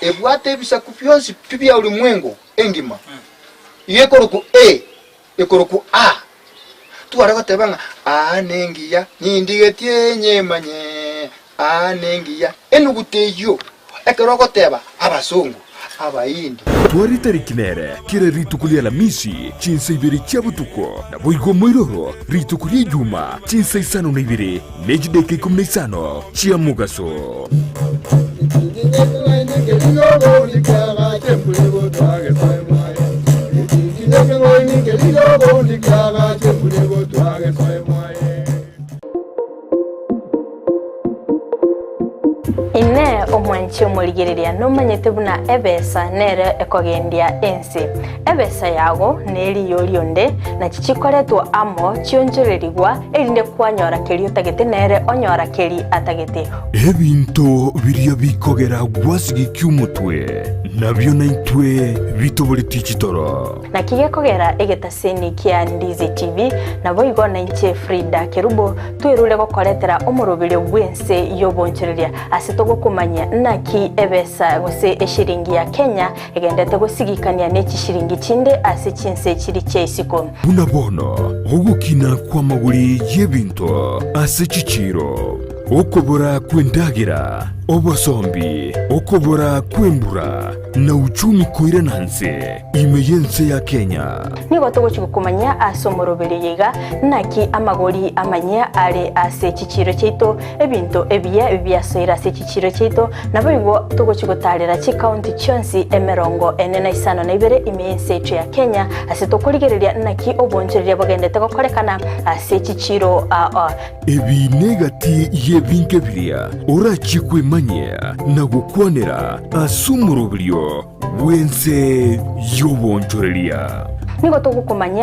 Y: ebwate ebisaku bionsi pi bia ulimwengu engima, iga ekorokwa A, ekorokwa A. Tware goteba ng'a aa nengiya, nindigetie nyemanye, aa nengiya. Enuguta eyio, ekero ogoteba abasongo, abaindi.
B: Tware etariki nere kera rituko ria Alamisi chinsa ibere chia botuko, naboigo moiroro rituko ria Ijuma chinsa isano na ibere ne chidaeka ikomi na isano chia mogaso.
P: Inee! Omwanchi omorigereria nomanyete buna ebesa nere ekogendia ense? Ebesa yago neriyo rionde, nachi chikoretwa amo chionchorerigwa, erinde kwanyora keria otagete nere onyora keria atagete.
B: Ebinto biria bikogera gwasigikia omotwe, nabio naintwe bitoboretie chitoro.
P: Naki gekogera egetaseni kia Ndizi TV, naboigo nainche Frida Kerubo twerure gokoretera omoroberio bw'ense y'obonchoreria ase togokomanyia naki ebesa gose eshiringi ya Kenya egendete gosigikania ne chishiringi chinde ase chinse chiri chia isiko.
B: Buna bono ogokina kw'amagori y'ebinto ase chichiiro, okobora kw'endagera, obosombi, okobora kw'embura, na uchumi koirana nse ime y'ense ya Kenya.
P: Nigo togochia gokomanyia ase omoroberio oyo iga, naki amagori amanyia are ase chichiiro chiaito, ebinto ebiya biasoire ase chichiiro chiaito, naboigo togochia gotaarera chikaunti chionsi emerongo ene na isano na ibere ime y'ense yaito ya Kenya, ase tokorigereria naki obonchoreria bogendete gokorekana ase chichiiro aa.
B: Ebi negati y'ebinto ebiria orachie kwemanyia na gokwanera ase omoroberio bw'ense y'obonchoreria.
P: Nigo togokomanyia.